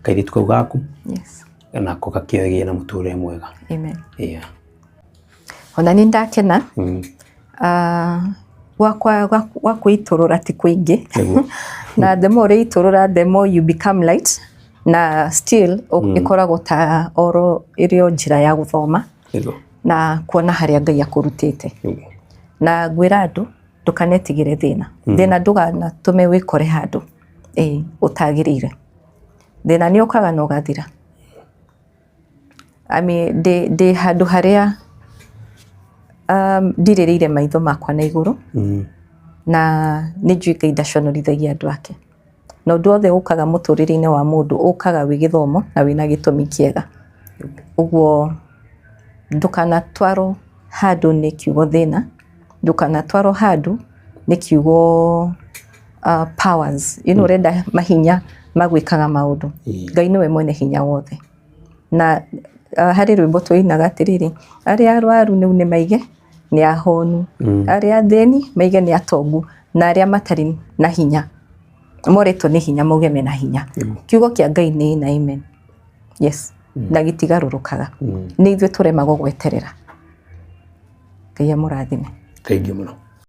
kairĩtu kau gaku nako gakĩgĩe na mũtũrĩre mwega. Amen. Yeah. Ona nĩ ndakena. Gwakwa gwa kwĩitũrũra ti kũingĩ. Na the more ũreitũrũra, the more you become light, na still ĩkoragwo ta oro ĩrĩ o njĩra ya gũthoma na kuona harĩa Ngai akũrutĩte. Na ngwĩra andũ ndũkanetigĩre thĩna. Thĩna ndũganatũme wĩkore handũ ũtagĩrĩire. Thĩna nĩ ũkaga na ũgathira. I mean, ndĩ handũ harĩa ndirĩrĩire maitho makwa na igũrũ na nĩ njũĩ Ngai ndaconorithagia andũ ake. Na ũndũ wothe ũkaga mũtũrĩre-inĩ wa mũndũ ũkaga wĩ gĩthomo na wĩna gĩtũmi kĩega. Ũguo ndũkanatwarwo handũ nĩ kiugo thĩna, ndũkanatwarwo handũ nĩ kiugo powers. Ũrenda mahinya ma gwĩkaga maũndũ. Ngai nĩwe mwene hinya wothe. Na harĩ rwĩmbo tũinaga atĩrĩrĩ, arĩa arwaru rĩu nĩ maige nĩ ahonu, arĩa athĩni maige nĩ atongu, na arĩa matarĩ na hinya morĩtwo nĩ hinya mauge mena hinya. Kiugo kĩa Ngai nĩ na amen. Yes. Na gĩtigarũrũkaga. Nĩ ithuĩ tũremagwo gweterera. Ngai amũrathime. Thank you mũno.